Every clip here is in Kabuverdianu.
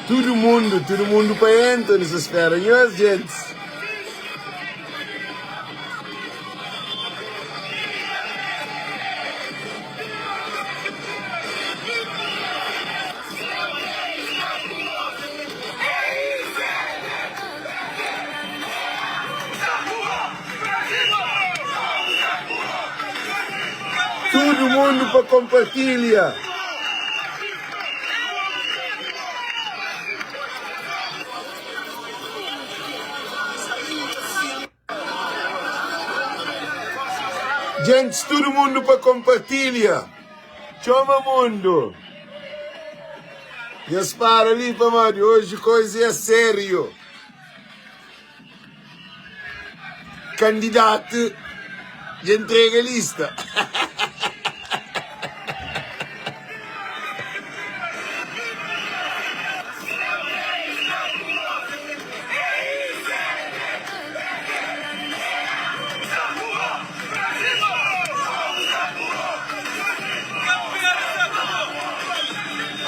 Tudu mundu, tudu mundu pa entra, nu sta spera nhos, gentis. Tudu mundu pa kompartilha. Gentis tudu mundu pa kompartilha. Txoma mundu. Nhos para li pamodi oji koiza é sériu. Kandidatu dja ntrega lista.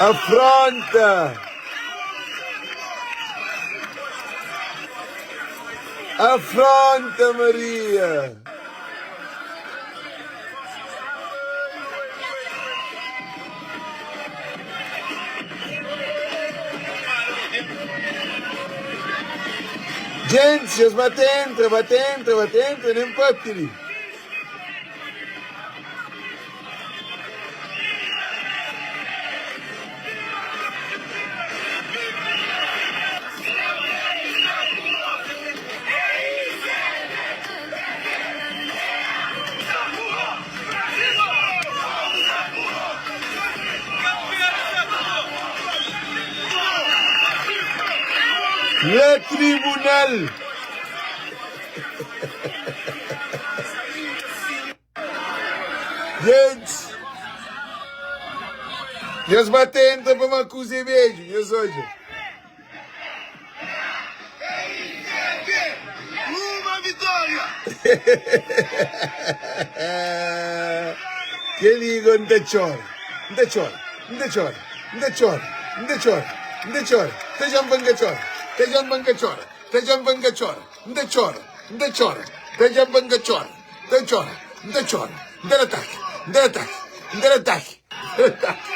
Afronta! Afronta, Maria! Gente, es ba ta entra, ba ta entra, ba ta entra, nem papia li. La tribunal. Gente, nhos ba tenta pa ma kuza é bedju, nhos odja. Uma vitória! Kel-li go N ta txora, N ta txora, N ta txora, N ta txora, N ta txora, N ta txora, ta dja-m pa N ka txora, ta dja-m pa N ka txora, ta dja-m pa N ka txora, N ta txora, N ta txora, ta dja-m pa N ka txora, N ta txora, N ta txora, N ta da ataki, N ta da ataki, N ta da ataki, N ta da ataki.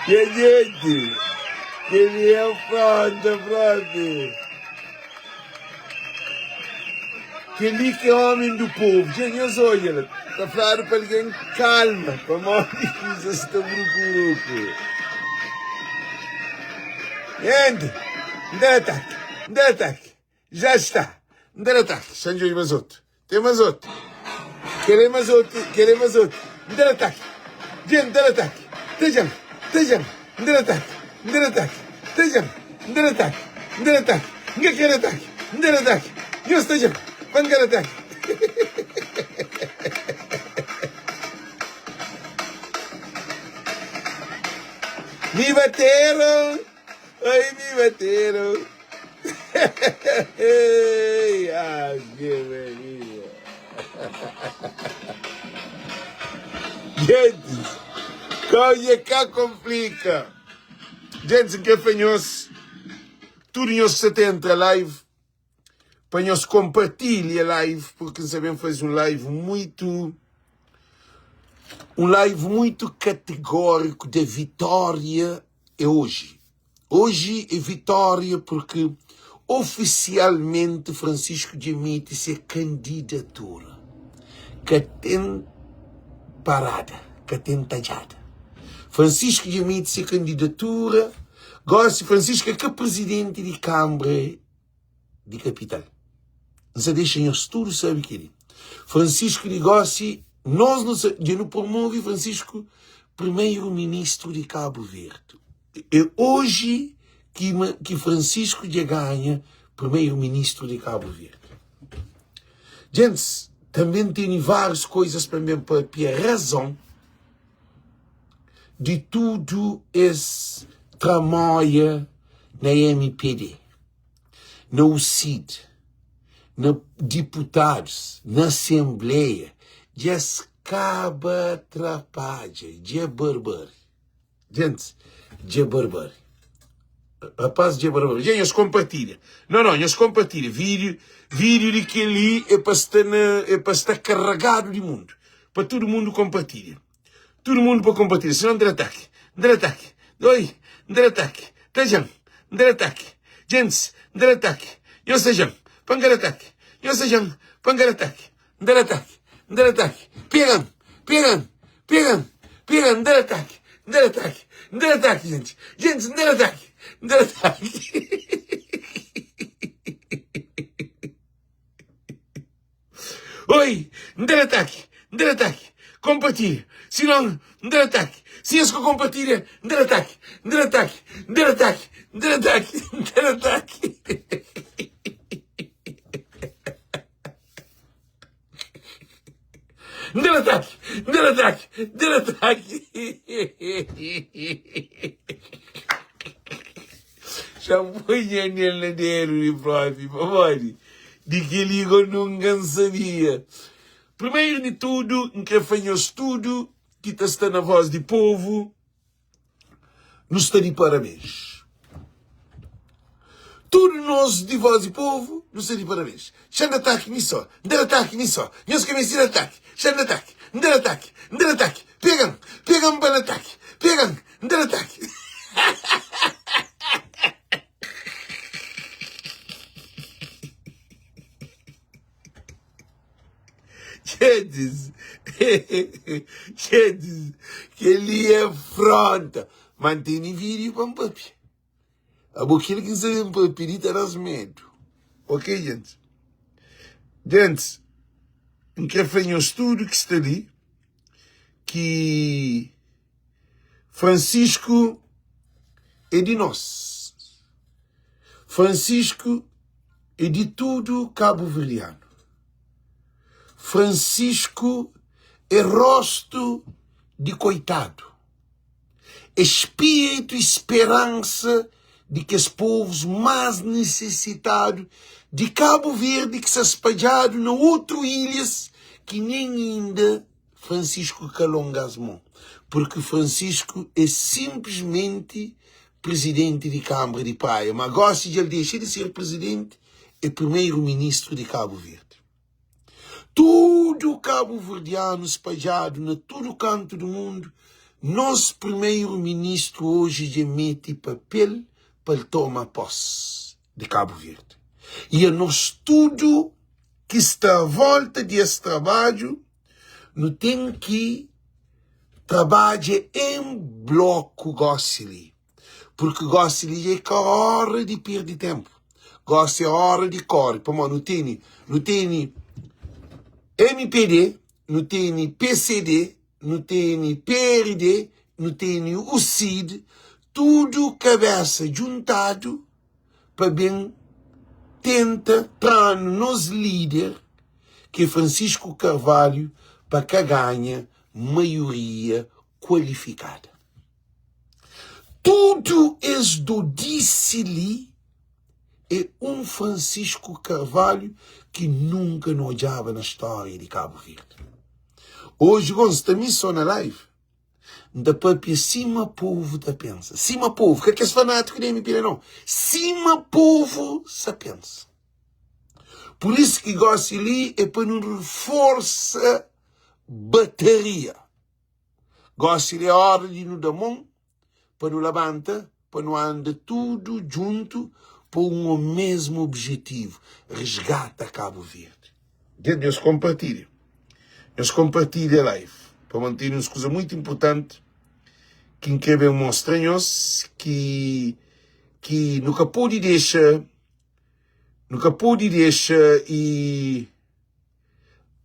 Nha gente, kel-li é fronta propi. Kel-li ki é ómi du povu. Dja nhos odja la, ta fladu pa algen kalma, pamodi kuzas sta bruku-bruku. Gente, N ta da ataki, N ta da ataki. Já está. N ta da ataki. Xa N djobe más otu. Ten más otu. Kel é más otu, kel é más otu. N ta da ataki. Dja N ta da ataki. Ta dja-m, ta dja-m. N ta da ataki, N ta da ataki. Ta dja-m, N ta da ataki, N ta da ataki. N ka kre da ataki, N ta da ataki. Nhos ta dja-m pa N ka da ataki. Mi bateram, ai mi bateram. Ave Maria. Gente, coisa ka complica. Gente, N kre fla nhos, tudo nhos ki sa ta entra live, pa nhos compartilha live, porque N sa ben faze um live muito, um live muito categórico da vitória é hoje. Oji é vitória porque ofisialmenti Francisco dja emiti se kandidatura. Ka ten parada, ka ten tadjada. Francisco dja emiti se kandidatura. Gosi Francisco é ka prizidenti di Kanbra di Kapital. N sa dexa nhos tudu sabe kel-li. Francisco di gosi, nos nu sa, dja nu promove Francisco primeiro-ministro di Cabo Verde. É oji ki, ki Francisco dja ganha primeiro-ministro di Cabo Verde. Gentis, tanbe tene várius coisas pa N ben papia razon di tudu es tramóia na mpd, na UCID. Na diputadus, na asenbleia, dja es kaba trapadja, dja barbari. Gentis, dja barbari. Rapaz, dja barbari. Dja nhos konpartilha. Não, não, nhos konpartilha. Vídiu, vídiu di kel-li é pa sta na, é pa sta karagadu di mundu. Pa tudu mundu konpartilha. Tudu mundu pa konpartilha. Sinon, N ta da ataki. N ta da ataki. Oi, N ta da ataki. Ta dja-m. N ta da ataki. Gentis, N ta da ataki. Nhos ta dja-m. Pa N ka da ataki. Nhos ta dja-m. Pa N ka da ataki. N da-l ataki, N da-l ataki, pega-m, pega-m, pega-m, pega-m, N da-l ataki, N da-l ataki, N da-l ataki, gentis, gentis, N da-l ataki, N da-l ataki. Oi, N da-l ataki, N da-l ataki, konpartilha, sinon N da-l ataki, si es ka konpartilha, N da-l ataki, N da-l ataki, N da-l ataki, N da-l ataki, N da-l ataki. N da-l ataki, N da-l ataki, N da-l ataki. Xa N poi nha anel na dedu di propi, pamodi di kel-li go nunka N sabia. Primeru di tudu, N kre fla nhos tudu ki ta sta na Voz di Povu, Nu sta di parabéns. Tudu nos di Voz di Povu, nu sta di parabéns. Xa N da ataki mi só, N da ataki mi só. Nhos ka meste da ataki. Xa N da ataki, N da ataki, N da ataki. Pega-m, pega-m pa N ataki. Pega-m, N da ataki. Gentis, gentis, kel-li é fronta. Ma N tene vídiu pa N papia. Abo kel ki N sa ben papia li ta da-s medu. Ok, gentis? Gentis, N kre fla nhos tudu ki sta li ki Francisco é di nos. Francisco é di tudu kabuverdianu. Francisco é rostu di koitadu, é spiritu i speransa di kes povus más nisisitadu di Kabu Verdi ki sta spadjadu na utru ilhas ki nen inda Francisco ka longa-s mon, purki Francisco é sinplismenti prizidenti di Kanbra di Praia, ma gosi dja el dexa di ser prizidenti, é primeru-ministru di Kabu Verdi. Tudu kabuverdianu spadjadu na tudu kantu di mundu, nos primeru-ministru oji dja mete papel pa el toma pos di Kabu Verdi. I anos tudu ki sta a volta di es trabadju, nu ten ki trabadja en bloku gosi li. Purki gosi li dja é ka óra di perde ténpu. Gosi é óra di kóre. Pamodi nu tene, nu tene mpd, nu tene pcd, nu tene prd, nu tene ucid, tudu kabésa djuntadu pa ben tenta tra-nu nos líder, ki é Francisco Carvalho, pa ka ganha maioria kualifikada. Tudu es dodisi li é un Francisco Carvalho ki nunka nu odjaba na stória di Kabu Verdi. Oji go N sta mi so na live, N ta papia sima povu ta pensa, sima povu, ka kes fanátiku di MPD nau, sima povu sa pensa. Pur isu ki gosi li é pa nu reforsa bataria. Gósi li é óra di nu da mon pa nu labanta, pa nu anda tudu djuntu pa un omesmu objetivu, resgata Kabu Verdi. Dja nhos konpartilha, nhos konpartilha live pa mantene uns kuza muitu inpurtanti ki N kre ben mostra nhos ki ki nu ka pode dexa, nu ka pode dexa i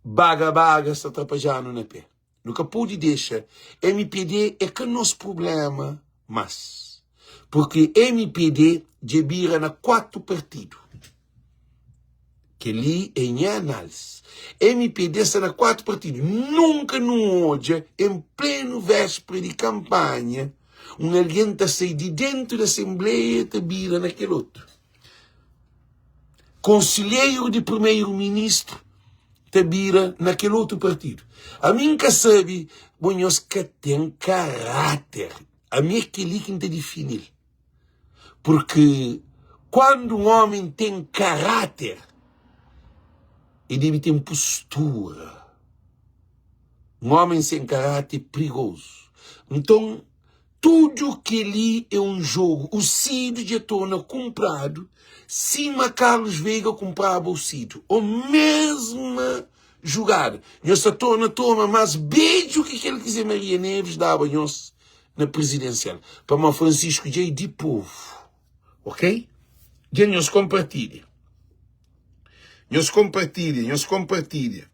baga baga sta trapadja-nu na pé. Nu ka pode dexa mpd é ka nos problema mas porque mpd dja bira na 4 partido keli é nha análise mpd sta na 4 partido nunka nu odja em pleno véspera di kampanha un algen ta sai di dentu di asenbleia ta bira na kel otu. Konselheiru di primeru ministru ta bira na kel otu partidu. Ami N ka sabe, bo nhos ka ten karáter. Ami é kel-li ki N ta difini-l. Purki kuandu un ómi ten karáter, el debe ten postura. Un ómi sen karáter é prigozu. Nton, tudu kel-li é un jogu. O Cid dja torna kunpradu sima Carlos Veiga kunpraba o Cid. O mesma jugada. Nhos ta torna toma más bedju ki kel ki Zé Maria Neves daba nhos na prizidensial. Pamodi Francisco dja é di povu. Ok? Dja nhos konpartilha. Nhos konpartilha, nhos konpartilha.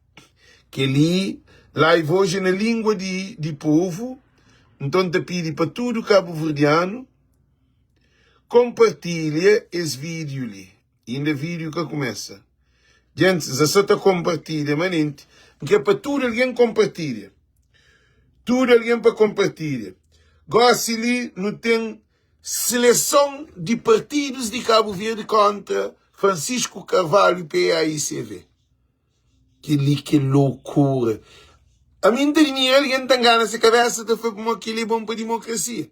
Kel-li, live oji é na língua di, di povu. Nton, N ta pidi pa tudu kabuverdianu konpartilha es vídiu li. Inda vídiu ka kumesa. Gentis, N sa ta konpartilha manenti. N kre pa tudu algen konpartilha. Tudu algen pa konpartilha. Gósi li nu ten seleson di partidus di Kabu Verdi kontra Francisco Carvalho PAICV. Kel-li ki é lokura. Ami N ta admira algen ta ngana se kabésa ta fla pamodi kel-li é bon pa dimokrasia.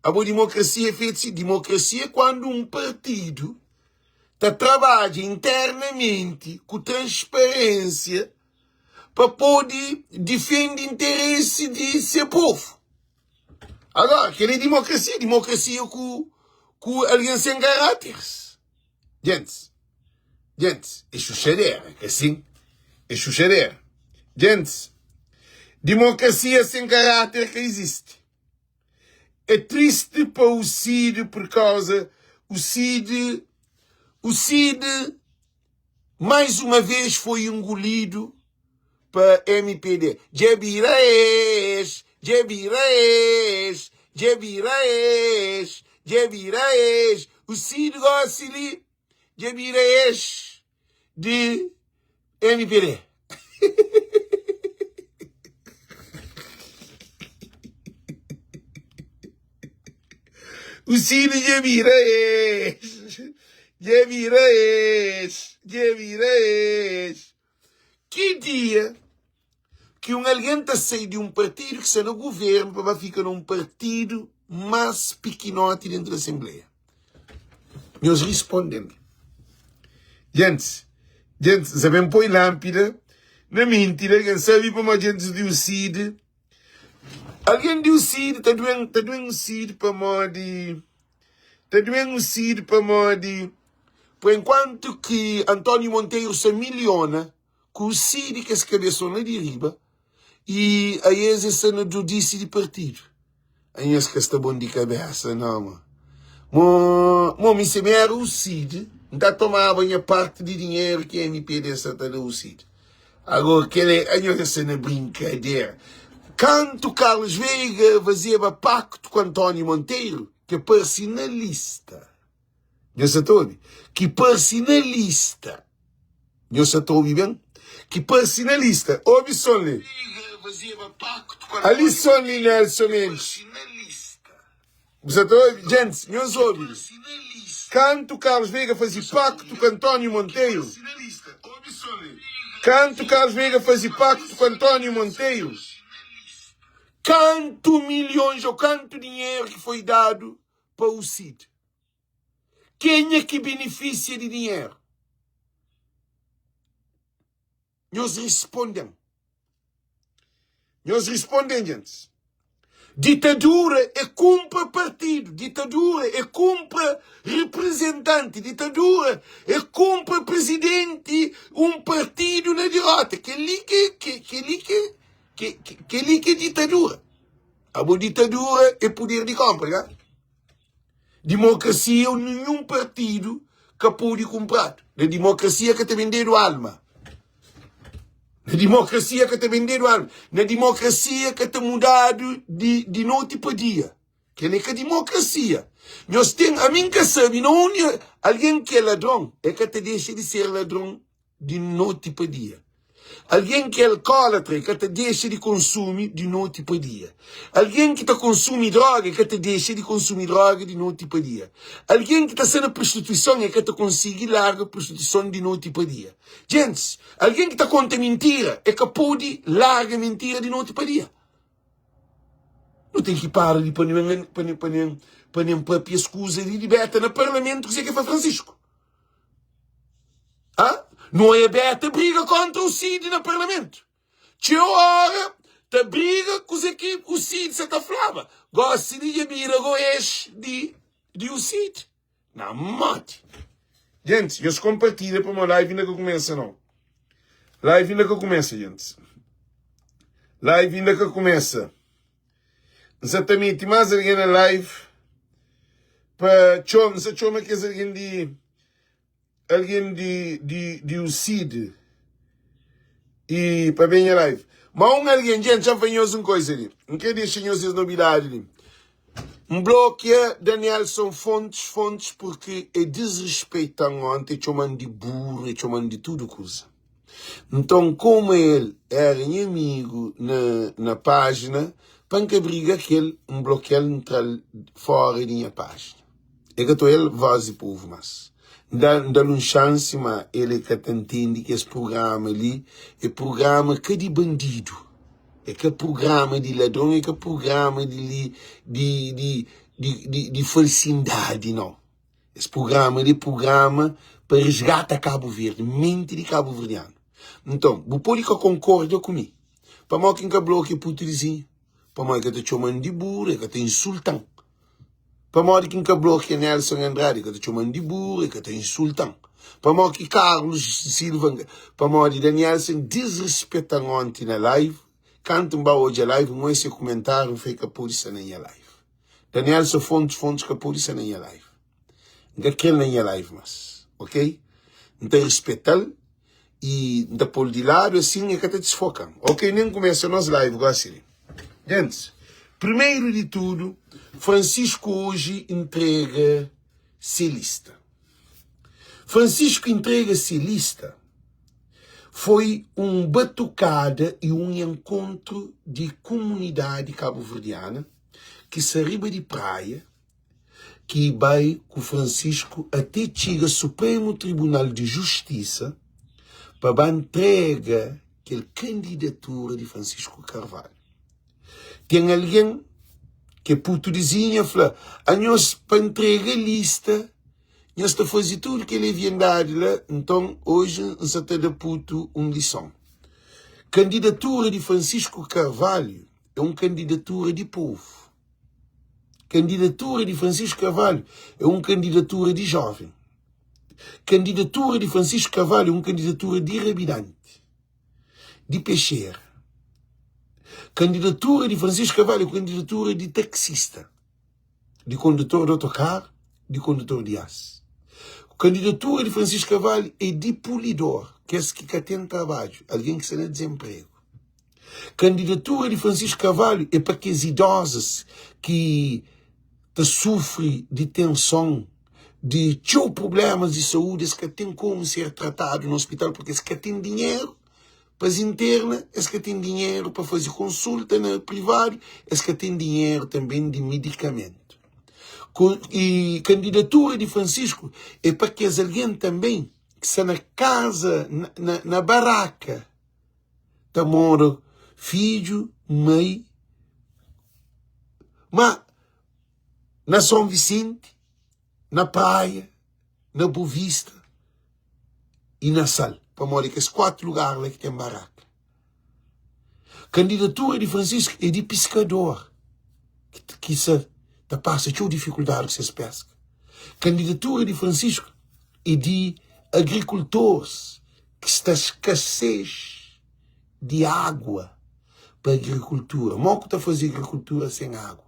Abo dimokrasia é fetu si? Dimokrasia é kuandu un partidu ta trabadja internamenti ku transparénsia pa pode difende interesi di se povu. Agora, kel-li é dimokrasia, dimokrasia ku ku algen sen karáteris. Gentis, gentis, é xuxadera, ka sin? É xuxadera. Gentis, dimokrasia sen karáter ka izisti. É triste pa o Cid por causa o Cid o Cid mais uma vez foi engolido pa MPD. Dja bira ex, dja bira ex, dja bira ex, dja bira ex. O Cid gosi li dja bira ex di MPD. O Cid dja bira ex, dja bira ex, dja bira ex. Ki dia ki un algen ta sai di un partidu ki sta na guvernu pa ba fika na un partidu más pikinoti dentu di asenbleia? Nhos risponde-m. Gentis, gentis, N sa ben poi lánpida na menti di algen. Sabe pamodi gentis di UCID, algen di UCID ta duen, ta duen UCID pamodi, ta duen UCID pamodi, por enkuantu ki António Monteiro sa miliona ku UCID kes kabeson la di riba i aes es sta na dodisi di partidu. Anhos ka sta bon di kabesa nau ma. Mo, mo mi si mi era u Cid, N ta tomaba nha parti di dinheru ki MPD sa ta da u Cid. Agora kel é, anhos sta na brinkadera. Kantu Carlos Veiga fazeba paktu ku António Monteiro, ke parsi na lista. Nhos sa ta obi? Ki parsi na lista. Nhos sa ta obi ben? Ki parsi na lista. Obi son li. Ali son li Nelson Mendes. Bu sa ta obi? Gentis, nhos obi li. Kantu Carlos Veiga fazi paktu ku António Monteiro. Kantu Carlos Veiga fazi paktu ku António Monteiro. Kantu milhons ou kantu dinheru ki foi dadu pa u Cid? Kenha ki benefisia di dinheru? Nhos risponde-m. Nhos risponde-m, gentis. Ditadura é kunpra partidu, ditadura é kunpra reprizentanti, ditadura é kunpra prizidenti un partidu na dirota. Kel-li ki, kel-li ki, kel-li ki é ditadura. Abo ditadura é puder di konpra, ka? Dimokrasia ninhun partidu ka pode kunpradu. Na dimokrasia ka ta bendedu alma. Na dimokrasia ka ta bendedu alma. Na dimokrasia ka ta mudadu di, di noti pa dia. Kel é ka dimokrasia. Nhos ten, ami N ka sabe na undi algen ki é ladron, el ka ta dexa di ser ladron di noti pa dia. Algen ki é alkólatra e ka ta dexa di konsumi di noti pa dia. Algen ki ta konsumi dróga e ka ta dexa di konsumi dróga di noti pa dia. Algen ki ta sta na prostituison e ka ta konsigi larga prostituison di noti pa dia. Gentis, algen ki ta konta mintira e ka pode larga mintira di noti pa dia. Nu ten ki para di pa nen pa nen pa nen pa nen papia es kuza li di beta na parlamentu kuzê ki fla Francisco. Ha? Nu oia beta briga kontra o Cid na parlamentu. Txeu ora ta briga kuzê ki o Cid sa ta flaba. Gosi li dja bira go ex di di o Cid. Na modi. Gentis, nhos kompartilha pamo live inda ka kumesa nau. Live inda ka kumesa, gentis. Live inda ka kumesa. N sa ta meti más algen na live pa txoma, N sa txoma kes algen di algen di di di UCID i pa ben nha live. Ma un algen, gente, txa-m fla nhos un koisa li. N kre dexa nhos es nobidadi li. N blokia Danielson Fontes Fontes porque e disrespeita-m onti, e txoma-m di buru, e txoma-m di tudu kuza. Nton, komu el éra nha amigu na na pájina, pa N ka briga ku el, N blokia-l, N tra-l fóra di nha pájina. E ka ta oia-l Vós di Povu más. N da, N da-l un xansi, má el e ka ta ntende ki es prugrama li é prugrama ka di bandidu, é ka prugrama di ladron, é ka prugrama di li di di di di di falsindadi, nau. Es prugrama li é prugrama pa resgata Kabu Verdi, menti di kabuverdianu. Nton, bu pode ka konkorda ku mi, pamodi ki N ka blokia putu dizinhu? Pamodi el ka ta txoma-m di buru, el ka ta insulta-m. Pamodi ki N ka blokia Nelson Andrade, el ka ta txoma-m di buru, el ka ta insulta-m. Pamodi ki Carlos Silva, pamodi Danielson disrespeta-m onti na live, kantu N ba odja live, N oia se kumentáriu, N fla el ka pode sta na nha live. Danielson Fontes Fontes ka pode sta na nha live. N ka kre-l na nha live mas, ok? N ta rispeta-l i N ta pô-l di ladu asin e ka ta disfoka-m. Ok, nen kumesa nos live gosi li. Gentis, primeru di tudu, Francisco oji intrega se lista. Francisco intrega se lista foi un batukada i un enkontru di kumunidadi kabuverdiana ki sta riba di Praia, ki bai ku Francisco ate txiga Supremu Tribunal di Justisa pa ba ntrega kel kandidatura di Francisco Carvalho. Ten algen ke putu dizinha fla, Anhos pa ntrega lista, nhos ta faze tudu kel leviandadi la, nton oji N sa ta da putu un lison. Kandidatura di Francisco Carvalho é un kandidatura di povu. Kandidatura di Francisco Carvalho é un kandidatura di jóven. Kandidatura di Francisco Carvalho é un kandidatura di rabidanti, di pexera. Kandidatura di Francisco Carvalho é un kandidatura di taksista, di kondutor di otokaru, di kondutor di as. Kandidatura di Francisco Carvalho é di pulidor, kes ki ka ten trabadju, algen ki sta na dizenpregu. Kandidatura di Francisco Carvalho é pa kes idosas ki ta sufri di tenson, di txeu prublemas di saúdi, es ka ten komu ser tratadu na ospital porque es ka ten dinheru pa es interna, es ka ten dinheru pa faze konsulta na privadu, es ka ten dinheru tanben di midikamentu. E kandidatura di Francisco é pa kes algen tanben ki sta na kaza, na baraka, ta mora fidju, mai, ma na São Vicente, na Praia, na Boa Vista e na Sal, pamodi kes 4 lugar la ki ten baraka. Kandidatura di Francisco é di piskador ki sa ta pasa txeu difikuldadi ku ses peska. Kandidatura di Francisco é di agrikultores ki sta skasez di agua pa agrikultura. Mo ku ta faze agrikultura sen agua?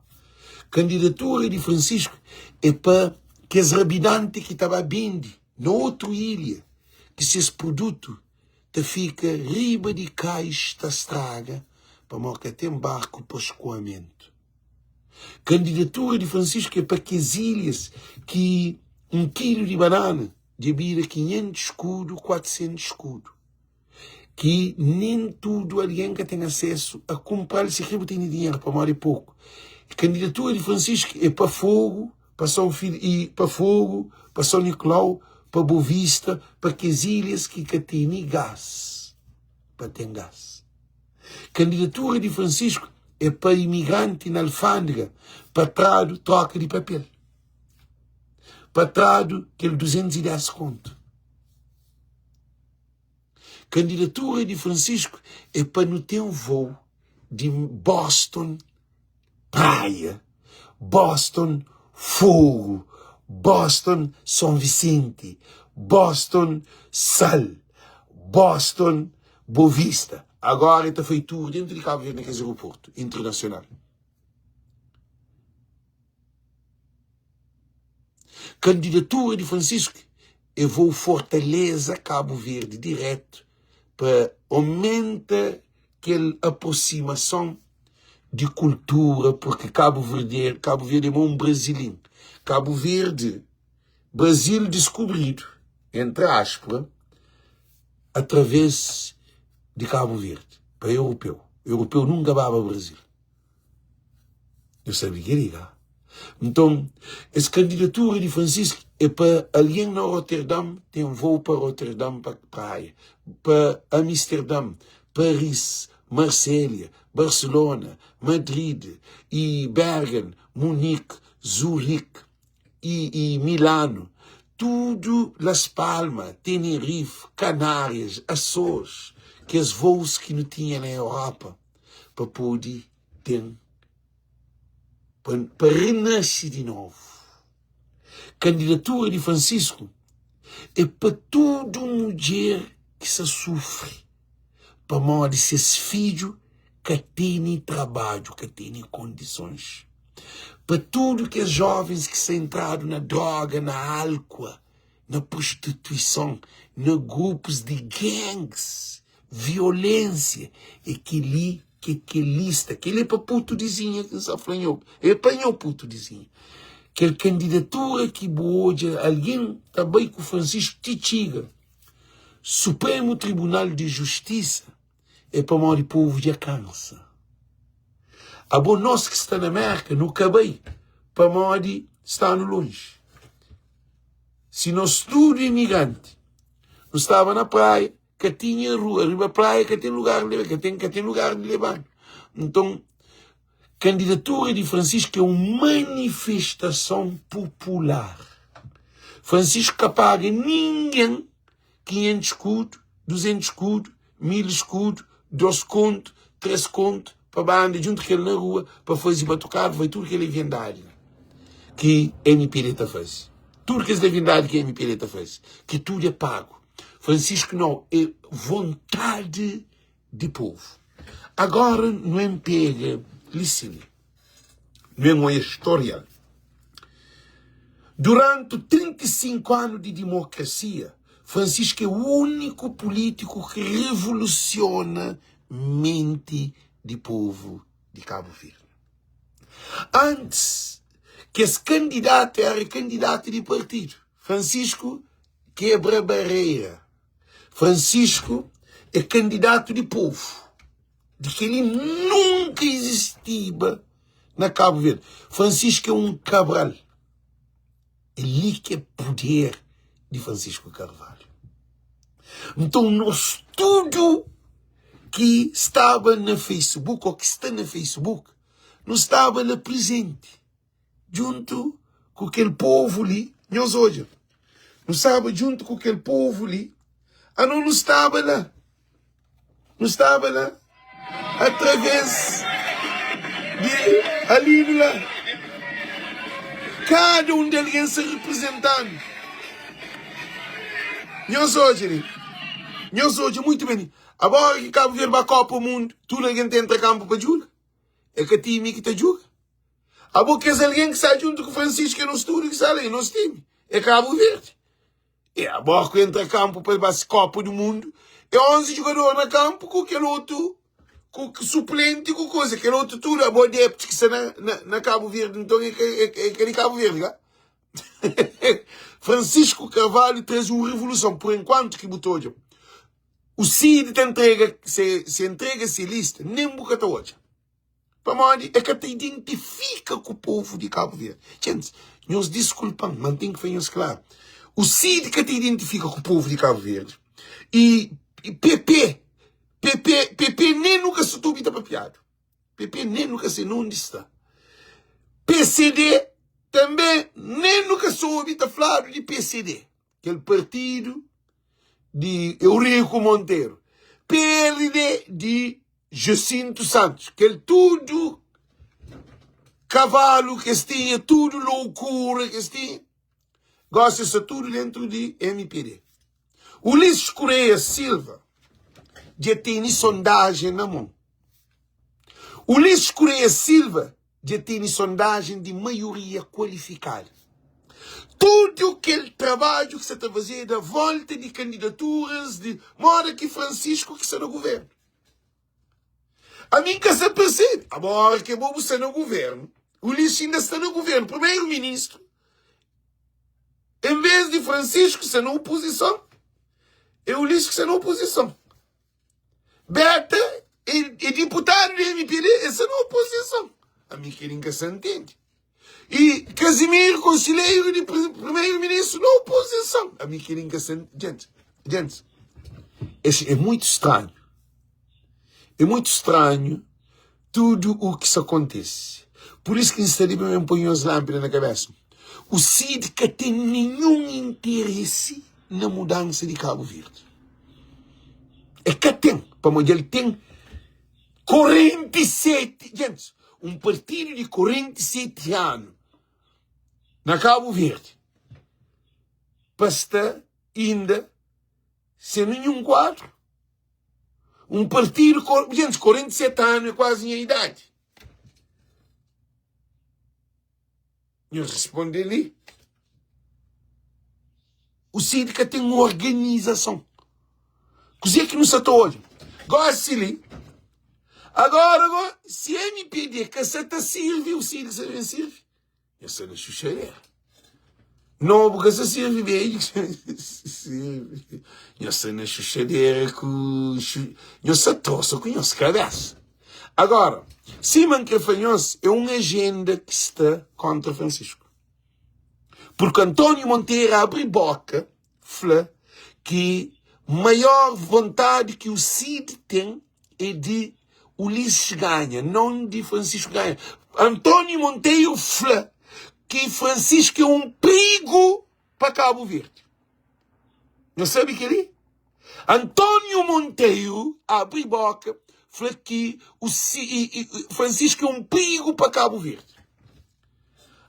Kandidatura di Francisco é pa kes rabidanti ki ta ba bende na otru ilha ki ses produtu ta fika riba di kais ta straga pamodi ka ten barku pa skoamentu. Kandidatura di Francisco é pa kes ilhas ki un kilu di banana dja bira 500 skudu, 400 skudu. Ki nen tudu algen ka ten asesu a kunpra-l si kre bu tene dinheru pamodi é poku. Kandidatura di Francisco é pa Fogu, pa São Fili i pa Fogu, pa São Nicolau, pa Bovista, pa kes ilhas ki ka tene gás, pa ten gás. Kandidatura di Francisco é pa imigranti na alfândega pa tradu troka di papel, pa tradu kel 210 kontu. Kandidatura di Francisco é pa nu ten voo di Boston Praia, Boston Fogo, Boston São Vicente, Boston Sal, Boston Bovista. Agora el ta fai tour dentu di Cabo Verde na kes aeroportu internacional. Kandidatura di Francisco é voo Fortaleza Cabo Verde direto pa aumenta kel aproximason di kultura porque Cabo Verde, Cabo Verde é un Brasilin. Cabo Verde, Brasil descobrido, entre aspas, através de Cabo Verde, pa europeu. Europeu nunca baba Brasil. Eu sabe kel-li ka. Nton, es kandidatura di Francisco é pa algen na Roterdam ten voo pa Roterdam pa Praia, pa Amsterdam, Paris, Marselha, Barcelona, Madrid e Bergen, Munich, Zurich e, e Milano, tudu Las Palma, Tenerife, Canárias, Açores, kes voos ki nu tinha na Europa pa pode ten pa, pa renasce di novu. Kandidatura di Francisco é pa tudu mudjer ki sa sufri pamodi ses fidju ka tene trabadju, ka tene kondisons. Pa tudu kes jovens ki sta entradu na droga, na álkua, na prostituison, na grupus di gangs, violénsia, é kel-li ki é kel lista. Kel-li é pa putu di zinha ki N sta fla nho. É pa nho putu di zinha. Kel kandidatura ki bu odja algen ta bai ku Francisco ti txiga Supremu Tribunal di Justisa é pamodi povu dja kansa. Abo nos ki sta na Merka nu ka bai pamodi sta-nu lonji. Si nos tudu imigranti nu staba na praia, ka tinha rua, riba praia ka ten lugar di ka ten ka ten lugar di lebanu. Nton, kandidatura di Francisco é un manifestason popular. Francisco ka paga ningen 500 skudu, 200 skudu, 1000 skudu, 2 kontu, 3 kontu pa ba anda djuntu ku el na rua pa faze batukadu, fai tudu kel leviandadi la ki MPD ta faze. Tudu kes leviandadi ki MPD ta faze, ki tudu é pagu. Francisco nau, é vontadi di povu. Agora nu en pega li sin, nu en oia storial. Duranti 35 anu di dimokrasia, Francisco é úniku pulítiku ki revolusiona menti di povu di Kabu Verdi. Antis, kes kandidatu éra kandidatu di partidu. Francisco kebra barreira. Francisco é kandidatu di povu. Di kel-li nunka izistiba na Kabu Verdi. Francisco é un Cabral. É li ki é puder di Francisco Carvalho. Nton, nos tudu ki staba na Facebook ô ki sta na Facebook, nu staba la prezenti djuntu ku kel povu li. Nhos odja, nu staba djuntu ku kel povu li. Ano nu staba la. Nu staba la através di Alino la. Kada un di algen sta reprezentanu. Nhos odja li. Nhos odja muitu ben li. Agora ki Kabu Verdi ba Kopa Mundu, tudu algen ta entra kanpu pa djuga. É ka timi ki ta djuga. Abo kes algen ki sta djuntu ku Francisco é nos tudu ki sta la, é nos timi. É Kabu Verdi. E agora ku entra kampu pa ba Kopa do Mundo, é 11 jogador na kampu ku kel otu ku suplente ku coisa, kel otu tudo abo adeptos ki sta na, na, na Cabo Verde, então é, é, é, é de Cabo Verde, ka? Francisco Carvalho traz uma revolução, por enquanto que botou. O Cid ta entrega se se entrega se lista nem bu ka ta odja. Pamodi e ka ta identifika ku povu di Cabo Verde. Gents, nhos diskulpan, ma N ten ki fla nhos klaru. O Cid ka ta identifika ku povu di Cabo Verde. E PP, PP, PP nem nu ka sa ta obi ta papiadu. PP nem nu ka se na undi sta. PCD tanbe nem nu ka sa obi ta fladu di PCD. Kel partidu di Eurico Monteiro. PLD di Jacinto Santos. Kel tudu kavalu ki es tinha, tudu loukura ki es tinha, gosi sta tudu dentru di MPD. Ulisses Correia Silva dja tene sondajen na mon. Ulisses Correia Silva dja tene sondajen di maioria kualifikadu. Tudu kel trabadju ki sa ta fazedu a volta di kandidaturas di moda ki Francisco ki sta na guvernu. Ami N ka sa persebe. Abo ora ki abo bu sta na guvernu, Ulisses inda sta na guvernu, primeru ministru, en vez di Francisco sta na opozison, é Ulisses ki sta na opozison. Beta é, é diputadu di MPD, é sta na opozison. Ami kel-li N ka sa ntende. E Casimiro, conselheiro de primeiro-ministro, na oposição. A mim querem que Gente, gente, é muito estranho. É muito estranho tudo o que se acontece. Por isso que está ali para me pôr as lâmpadas na cabeça. O Cid que tem nenhum interesse na mudança de Cabo Verde. É que tem, para ele tem 47, gente, um partido de 47 anos na Cabo Verde para estar ainda sem nenhum quadro. Um partido, gente, 47 anos é quase minha idade. Nhos responde li. O Cid ka ten organizason. Kuzê ki nu sa ta odja? Gosi li, agora go, si MPD ka sa ta sirvi, o Cid ka sa ben sirvi. Nhos sta na xuxadera. Nobu ka sa sirvi, bedju ka sa sirvi. Nhos sta na xuxadera ku nhos sa trosa ku nhos kabesa. Agora, sima N kre fla nhos, é un ajenda ki sta kontra Francisco. Purki António Monteiro abri boka fla ki maior vontadi ki o Cid ten é di Ulisses ganha, non di Francisco ganha. António Monteiro fla ki Francisco é un prigu pa Cabo Verde. Nhos sabe kel-li? António Monteiro abri boka fla ki o Francisco é un prigu pa Cabo Verde.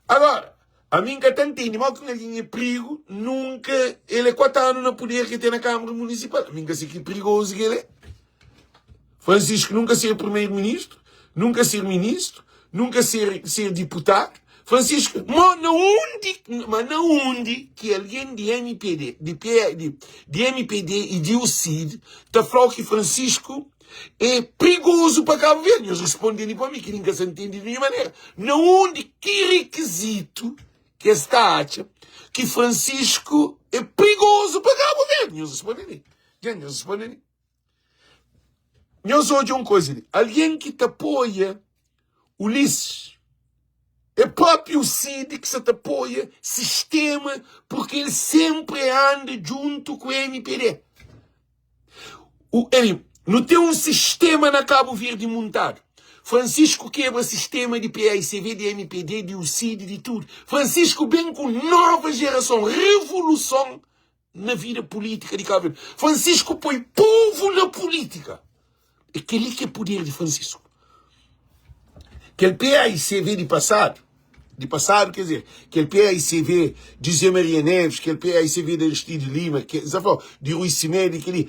Agora, ami N ka ta ntende mau ki un algen é prigu, nunka el é 4 anu na puder ki el ten na Câmara Municipal. Ami N ka se ki prigozu ki el é. Francisco nunka ser primeiro-ministro, nunka ser ministro, nunka ser ser diputado. Francisco, mo na undi, ma na undi ki algen di MPD, di P, di, di MPD e di UCID ta flau ki Francisco é prigozu pa Cabo Verde? Nhos responde li pa mi ki nin ka sa ntende di ninhun manera. Na undi, ki rikizitu ki es ta atxa ki Francisco é prigozu pa Cabo Verde? Nhos responde li. Dja nhos responde li. Nhos odja un koza li, algen ki ta apoia Ulisses é própi o Cid ki sa ta apoia sistema porque el senpri anda djuntu ku MPD. O, ei, nu ten un sistema na Cabo Verde muntadu. Francisco kebra sistema di PAICV, di MPD, di UCID, di tudu. Francisco ben ku nova gerason, revoluson na vida pulítika di Kabu Verdi. Francisco poi povu na pulítika. É kel-li ki é puder di Francisco. Kel PAICV di pasadu, di pasadu quer dizer, kel PAICV di José Maria Neves, kel PAICV di Aristide Lima, ke, Zé fla, di Rui Semedo, kel-li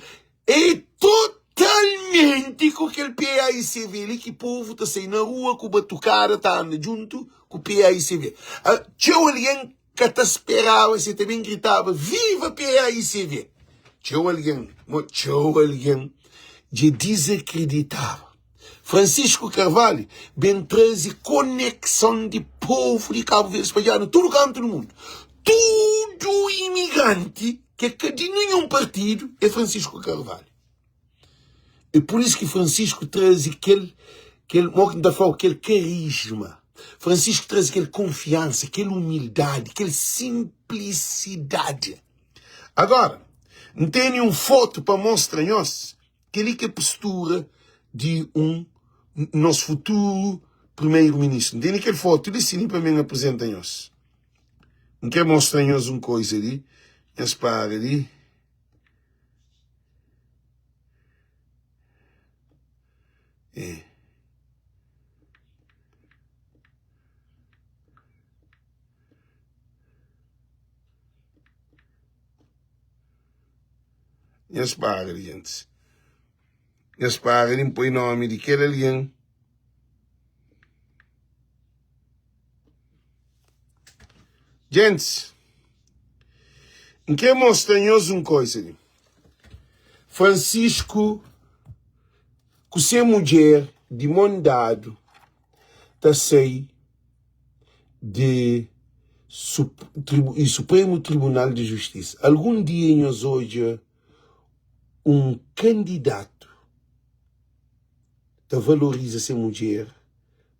é totalmenti ku kel PAICV li ki povu ta sai na rua ku batukada ta anda djuntu ku PAICV. Txeu algen ka ta speraba si ta ben gritaba viva PAICV txeu algen mo txeu algen dja dizakreditaba Francisco Carvalho ben traze konekson di povu di Cabo Verde spadjadu na tudu kantu di mundu tudu imigranti ke ka di ninhun partidu é Francisco Carvalho. É pur isu ki Francisco traze kel, kel, mo ki N ta fla-u, kel karisma. Francisco traze kel konfiansa, kel umildadi, kel sinplisidadi. Agora, N tene un fotu pa mostra nhos kel-li ki é postura di un nos futuru primeiro-ministru. N tene kel fotu li si li pa mi N aprizenta nhos. N kre mostra nhos un koisa li, nhos para li. É. Nhos para li, gentis. Nhos para li, N poi nomi di kel algen. Gentis, N kre mostra nhos un koisa li. Francisco ku se mudjer di mon dadu ta sai di Supremu Tribunal di Justisa. Algun dia nhos odja un kandidatu ta valoriza se mudjer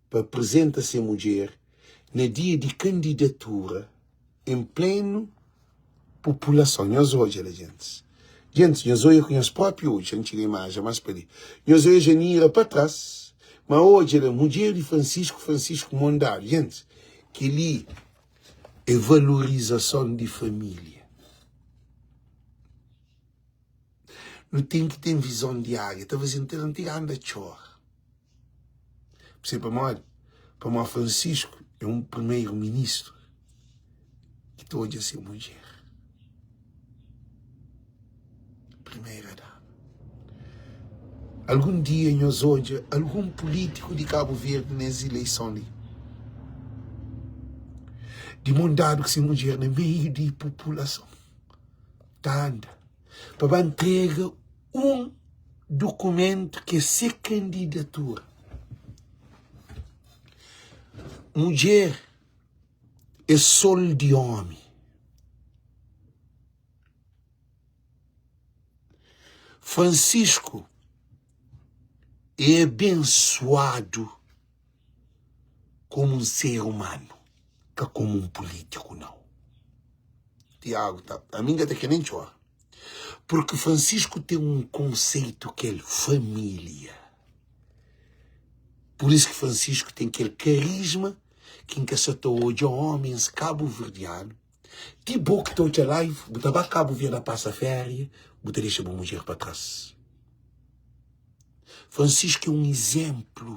pa aprizenta se mudjer na dia di kandidatura en plenu populason. Nhos odja la gentis. Gentis, nhos odja ku nhos propi odju. Xa N txiga imajen mas pa li. Nhos odja Janira pa tras, ma odja la mudjer di Francisco, Francisco Mondado. Gentis, kel-li é valorizason di família. Nu ten ki ten vizon di ágia. Ta faze-m ter antiga anda txora. P'sê pamodi? Pamodi Francisco é un primeiro ministro ki ta odja se mudjer. Primeira dama. Algun dia nhos odja algun pulítiku di Kabu Verdi nes ileison li di mon dadu ku se mudjer na meiu di populason ta anda pa ba ntrega un dukumentu ki é se kandidatura. Mudjer é sol di omi. Francisco é abensuadu komu un ser umanu, ka komu un pulítiku, nau. Tiagu ta, ami N ka ta kre nen txora. Purki Francisco ten un konseitu ki el família. Pur isu ki Francisco ten kel karisma ki N ka sa ta odja ómens kabuverdianu. Ti bo ki ta odja live, bu ta ba Kabu Verdi a pasa féria, bu ta dexa bu mudjer pa tras. Francisco é un izénplu.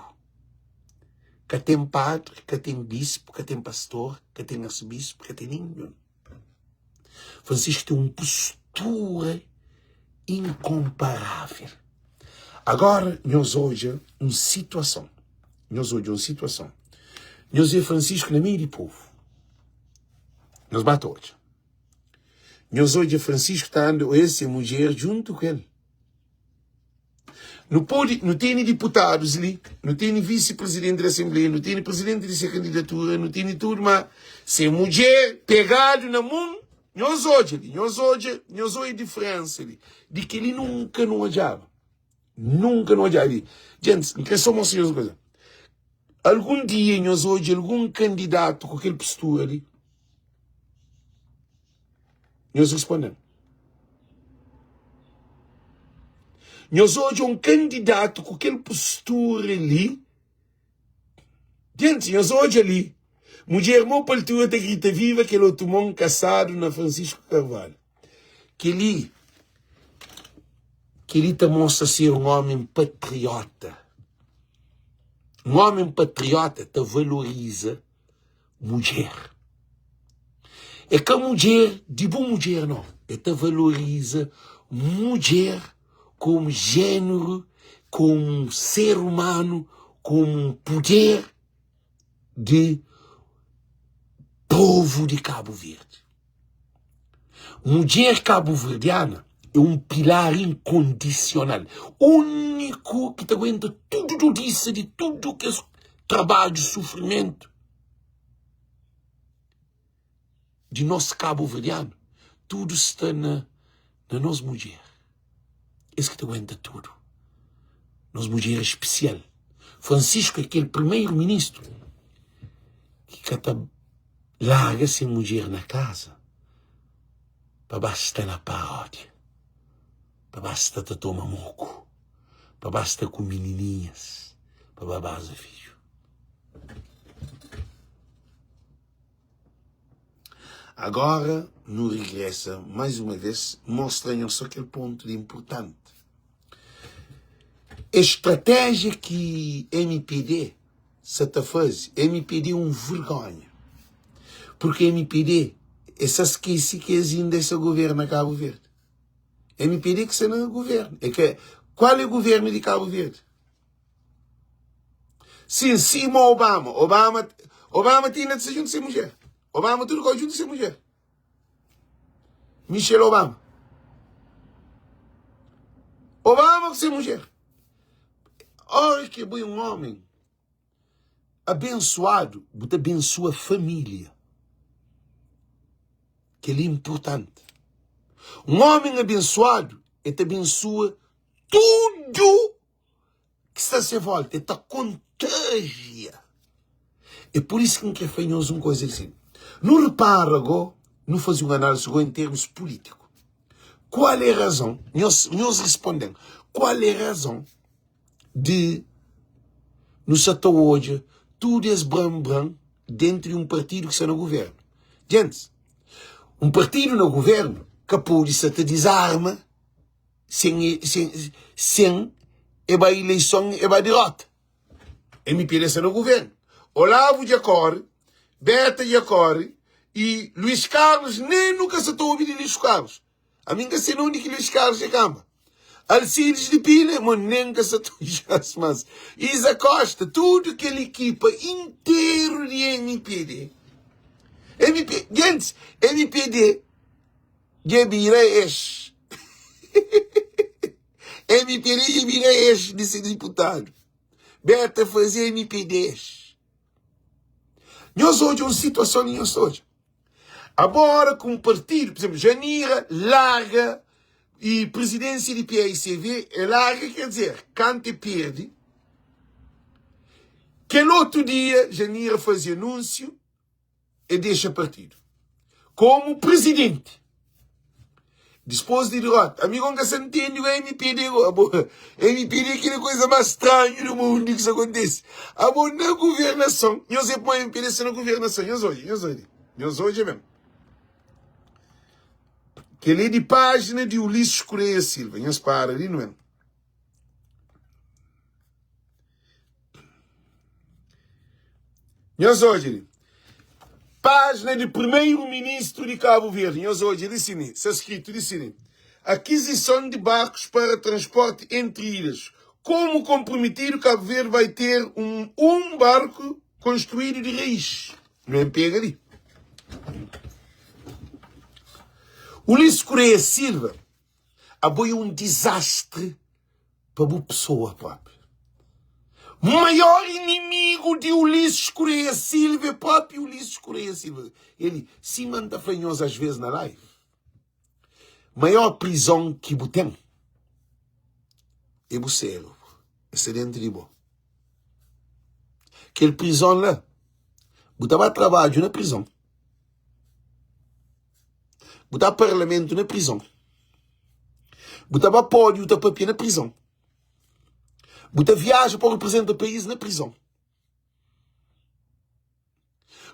Ka ten padri, ka ten bispu, ka ten pastor, ka ten arsebispu, ka ten ninhun. Francisco ten un postura inkonparável. Agora, nhos odja un situason. Nhos odja un situason. Nhos vê Francisco na meiu di povu. Nhos ba ta odja. Nhos odja Francisco ta anda el se mudjer djuntu ku el. Nu pode, nu tene diputadus li, nu tene visi-presidenti di asenbleia, nu tene presidenti di se kandidatura, nu tene tudu, ma se mudjer pegadu na mon, nhos odja li, nhos odja, nhos odja diferensa li, di kel-li nunka nu odjaba. Nunka nu odjaba li. Gentis, N kre so mostra nhos un kuza. Algun dia nhos odja algun kandidatu ku kel postura li? Nhos responde-m. Nhos odja un kandidatu ku kel postura li? Gentis, nhos odja li. Mudjer mau pa altura ta grita viva kel otu mon kasadu na Francisco Carvalho. Kel-li, kel-li ta mostra ser un ómi patriota. Un ómi patriota ta valoriza mudjer. É ka mudjer di bu mudjer no. É ta valoriza mudjer komu jéneru, komu ser umanu, komu puder di povu di Kabu Verdi. Mudjer kabuverdiana é un pilar inkondisional, úniku ki ta aguenta tudu dodisa di tudu kes trabadju, sufrimentu di nos kabuverdianu, tudu sta na na nos mudjer. Es ki ta aguenta tudu. Nos mudjer é spesial. Francisco é kel primeiro ministro ki ka ta larga se mudjer na kaza pa ba sta na paródia, pa ba sta ta toma moku, pa ba sta ku minininhas, pa ba baza fidju. Agora nu regresa mais uma vez mostra nhos só kel ponto di importante. Estratégia ki MPD sa ta faze, MPD é um vergonha. Porque MPD é sa skese ki es inda es sa governa Cabo Verde. MPD ki sa na governo. É ke, qual é governo di Cabo Verde? Sim, sima Obama. Obama, Obama tinha de ser junto sem mulher. Obama tudo com junto sem mulher. Michelle Obama. Obama com sem mulher. Ora que boi um homem abençoado, bu ta abençoa família. Kel é importante. Um homem abençoado, ele ta abençoa tudo ki sta se volta, el ta kontajia. É pur isu ki N krê fla nhos un kuza li. Nu repara go, nu faze un análisi go en termus pulítiku. Kual é razon, nhos, nhos responde-m, kual é razon di nu sa ta odja tudu es bran-bran dentu di un partidu ki sta na guvernu? Gentis, un partidu na guvernu ka pode sa ta dizarma sen sen sen e bai ileison e bai dirota. MPD sta na governo. Olavo dja kore, Beta dja kore e Luís Carlos nem nu ka sa ta obi di Luís Carlos. Ami nka se na undi ki Luís Carlos dja kamba. Alcides de Pina, mo nem ka sa ta obi mas. Isa Costa, tudo kel ekipa inteiro di MPD. MP, gentis, MPD Dja bira ex. MPD dja bira ex di se diputadu. Beta faze MPD ex. Nhos odja un situason li nhos ta odja. Abo ora ku un partidu, por exemplo, Janira larga e presidência di PAICV, e larga quer dizer, kantu e perde, kel otu dia Janira faze anúncio e dexa partidu komu prizidenti dispos di derota. Ami kon ka sa ntende ku MPD go. Abo MPD é kila koisa mas stranhu du mundu ki sa kontise. Abo na guvernason, nhos é poi MPD sta na guvernason. Nhos odja, nhos odja, nhos odja mesmu. Kel é di pájina di Ulisses Correia Silva. Nhos para li nu entra. Nhos odja li. Pájina di Primeiro-Ministro di Cabo Verde. Nhos odja li sini. Sta skritu li sini. Aquisição de barcos para transporte entre ilhas. Como comprometido, Cabo Verde vai ter um, um barco construído de raiz. Não é pega ali. Ulisses Correia Silva abo é um desastre pa bu pessoa própria. Maior inimigo di Ulisses Correia Silva é próprio Ulisses Correia Silva. Ele, sima N ta fla nhos às vezes na live, maior prisão ki bu ten é bu cérebro, é sta dentro di bo. Kel prisão la, bu ta ba trabadju na prisão. Bu ta parlamento na prisão. Bu ta ba pódio ta papia na prisão. Bu ta viaja pa representa país na prisão.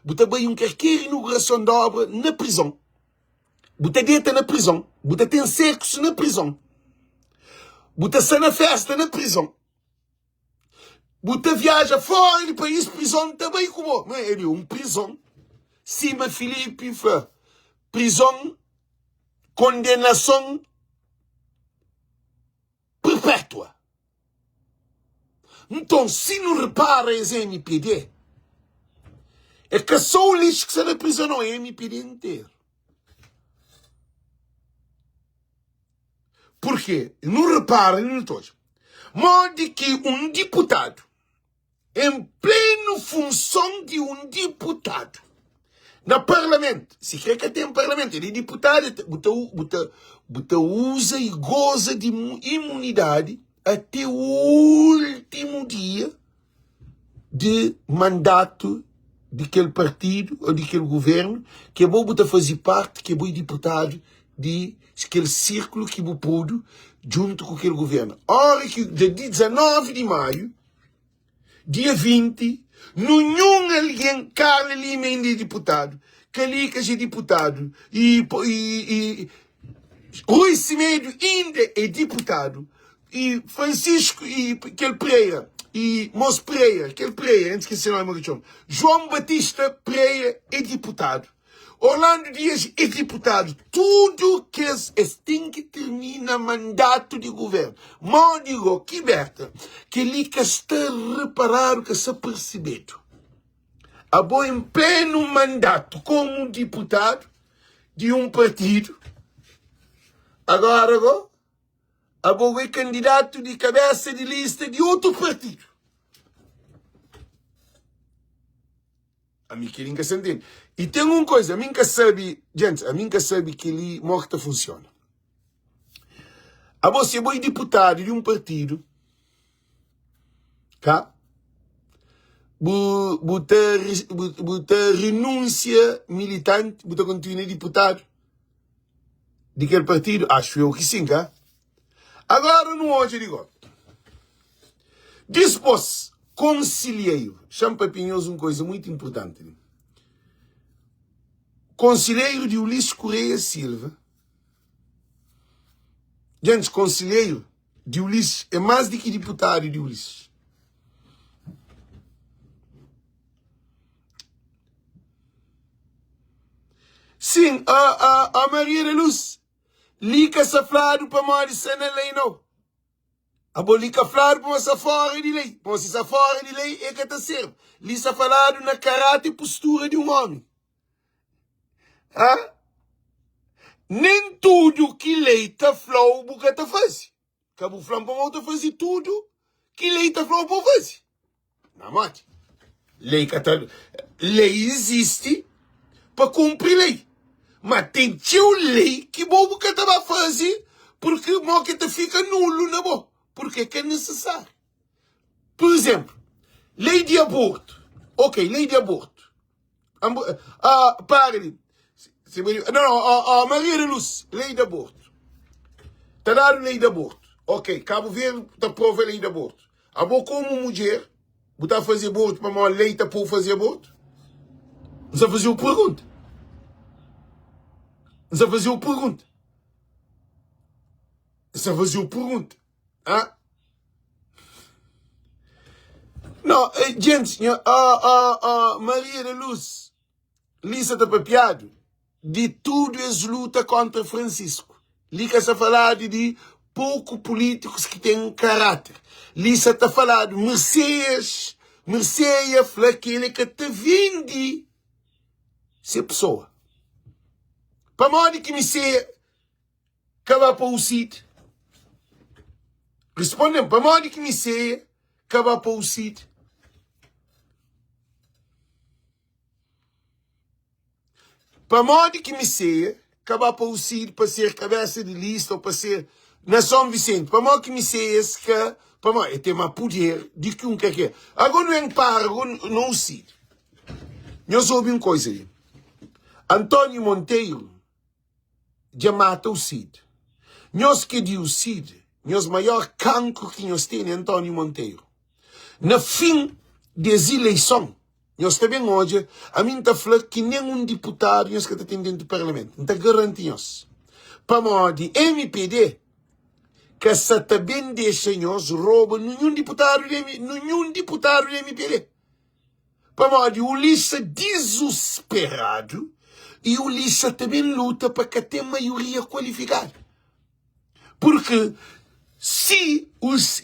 Bu ta bai un kalker inauguração de obra na prisão. Bu ta deta na prisão. Bu ta ten sexo na prisão. Bu ta sta na festa na prisão. Bu ta viaja fora di país, prizon ta bai ku bo. Não é? Ele, um prizon. Sima Filipe fla, prizon, kondenason perpétua. Nton, si nu repara es MPD, é ka só o lixo ki sta na prizon, não, é MPD inteiro. Purkê? Nu repara li nu ta odja modi ki un diputadu, en plenu funson di un diputadu na parlamentu, si kre ka ten parlamentu, el é diputadu, bu ta, bu ta, bu ta uza i goza di imunidadi. ate últimu dia di mandatu di kel partidu ô di kel govérnu ki abo bu ta faze párti, ki abo é diputadu di kel sírkulu ki bu podu djuntu ku kel govérnu. Óra ki dja di 19 di maiu, dia 20, ninhun algen, Carla Lima inda é diputadu, Kalikas é diputadu i i Rui Semedo inda é diputadu i Francisco i kel Pereira i Mos Pereira, kel Pereira, N skese se nomi mo ki txoma, João Batista Pereira é diputadu, Orlando Dias é diputadu, tudu kes es ten ki tirmina mandatu di guvernu. Modi go ki berta kel-li ka sta reparadu, ka sta persebedu. Abo en plenu mandatu komu diputadu di un partidu, agora go abo go é kandidatu di kabesa di lista di otu partidu. Ami kel-li N ka sa ntende. I ten un koza, ami N ka sabe, djentis, ami N ka sabe kel-li mo ki ta funsiona. Abo si abo é diputadu di un partidu, ka? Bu, bu ta, bu, bu ta renúnsia militanti, bu ta kontinua diputadu di kel partidu? Axu eu ki sin, ka? Agora nu odja di go. Dispos, konsilheiru, xa-m papia nhos un koza muitu inpurtanti li. Konsilheiru di Ulisses Correia Silva, djentis, konsilheiru di Ulisses é más di ki diputadu di Ulisses. Sin, a, a, a Maria da Luz, Li ka sa fladu pamodi sa na lei nau. Abo li ka fladu pamodi sa fora di lei. Pamodi si sa fora di lei e ka ta serba. Li sa faladu na karata i postura di un omi. Ha? Nen tudu ki lei ta flau bu ka ta fazi. Ka bu fla-m pamodi bu ta faze tudu ki lei ta fla-u pa bu faze. Na modi? Lei ka ta. Lei izisti pa kunpri lei. Ma ten txeu lei ki bo bu ka ta ba faze purki mo ki ta fika nulu na bo, purki ka nisisáriu. Pur izénplu, lei di abortu. Ok, lei di abortu. Ah, para li. Não, não, oh, oh, Maria da Luz, lei de aborto. Tá dado lei de aborto. Ok, Cabo Verde tá prova lei de aborto. Abo como mulher, bu tá fazer aborto para maior lei tá por fazer aborto? Não sabe fazer o pergunta. Não sabe fazer o pergunta. Não sabe fazer o pergunta. Ah? Não, eh, gente, ah, ah, ah, Maria da Luz, Lisa ta papiadu di tudu es luta kontra Francisco. Li ka sa faladu di pouku pulítikus ki ten karáter. Li sa ta faladu Merceas, Merceia fla ki el ka ta vende se pesoa. Pamodi ki Merceia ka ba pa UCID? Responde-m, pamodi ki Miseia ka ba pa UCID? Pamodi ki Miseia ka ba pa UCID pa ser kabesa di lista ou pa ser na São Vicente? Pamodi ki Miseias ka pamodi el ten ma puder di ki un kaker. Ago nu en para ago na UCID. Nhos obi un koisa li. António Monteiro dja mata o Cid. Nhos ki é di o Cid, nhos maior kankru ki nhos tene é António Monteiro. Na fin des ileison, nhos ta ben odja, ami N ta fla ki nen un diputadu nhos ka ta ten dentu parlamentu. N ta garanti nhos. Pamodi mpd ka sa ta ben dexa nhos roba ninhun diputadu di ninhun diputadu di mpd. Pamodi Ulis sta dizusperadu i Ulis sta ta ben luta pa ka ten maioria kualifikadu. Purki si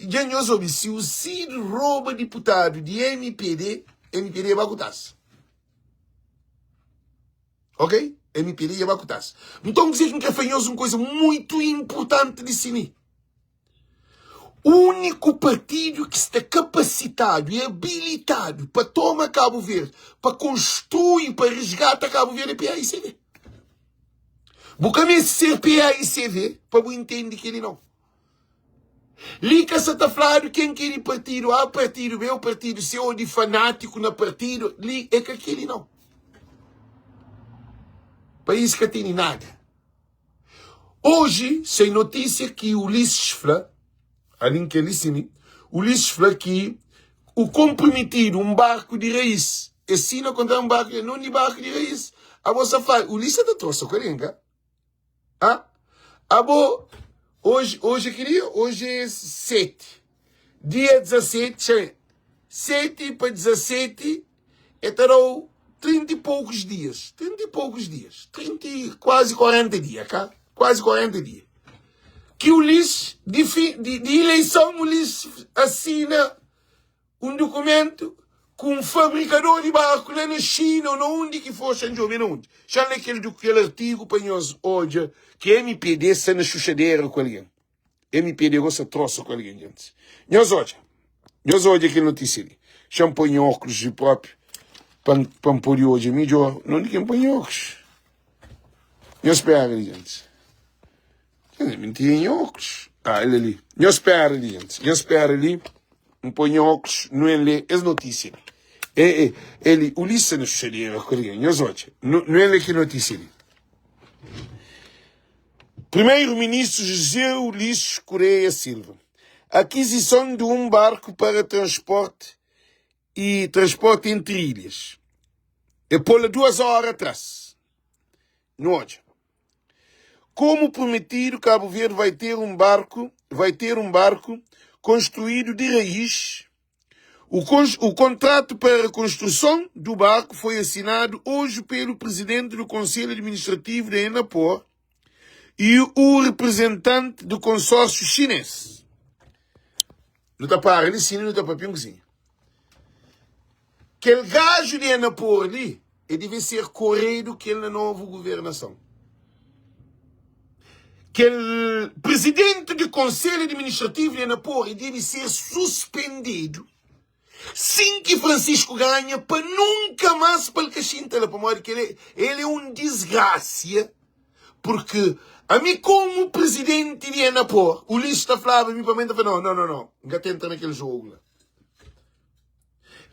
dja nhos obi, si u Cid roba diputadu di mpd, mpd ba ku tasa. Ok? Mpd dja ba ku tasa. Nton kuzê ki N kre fla nhos un kuza muitu inpurtanti di si mi. Úniku partidu ki sta kapasitadu i abilitadu pa toma Kabu Verdi, pa konstrui, pa resgata Kabu Verdi é PAICV. Bu ka meste ser PAICV pa bu intende kel-li nau. Li ka sa ta fladu ken ki é di partidu A, partidu B ô partidu C ô di fanátiku na partidu. Li é ka keli nau. País ka tene nada. Oji sai notísia ki Ulisses fla, alin kel li si mi, Ulisses fla ki u konprometidu un barku di raís. E sina kontra un barku di, non di barku di raís. Abo sa fla, Ulisses sa ta trosa ku algen, ka? Ah, abo, oji, oji é ki dia? Oji é 7. Dia 17, txa ben, 7 pa 17 é ta da-u 30 e poucos dias. 30 e poucos dias. 30 e quase 40 dia, ka? Quase 40 dia. Ki Ulisses, di, fi, di, di eleição, Ulisses assina un dukumentu ku un fabrikador di barku la na Xina ô na undi ki for, xa-m djobe na undi. Xa-m lé kel kel artigu pa nhos odja ki MPD sta na xuxadera ku algen. MPD gosta trosa ku algen, gentis. Nhos odja, nhos odja kel notísia li. Xa-m poi nha óklus li própi pa N pa N pode odja midjór. Na undi ki N poi nha óklus? Nhos spera li, gentis. Mi N tinha nha óklus. Ah, el ali. Nhos spera li, gentis. Nhos spera li. N poi nha óklus, nu N lé es notísia li. E, e, el, Ulisses na xuxadera ku algen. Nhos odja. Nu, nu N lé ki notísia li. Primeiro-Ministro José Ulisses Correia Silva. Aquisição de um barco para transporte e transporte entre ilhas. E pô-la duas horas atrás. Nu odja. Como prometido, Cabo Verde vai ter um barco, vai ter um barco construído de raiz. O, o contrato para a construção do barco foi assinado hoje pelo presidente do Conselho Administrativo da Enapor e o representante do consórcio chinês. Nu ta para li sina nu ta papia un kuzinha. Kel gaju di Enapor li e deve ser koredu kel na novu guvernason. Kel presidenti di konselhu administrativu di Enapor e debe ser suspendidu sin ki Francisco ganha pa nunka mas pa el ka xinta la pamodi kel el é un disgrasia Porque ami komu presidenti di Enapor, Ulisses ta flaba mi pa mi, N ta fla, no, no, no, no, N ka ta entra na kel jogu la.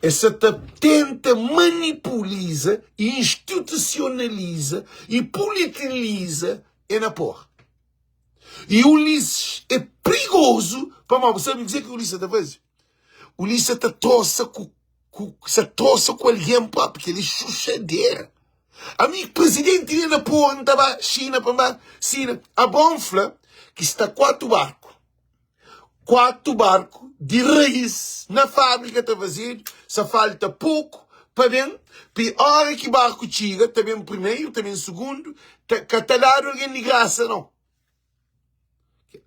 Es sa ta tenta manipuliza i institusionaliza i politiliza Enapor. I Ulisses é prigozu pamodi bu sabe kuzê ki Ulisses ta faze? Ulisses ta trosa ku ku sa trosa ku algen propi, kel é xuxadera. Ami presidenti li na porra N ta ba Xina pa N ba sina. Abon fla ki sta 4 barku, 4 barku di rais na fabrika ta fazedu, sa falta poku pa ben, pi ora ki barku txiga ta ben primeru, ta ben sugundu, ta ka ta dadu algen di grasa nau.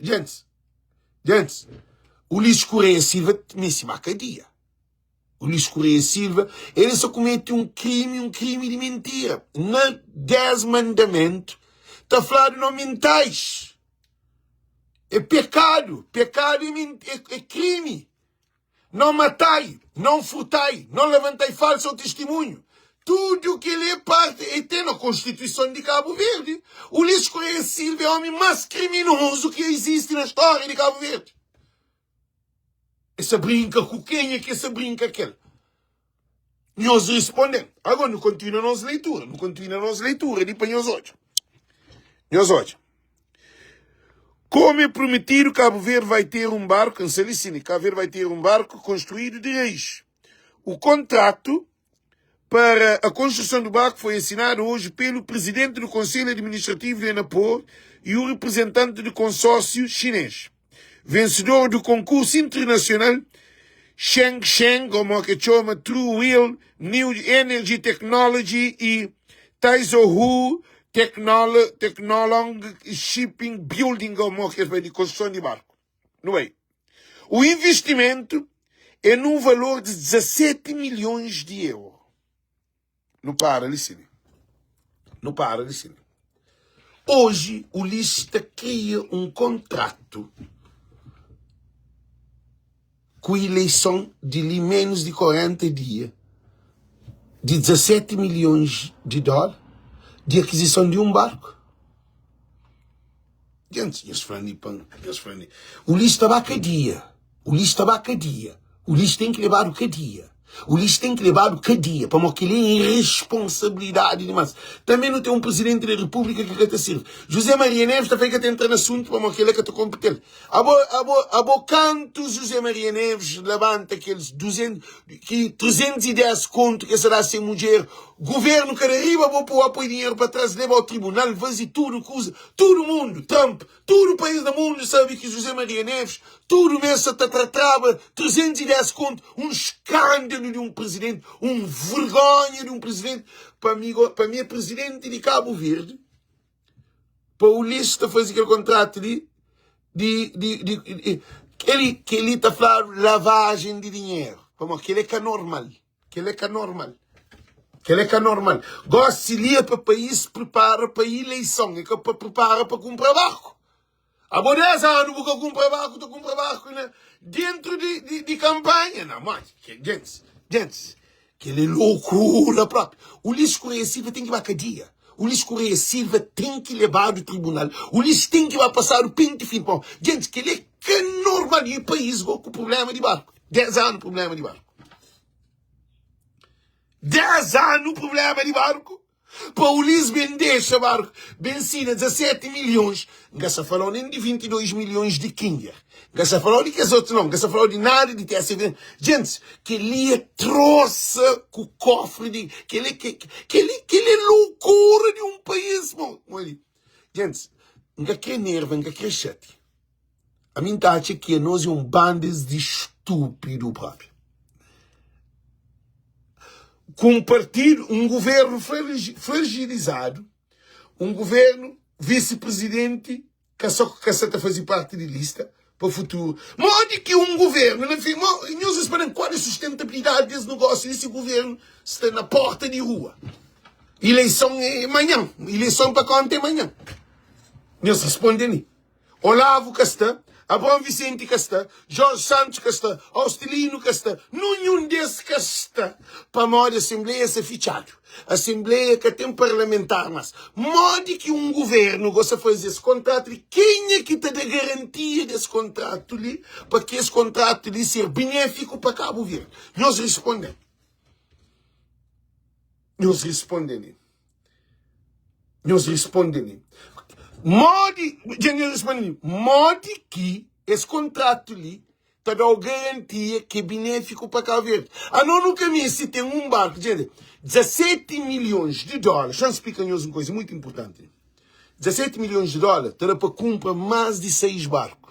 Gentis, gentis, Ulisses Correia Silva meste ba kadia. Ulisses Correia Silva, ele sa kumete un krimi, un krimi di mentira. Na 10 mandamentu ta fladu no mintais. É pekadu, pekadu é, é, é krimi. Não matai, não furtai, não levantai falso testemunho. Tudo que ele é parte e tem na Constituição de Cabo Verde. Ulisses Correia Silva é o homem mais criminoso que existe na história de Cabo Verde. Essa brinca com quem é que essa brinca aquele? Nós respondem. Agora, não continua a nossa leitura. Não continua a nossa leitura. Ali para nós hoje. Nós hoje. Como é prometido, Cabo Verde vai ter um barco, em Salicine, Cabo Verde vai ter um barco construído de raiz. O contrato para a construção do barco foi assinado hoje pelo presidente do Conselho Administrativo de Enapor e o representante do consórcio chinês. Vencedor do concurso internacional Sheng Sheng, como que chama, True Will, New Energy Technology e Taizohu Technolo Technolong Shipping Building, como que é de construção de barco. Não é? O investimento é num valor de 17 milhões de euros. Nu para li sini. Nu para li sini. Oji Ulisses ta kria un kontratu ku ileison di li menus di 40 dia di 17 milhons di dólar di akizison di un barku. Gentis, nhos fla li pa nhos fla li. Ulis ta ba kadia. Ulis ta ba kadia. Ulis ten ki lebadu kadia. Ulis ten ki lebadu kadia. Pamodi kel-li é irresponsabilidadi dimás. Tanbê nu ten un Prizidenti di Repúblika ki ka ta sirbi. José Maria Neves ta fla ki ka ta entra na asuntu pamodi kel-la ka ta konpete-l. Abo, abo, abo kantu José Maria Neves labanta kel 200, ki 310 kontu ki es ta da se mudjer, governu ka da riba bo po poi dinheru pa tras, leba ao tribunal, faze tudu kuza, tudu mundu, Trump, tudu país na mundu sabe ki José Maria Neves tudu mes sa ta tra traba 310 kontu, un skandalu di un presidenti, un vergonha di un presidenti, pa mi go, pa mi é presidenti di Kabu Verdi. Pa Ulisses ta faze kel kontratu li di, di, di, di kel-li, kel-li ta fladu lavajen di dinheru. Pamodi kel-li é ka normal. Kel-li é ka normal. Kel-li é ka normal. Gósi li é pa país pripara pa ileison, é ka pa pripara pa kunpra barku. Abo 10 anu bu ka kunpra barku, ta kunpra barku na dentru di, di, di kampanha. Não, mas, gentis, gentis, kel-li é loucura própi. Ulisses Correia Silva ten ki ba kadia. Ulisses Correia Silva ten ki lebadu tribunal. Ulisses ten ki ba pasadu penti finu. Bom, gentis, kel-li é ka normal. E país go ku problema di barku. 10 anu problema di barku. 10 anu problema di barku. Pa Ulis ben dexa barku ben sina 17 milhons, N ka sa fala-u nen di 22 milhons di Kinger, N ka sa fala-u di kes otu nau, N ka sa fala-u di nada di TSV. Gentis, kel-li é trosa ku kofri di, kel-li, kel-li, kel-li é lokura di un país, mon. Gentis, N ka kre nerva, N ka kre xatia. Ami N ta atxa ki anos é un bandas di stúpidu propi. Ku un partidu, un guvernu fragilizadu, un guvernu visi-prizidenti ka so ka sa ta faze parti di lista pa futuru. Modi ki un guvernu na fin, nhos responde-m kual é sustentabilidadi des negósiu li si guvernu sta na porta di rua? Ileison é manhan, ileison pa konta é manhan. Nhos responde-m. Olavo ka sta, Abraão Vicente ka sta, Jorge Santos ka sta, Austelino ka sta, nunhun des ka sta, pamodi Asenbleia sta fitxadu, Asenbleia ka ten parlamentar mas. Modi ki un guvernu gosta faze es kontratu li? Kenha ki ta da garantia des kontratu li pa ki es kontratu li ser benefiku pa Kabu Verdi? Nhos risponde-m. Nhos risponde-m. Nhos responde-mi. Modi, dja nhos responde-mi, modi ki es kontratu li ta da-u garantia ki é benéfiku pa Kabu Verdi? Anos nu ka meste ten un barku, dja 17 milhons di dóla. Xa-m splika nhos un kuza mutu inpurtanti. 17 milhons di dóla ta da pa kunpra más di 6 barku.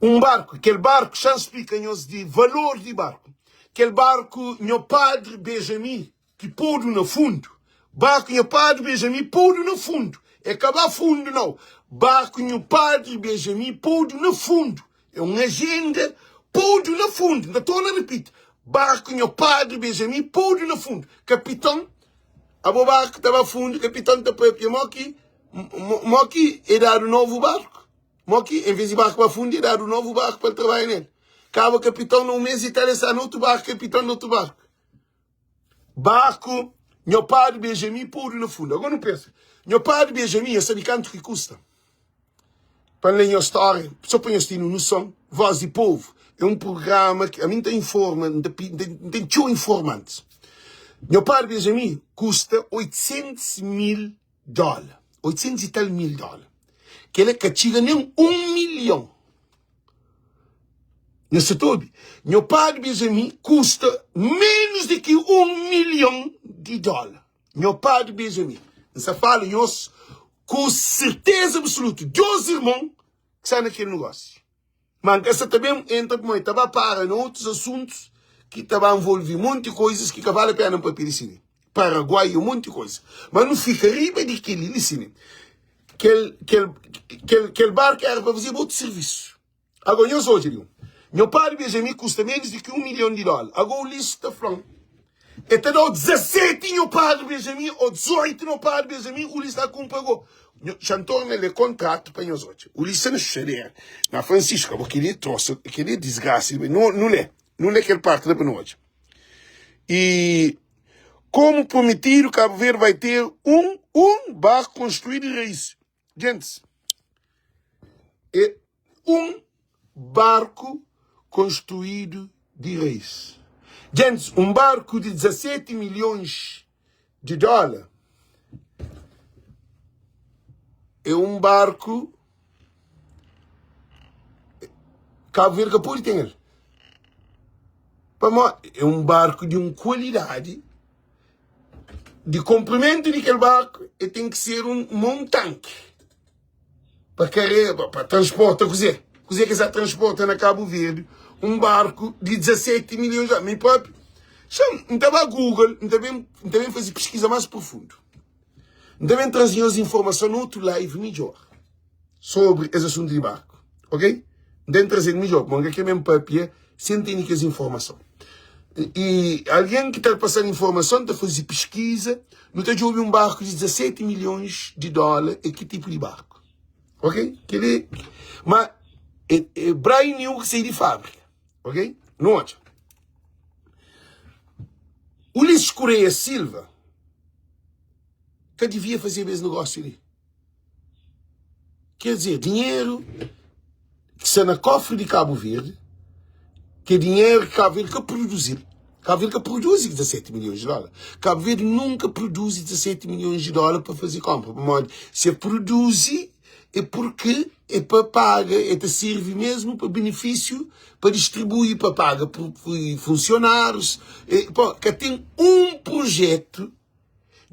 Un barku, kel barku, xa-m splika nhos di valor di barku. Kel barku nho padri Benjamin Ki podu na fundu. Barku nha padri Benjamin podu na fundu. É ka ba fundu nau. Barku nhu padri Benjamin podu na fundu. É un ajenda podu na fundu. N ta torna ripiti. Barku nhu padri Benjamin podu na fundu. Kapiton, abo barku ta ba fundu, kapiton ta papia mo ki mo ki e dadu novu barku. Mo ki en ves di barku ba fundu e dadu novu barku pa el trabadja nel. Kaba kapiton na un mes i tal e sta na otu barku, kapiton na otu barku. Barku nho padri Benjamin podu na fundu. Agora nu pensa, nho padri Benjamin, nhos sabe kantu ki kusta? Pa N lé nhos stória, só pa nhos tene un noson, Voz di Povo é un prugrama ki ami N ta informa, N ten txeu informantis. Nho padri Benjamin kusta 800 mil dóla, 800 i tal mil dóla. Kel-la ka txiga nen un milhon. Nhos sa ta obi? Nho padri Benjamin kusta ménus di ki un milhon di dóla. Nho padri Benjamin. N sa fala nhos ku serteza absolutu, dôs irmon ki sta na kel nogósiu. Má N ka sa ta ben entra pamodi ta ba para na otus asuntus ki ta ba nvolve monti koizas ki ka bale pena N papia di si li. Paraguai i un monti koiza. Má nu fika riba di kel-li li si li. Kel, kel, kel, kel barku éra pa fazeba otu sirvisu. Agora nhos odja li, nho padri Benjamin kusta menos di ki 1 milhon di dóla. Agora Ulisses ta fla-m, e ta da-u 17 nho padri Benjamin ou 18 nho padri Benjamin, Ulisses ta kunpra go. Nho, xa N torna lé kontratu pa nhos odja. Ulisses sta na xuxadera, na Francisco, abo kel-li é trosa, kel-li é disgrasa. Nu, nu lé, nu lé kel parti la pa nu odja. E komu prometidu, Kabu Verdi vai ter un, un barku konstruídu di rais. Gentis. É un barku konstruídu di rais. Gentis, un barku di 17 milhons di dóla é un barku Kabu Verdi ka pode ten el. Pamodi é un barku di un kualidadi di konprimentu di kel barku el ten ki ser un un tanki. Pa kareba, pa transporta kuzê? Kuzê ki es ta transporta na Kabu Verdi? Un barku di 17 milhons di Mi própi, xa-m, N ta ba Google, N ta ben, N ta ben faze piskiza más profundu. N ta ben traze nhos informason na otu live midjór sobri es asuntu di barku, ok? N ta ben traze-l midjór, pamodi N ka krê ben pâpia sen tene kes informason. I algen ki ta pasa-m informason ta faze piskiza, nu ta djobe un barku di 17 milhons di dóla é ki tipu di barku. Ok? Kel-li, ma é, é brand new ki sai di fábrika. Ok? Nu odja. Ulisses Correia Silva ka divia fazeba es negósiu li. Quer dizer, dinheiro que está na cofre de Cabo Verde, que é dinheiro que Cabo Verde que produzir. Cabo Verde que produz 17 milhões de dólares. Cabo Verde nunca produz 17 milhões de dólares para fazer compra. Se produz é porque é para paga, é para servir mesmo para benefício, para distribuir, para paga por, por funcionários. É, pô, que tem um projeto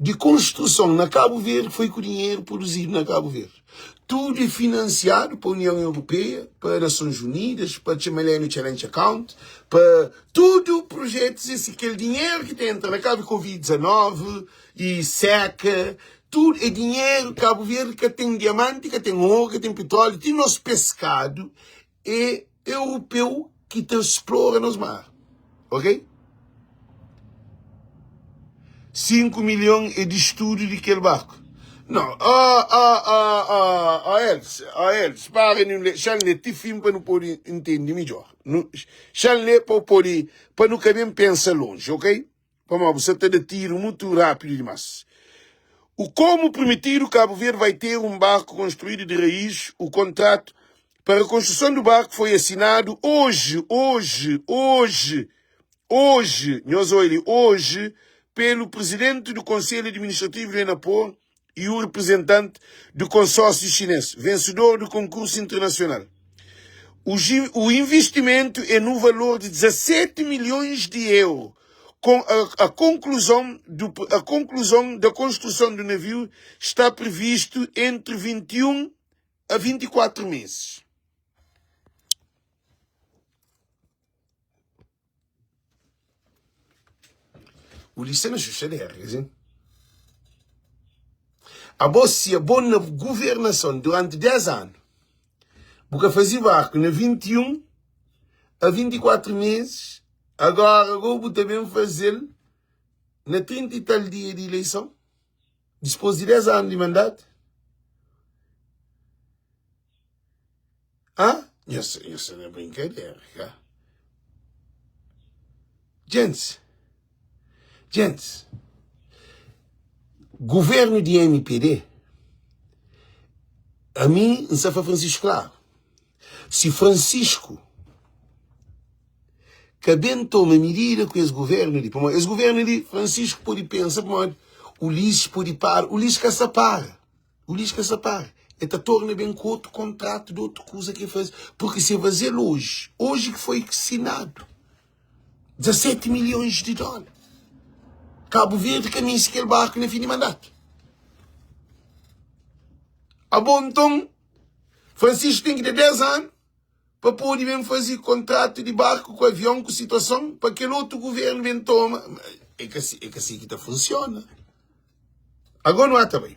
di konstruson na Kabu Verdi foi ku dinheru produzidu na Kabu Verdi. Tudu é finansiadu pa Union Europeia, pa Nasons Unidas, pa Millennium Challenge Account, pa tudu projetus esi kel dinheru ki ta entra na Kabu Covid 19 i seka, tudu é dinheru Kabu Verdi ka ten diamanti, ka ten oru, ka ten pitróliu, ti nos peskadu é europeu ki ta splora nos mar, ok? 5 milhon é di studu di kel barku. Não, oh, oh, oh, oh, oh, Elvis, oh, Elvis, para nu lê, xa-m lê ti fin pa nu pode intende midjór. Nu, xa-m lê pa pode, pa nu ka ben pensa lonji, ok? Pamodi bu sa ta da tiru mutu rápidu dimás. O como prometido, Cabo Verde vai ter um barco construído de raiz. O contrato para a construção do barco foi assinado hoje, hoje, hoje, hoje, nhos olhe, hoje, pelo presidente do Conselho Administrativo do Enapor e o representante do consórcio chinês, vencedor do concurso internacional. O, o investimento é no valor de 17 milhões de euros, com a, a, conclusão do, a conclusão da construção do navio está previsto entre 21 a 24 meses. Ulisses na xuxa de ergas, hein? Abo si abo na governason durante 10 anu, bu ka faze barku na 21 a 24 meses, agora go bu ta ben fazel na 30 e tal dia di ileison, dispos di 10 anu di mandatu? Ah, nhos, nhos sta na brinkadera, ka? Gentis, gentis, governu di MPD, ami N sta fla Francisco klaru, si Francisco ka ben toma midida ku es governu li, pamodi es governu li, Francisco pode pensa pamodi Ulisses pode para, Ulisses ka sta para. Ulisses ka sa para. El ta torna ben ku otu kontratu di otu kuza ki el faze. Purki si el faze-l oji, oji ki foi sinadu, 17 milhons di dóla. Kabu Verdi ka meste kel barku na fin di mandatu. Abo nton, Francisco ten ki da 10 anu pa pode ben faze kontratu di barku ku avion ku situason pa kel otu guvernu ben toma. É ka si, é ka si ki ta funsiona. Agora não há também.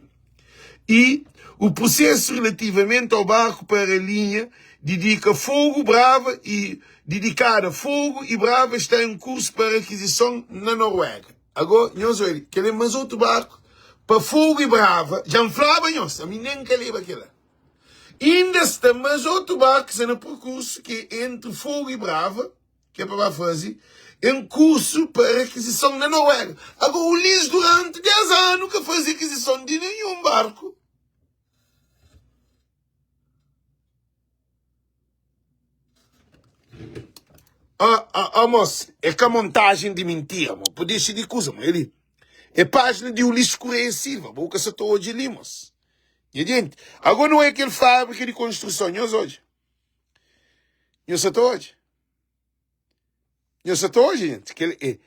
E o processo relativamente ao barco para a linha dedica Fogo Brava e dedicada Fogo e Brava está em curso para aquisição na Noruega. Agora, nhos olha, queremos mais outro barco para Fogo e Brava. Já me falava, nhos, a mim nem caleba aquela. Ainda está mais outro barco que está no percurso que é entre Fogo e Brava ki é pa ba faze en kursu pa rekizison na Noruega. Agora, Ulis duranti 10 anu ka faze rekizison di ninhun barku. Ah, ah, ah, mos, é ka montagem di mintira, mo. Pô deixa di kuza, mo. Eli. É página di Ulisses Correia Silva. Bo ka sa ta odja li, mos. Nha gente, agora não é aquele fábrica de construção, nhos odja. Nhos sa ta odja. Nhos sa ta odja, gente. Kel, é,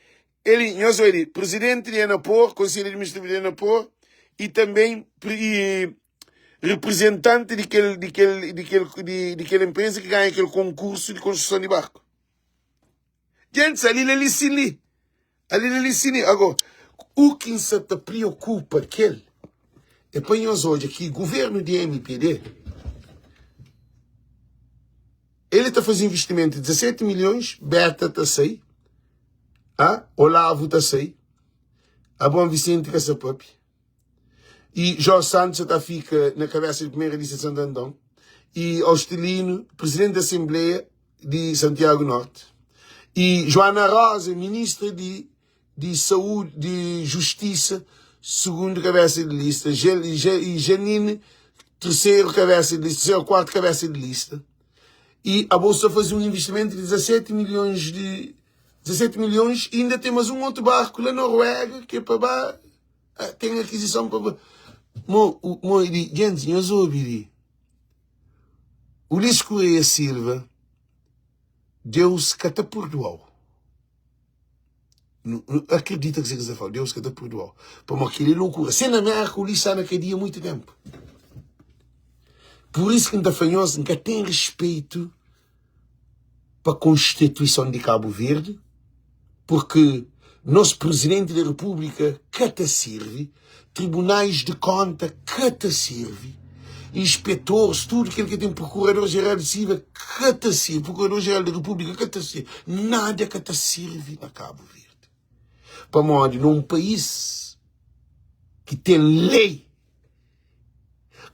ele, nhos odja li, presidente di Enapor, conselho administrativo di Enapor e também e, representante di kel, di kel, di kel, di, di kel empresa ki ganha kel konkursu di konstruson di barku. Gentis, ali la li sin li. Ali la li sin li. Agora, u ki N sa ta preokupa kel é pa nhos odja ki governu di MPD ele ta faze investimentu di 17 milhons, Beta ta sai, ah, Olavo ta sai, Abraão Vicente ka sa papia. E Jorge Santos sa ta fika na kabesa di primeira lista di Santo Antão e Austelino, presidente da Assembleia di Santiago Norte e Joana Rosa, ministra di di Saúde, di Justisa, segundo kabesa di lista, e Janine, terceiro kabesa di lista, terceiro, quarto kabesa di lista. E a bolsa fazer um investimento de 17 milhões de 17 milhões e ainda tem mais um outro barco lá na Noruega que é para ba Ten akizison pa Mo, mo di gentis, nhos obi li. Ulisses Correia Silva, Deus ka ta purdua-u. Nu, nu akredita kuzê ki N sta fla-u, Deus ka ta purdua-u. Pamodi kel-li é lokura. Se na Mérka, Ulisses sta na kadia muitu ténpu. Pur isu ki N ta fla nhos, N ka ten respeitu pa Konstituison di Kabu Verdi, purki nos Presidenti di Repúblika ka ta sirvi, Tribunais di Konta ka ta sirvi, Inspetoris, tudu kel ki ten Prokurador Jeral di Silva ka ta sirvi, Prokurador Jeral di Repúblika ka ta sirvi, nada ka ta sirvi na Kabu Verdi. Pamodi na un país ki ten lei,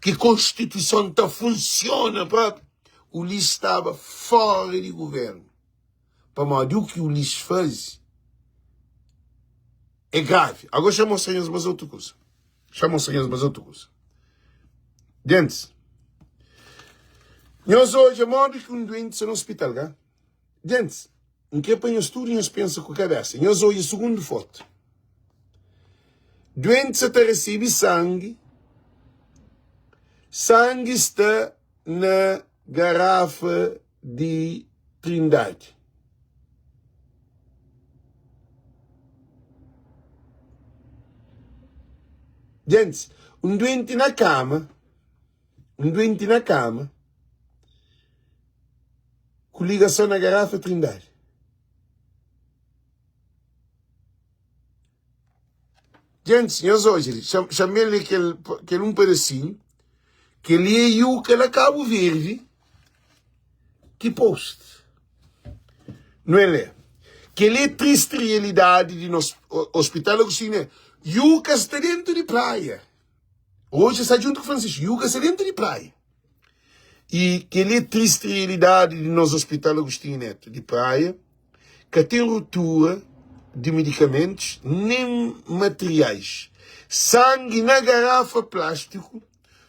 ki konstituison ta funsiona propi, Ulisses staba fora di guvernu, pamodi u ki Ulisses faze é gravi. Agora xa mostra nhos mas otu kuza. Xa mostra nhos mas otu kuza. Gentis, nhos odja modi ki un duenti sta na ospital, ka? Gentis, N kre pa nhos tudu nhos pensa ku kabesa. Nhos odja sugundu fotu. Duenti sa ta resebe sangi. Sangi sta na garafa di Trindadi. Gentis, un duenti na kama, un duenti na kama. Ku ligason na garafa Trindadi. Gentis, nhos odja li, xa-m ben lé kel, kel un pedasinhu. Kel-li é Yuka la Kabu Verdi ki post. Nu el lé. Kel-li é tristi realidadi di nos Hospital Agostinho Neto. Yuka sta dentu di praia. Oji sta djuntu ku Francisco. Yuka sta dentu di praia. E kel-li é tristi realidadi di nos Hospital Agostinho Neto di Praia, ka ten rutura di medikamentus nen materiais. Sangi na garafa plástiku,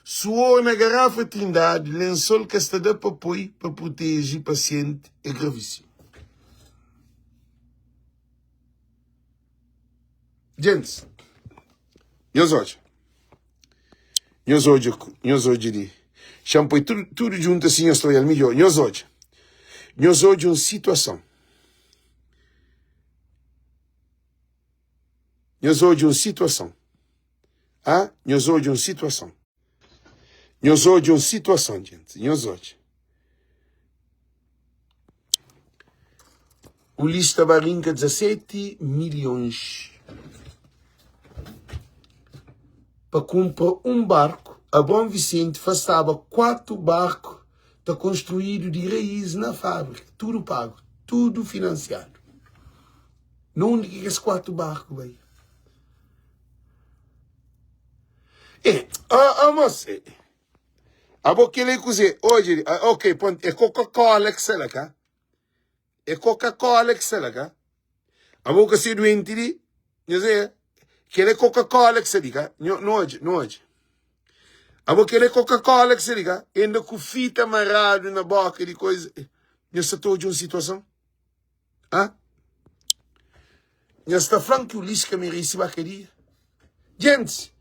suor na garafa trindadi, lensol ka sta da pa poi pa proteje pasienti é gravíssimu. Gentis, nhos odja. Nhos odja, nhos odja li. Xa-m poi tudu, tudu djuntu asi nhos ta odja-l midjór. Nhos odja. Nhos odja un situason. Nhos odja un situason. Ah, nhos odja un situason. Nhos odja un situason, gente. Nhos odja. Ulisses ta ba rinka 17 milhões pa kunpra un barku. Abraão Vicente fa staba 4 barku ta konstruídu di raiz na fábrika, tudu pagu, tudu finansiadu. Na undi ki kes 4 barku bai? E, ah, ah, mos, e, abo kel é kuzê? Odja li, ah, ok, pronto, é Coca-Cola ki sta la, ka? É Coca-Cola ki sta la, ka? Abo ka ser doente li? Nhos é, kel é Coca-Cola ki sta li, ka? Nho, no odja, no odja. Abo kel é Coca-Cola ki sta li, ka? Enda ku fita amarradu na boka di koisa. Nhos sa ta odja un situason? Ha? Nhos ta fla-m ki Ulisses ka merese ba kadia? Gentis,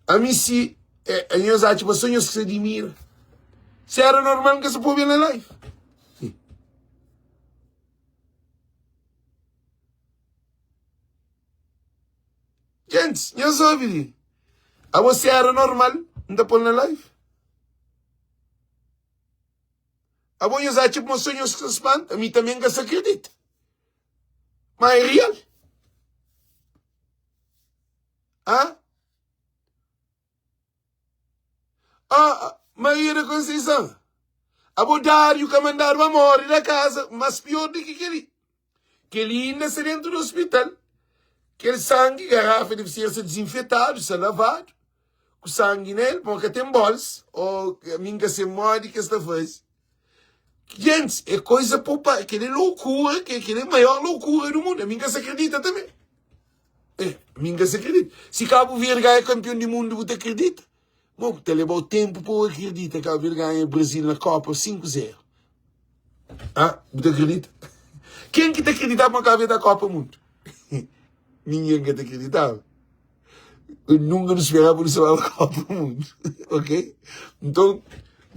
ami si eh, nhos atxa pa so nhos ki sa dimira. Si era normal N ka sa pobe na live. Gentis, nhos obi li. Abo si era normal, N ta pol na live. Abo nhos atxa ma so nhos ki sa spanta? Mi tanbe N ka sa kridita. Ma é real. Hã? Ah, Maria da Conceição. Abo Dário ka mandadu ba more da casa, mas pior di ki kel-li. Kel-li inda sta dentu di hospital. Kel sangi, garrafa debe ser sa desinfetadu, sa lavadu ku sangi nel, pamodi ka ten bols, ou mi N ka sen modi ki es ta faze. Gentis, é koisa pa pa, kel-li é loucura, kel-li é maior loucura do mundo. Ami N ka sa kredita tanbe. Eh, mi N ka sa kredita. Si Cabo Verde ganha kampion di mundu, bu ta kredita? Bo, ta leba-u tenpu pa bu akredita Cabo Verde ganha Brasil na Copa 5-0. Ah, bu ta kredita? Ken ki ta kreditaba ma Cabo Verde da Copa Mundu? Ningen ka ta kreditaba. Nunka nu speraba nu speraba Copa Mundu. Ok? Nton,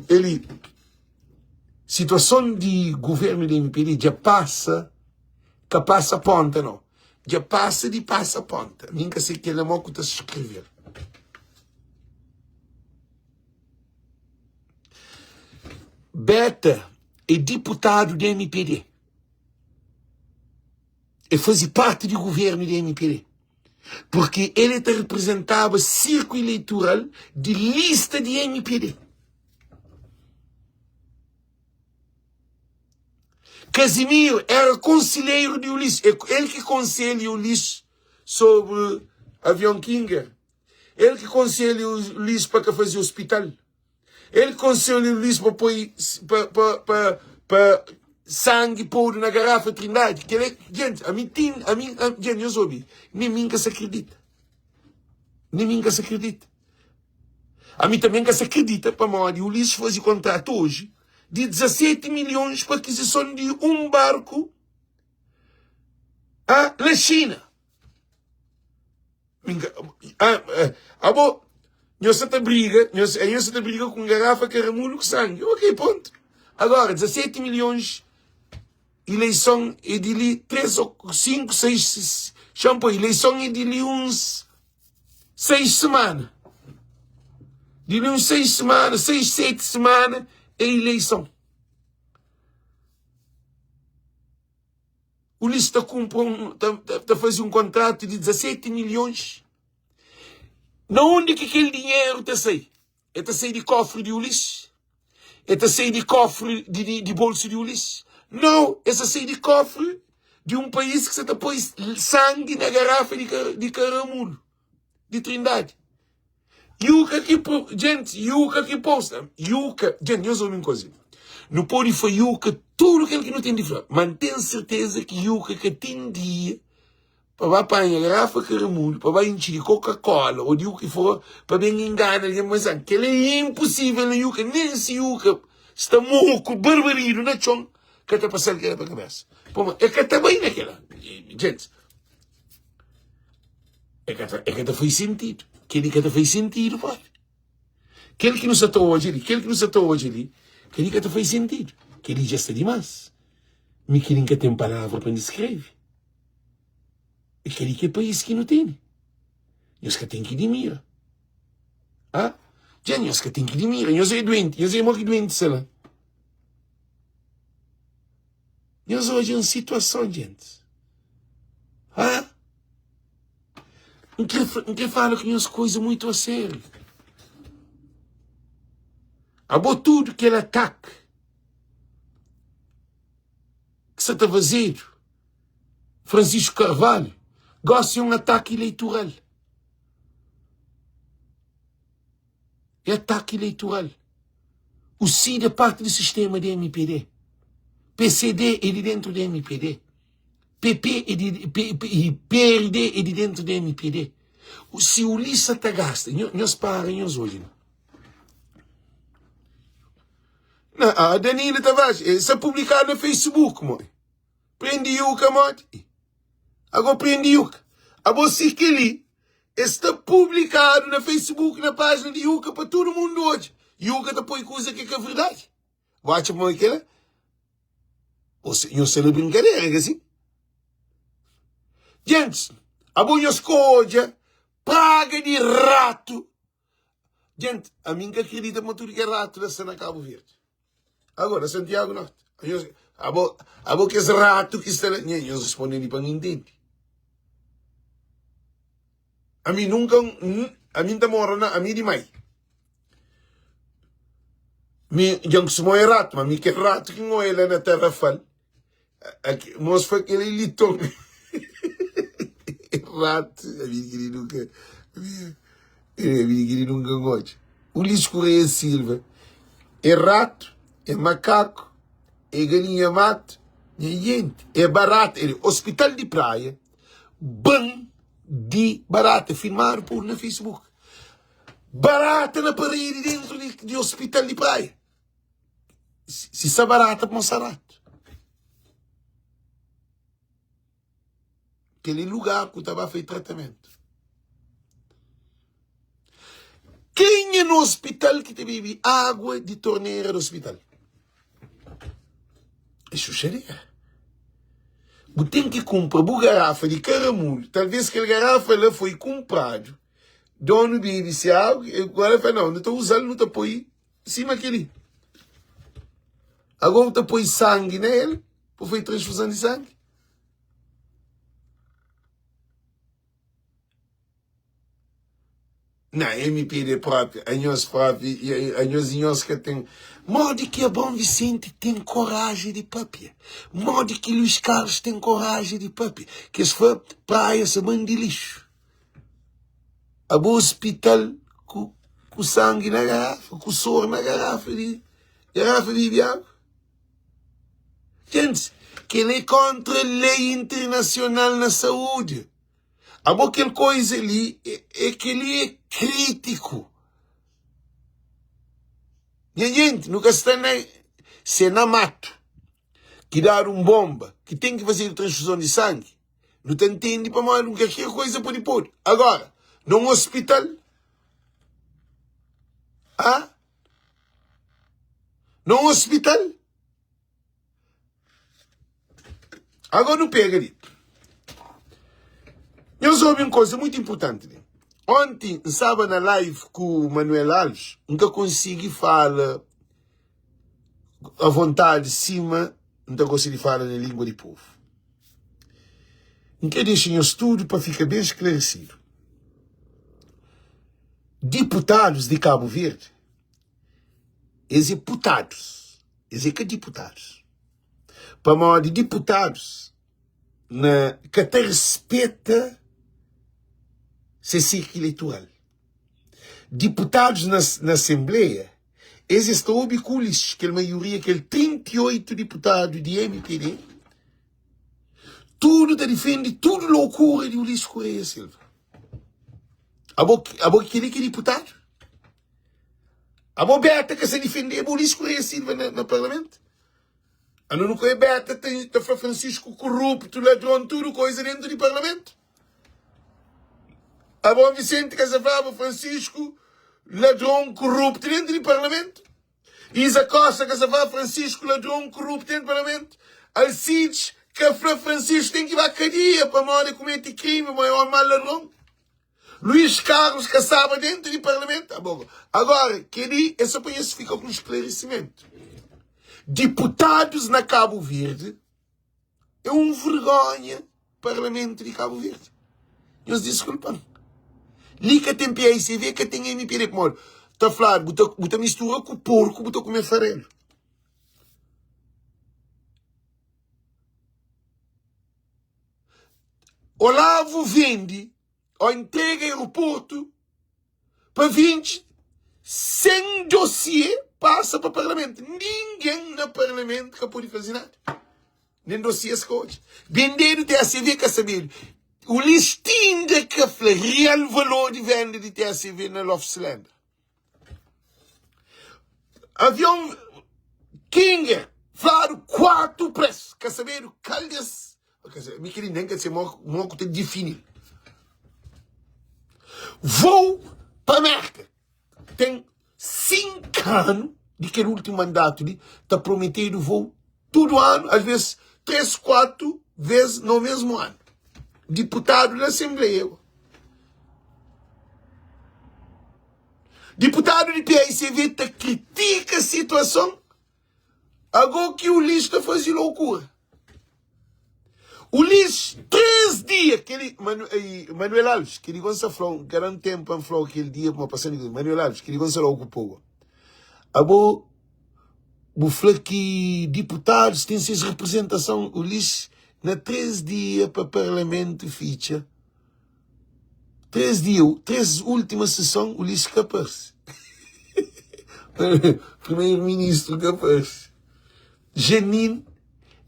eli, situason di governu di MPD dja pasa, ka pasa ponta no. Dja pasa di pasa ponta. Mi N ka se kela mo ku ta skrivel. Beta é diputadu di MPD. É faze parti di governu di MPD. Porque ele ta representaba sirku eleitoral di lista di MPD. Casimiro era conselheiro de Ulisses. Ele que conselha Ulisses sobre avião Kinger. Ele que conselha Ulisses para que fazer hospital. Ele que conselha Ulisses para pôr pa, pa, pa, pa sangue pôr na garrafa Trindade. Que ele, gente, a mim tem, a mim, a, gente, eu soube, nem mim que se acredita. Nem mim que se acredita. A mim também que se acredita, pamodi Ulisses faze contrato hoje de 17 milhões para aquisição de um barco ah, na China. Abo, nhos sa ta briga, nhos, nhos sa ta briga com garrafa caramulo com sangue. Ok, ponto. Agora, 17 milhões, eleição é de li 3 ou 5, 6, shampoo, eleição é de li uns 6 semana. De li uns 6 semana, 6, 7 semana é eleição. Ulisses ta kunpra un, ta, ta, ta faze un kontratu di 17 milhons. Na undi ki kel dinheru ta sai? E ta sai di kofri di Ulisses? E ta sai di kofri di, di, di bolsu di Ulisses? Nau, e sa sai di kofri di un país ki sa ta poi sangi na garafa di, di karamulu, di Trindadi. Yuka ki po, gente, yuka ki posta, yuka, gente, nhos obi un koza. Nu pode fla yuka tudu kel ki nu ten di fla, ma N ten serteza ki yuka ka ten dia pa ba panha garafa karamulu, pa ba intxi di Coca-Cola ou di u ki for, pa ben ingana algen, ma san, kel é imposível na yuka, nen si yuka sta moku, barbaridu na txon, ka ta pasal kela pa kabesa. Pamodi el ka ta bai na kela. Gente, E ka ta, e ka ta fai sentidu. Kel-li ka ta fai sentidu, propi. Kel ki nu sa ta odja li, kel ki nu sa ta odja li, kel-li ka ta fai sentidu. Kel-li dja sta dimás. Mi kel-li N ka ten palavra pa N diskreve. E kel-li ki é país ki nu tene. Nhos ka ten ki dimira. Ah? Dja nhos ka ten ki dimira. Nhos é duenti. Nhos é mo ki duenti sta la. Nhos odja un situason, gentis. Ah? N kre, N kre fala ku nhos koisa muito a sério. Abo tudo kel atake ki sa ta fazedu, Francisco Carvalho, gosi é un atake eleitoral. É atake eleitoral. O CID é parte do sistema de MPD. PCD é de dentro do MPD. PP é de, P, P, e PRD é de dentro do MPD. Se o Lissa tá gasta, nhos para, nhos olhem. Na, a Danilo Tavares, está publicado no Facebook, mãe. Prende Yuka modi? Ih, ago prende Yuka. Abo si kel-li e sta publikadu na Facebook na pájina di Yuka pa tudu mundu odja. Yuka ta poi kuza ki é ka verdadi. Bu atxa ma kel-la? Nhos sta na brinkadera, ka si? Gentis, abo nhos ka odja praga di ratu. Gente, ami N ka akredita ma tudu kel ratu la sta na Kabu Verdi. Agora, na Santiago Norte. Nhos, abo, abo kes ratu ki sta la, nha, nhos responde li pa N intende. Ami nunka, ami N ta mora na, ami di mai. Mi, dja N kustuma oia ratu, ma mi kel ratu ki N oia la na Tarrafal, Mos fla kel li ton Rato Ami kiri nunka Ami kiri nunka ngodja Ulisses Correia Silva É rato, é macaco, é galinha mato Nha gente, é barata É hospital de praia Ban di barata Filmado por na Facebook Barata na parede dentro di hospital de praia Si sa barata pamo sa ratu. Kel é lugar ku ta ba fai tratamentu. Kenha na hospital ki ta bebi água di torneira di hospital? É xuxadera. Bu ten ki kunpra bu garafa di karamulu. Talvez kel garafa la foi kunpradu. Donu bebi se água, agora el fla, não, nu ta uza-l, nu ta poi Sima kel-li. Agora bu ta poi sangi na el pa fai transfuzon di sangi? Na, MPD propi, anhos propi, anhos i nhos ka ten. Modi ki Abraão Vicente ten koraji di papia? Modi ki Luís Carlos ten koraji di papia? Ki es fla praia sa ban di lixu. Abo hospital ku ku sangue na garrafa, ku sor na garrafa di garrafa di bebi agu. Gente, kel é kontra lei internacional na saúde. Abo kel coisa li é, é kel li é crítico. Nha gente, nu ka sta na se na mato ki dadu un bomba ki ten ki fazedu transfusão di sangue. Nu ta ntende pamodi un kalker koiza pode podu. Agora, na un ospital, ah? Na un ospital? Agora nu pega li. Nhos obi un koza muitu inpurtanti li. Onti N staba na live ku Manuel Alves, N ka konsigi fala avontadi sima N ta gosta di fala na lingua di povu. N kre dexa nhos tudu pa fika ben sklaresidu. Diputadus di Kabu Verdi, es é putadus, es é ka diputadus. Pamodi diputadus na ka ta rispeta se sirkulu eleitoral. Diputadus na na asenbleia, es es ta obi ku Ulisses, kel maioria, kel 38 diputadu di mpd, tudu ta difende tudu lokura di Ulisses Correia Silva. Abo, abo kel-li ki é diputadu? Abo beta ka sa difendeba Ulisses Correia Silva na, na parlamentu? Anu nu koi beta ta, ta fla Francisco korruptu, ladron, tudu koiza dentu di parlamentu? Abo Vicente ka sa flaba Francisco ladron, korruptu dentu di parlamentu? Isa Costa ka sa fla Francisco ladron korruptu dentu di parlamentu? Alcides ka fla Francisco ten ki ba kadia pamodi e kumeti krimi, ma é omi mal ladron? Luís Carlos ka staba dentu di parlamentu? Abo agora keli é so pa nhos fika ku esclarecimentu. Diputadus na Cabo Verde é um vergonha parlamentu di Cabo Verde. Nhos disculpan. Li ka ten PICV, ka ten MPD pamodi ta fladu bu ta bu ta mistura ku porku bu ta kume farelu. Olavo vende ou entrega aeroporto pa 20 sem dossiê passa pa parlamento. Ninguém na parlamento ka pode fazer nada. Nem dossiê se ka odja. Bendedu TSV ka sabedu. O listinda ka fla real valor di venda di TSV na Loft Cylinder. Avião King. Fladu 4 presu, ka sabedu kal des. Mi kel-li nen ka se mo ku ta difini. Vou pa Merka. Ten 5 anu di kel ultimu mandatu li ta prometedu vou tudu anu, as ves 3, 4 ves no mesmu anu. Diputadu na Asenbleia. Diputadu di paicv ta kritika situason ago ki Ulis ta faze loukura. Ulis, 3 dia keli Manuel Alves, keli gon sa flau, ka dan tempu pa nflau kel dia pa pasa Manuel Alves, keli gon sa lau ku pogo. Abo bu fla ki diputadus ten ses representason Ulis na 3 dia pa parlamentu fitxa. 3 dia, 3 última sessão, Ulisses ka parse. Primeiro-ministro ka parse. Janine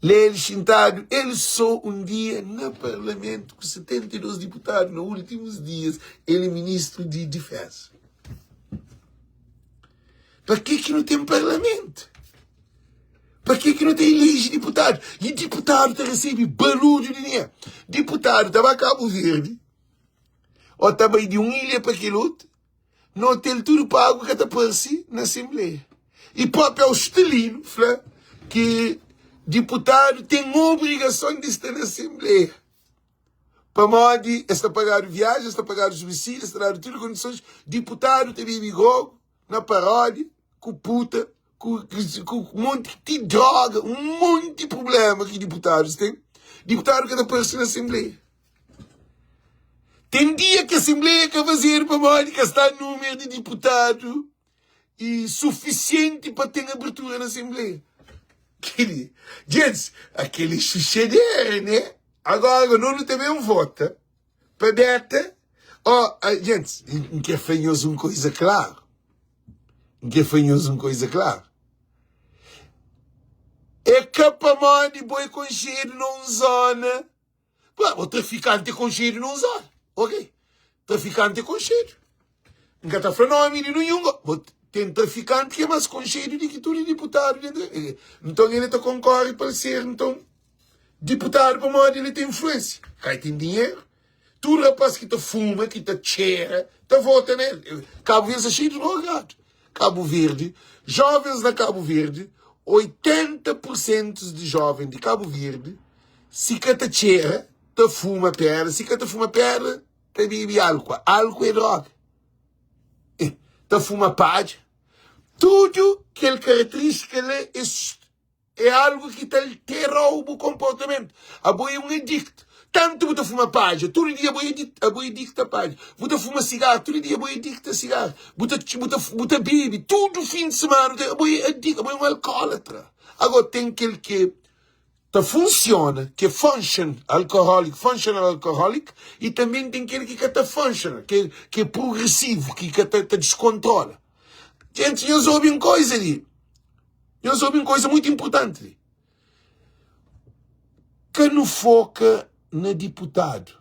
Lely xintadu el só um dia na parlamento ku 72 diputadu na últimos dias, el é ministro di defesa. Pa que que nu tem parlamento? Pa que que nu ta elege diputadu? E diputadu ta recebe barulho di dinheiro. Diputadu ta ba Cabo Verde ou ta bai di um ilha pa kel outro, no hotel tudo pago ka ta parse na assembleia. E próprio Austelino fla que diputadu tem obrigação de sta na assembleia. Pamodi es ta pagadu viajen, es ta pagadu subsídio, es ta dadu tudu kondisons. Diputadu ta bebe grogu na paródia ku puta ku ku monti ti droga, un monti problema ki diputadus ten. Diputadu ka ta parse na asenbleia. Ten dia ki asenbleia ka fazedu pamodi ka sta númeru di diputadu e sufisienti pa ten abertura na asenbleia. Keli, gentis, akeli xuxadera, né? Agora no nu ta ben vota pa beta. Oh, gentis, N kre fla nhos un koisa klaru. N kre fla nhos un koisa klaru. É ka pamodi bo é konxedu na un zona. Pá, bo trafikanti é konxedu na un zona. Ok, trafikanti é konxedu. N ka ta fla nomi di ninhun go. Bo ten trafikanti ki é más konxedu di ki tudu diputadu dentu. Nton el ta konkore pa el ser nton diputadu pamodi el ten influensia. Ka el ten dinheru. Tudu rapaz ki ta fuma, ki ta txera, ta vota na el. Kabu Verdi sta xeiu di drogadu. Kabu Verdi, jovens na Kabu Verdi, 80 pur sentu di joven di Kabu Verdi, si ka ta txera, ta fuma pedra, si ka ta fuma pedra, ta bebe álkua. Álkua é droga. Ta fuma padja. Tudu kel karakterístika la é É algu ki ta altera-u bu konportamentu. Abo é un adiktu. Tantu bu ta fuma padja, tudu dia abo é abo é adiktu a padja. Bu ta fuma sigaru, tudu dia abo é adiktu a sigaru. Bu ta bu ta bu ta bebe tudu fin di semana, abo é adiktu, abo é un alkólatra. Agora ten kel ki ta funsiona, ki é function alcoholic, functional alcoholic, i tanbe ten kel ki ka ta functional, ki ki é prugresivu, ki ka ta ta diskontrola. Djenti, nhos obi un koza li. Nhos obi un koza mutu inpurtanti li. Ka nu foka na diputadu,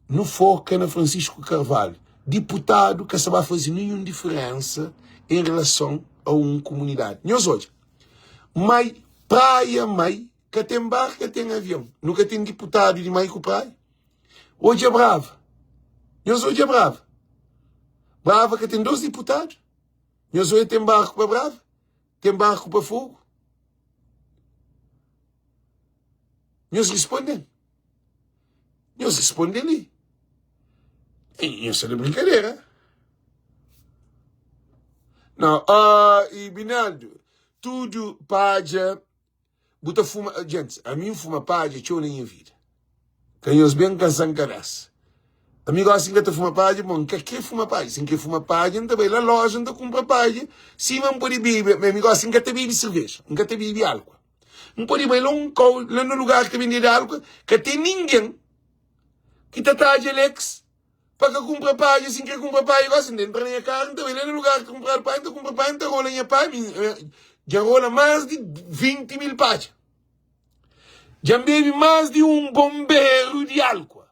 nu foka na Francisco Carvalho. Diputadu ka sa ba faze ninhun diferensa en relason a un kumunidadi. Nhos odja, Mai, Praia Mai ka ten bar, ka ten avion. Nu ka ten diputadu di Mai ku Praia. Odja Brava, nhos odja Brava. Brava ka ten dos diputadu. Nhos odja ten barku pa Brava? Ten barku pa Fogu? Nhos responde-m. Nhos responde li. Nhos sta di brinkadera. Não, ah, e Binaldo, tudo padja Bu ta fuma, gentis, ami N fuma padja txeu na nha vida. Ka nhos ben kansa-m kabésa. Ami gósi N ka ta fuma padja, bon, N ka krê fuma padja. Si N krê fuma padja, N ta bai la lója, N ta kunpra padja, sima N pode bebe. Ma ami gósi N ka ta bebe serveja, N ka ta bebe álkua. N pode bai la un kau, la na lugar ki ta bendedu álkua, ka ten ningen ki ta tadja Alex Pa ka kunpra padja, si N kre kunpra padja gosi, N ta entra na nha karu, N ta bai la na lugar ki kunpradu padja, N ta kunpra padja, N ta rola nha padja, mi dja N rola más di 20 mil padja. Dja N bebe más di un bonberu di álkua.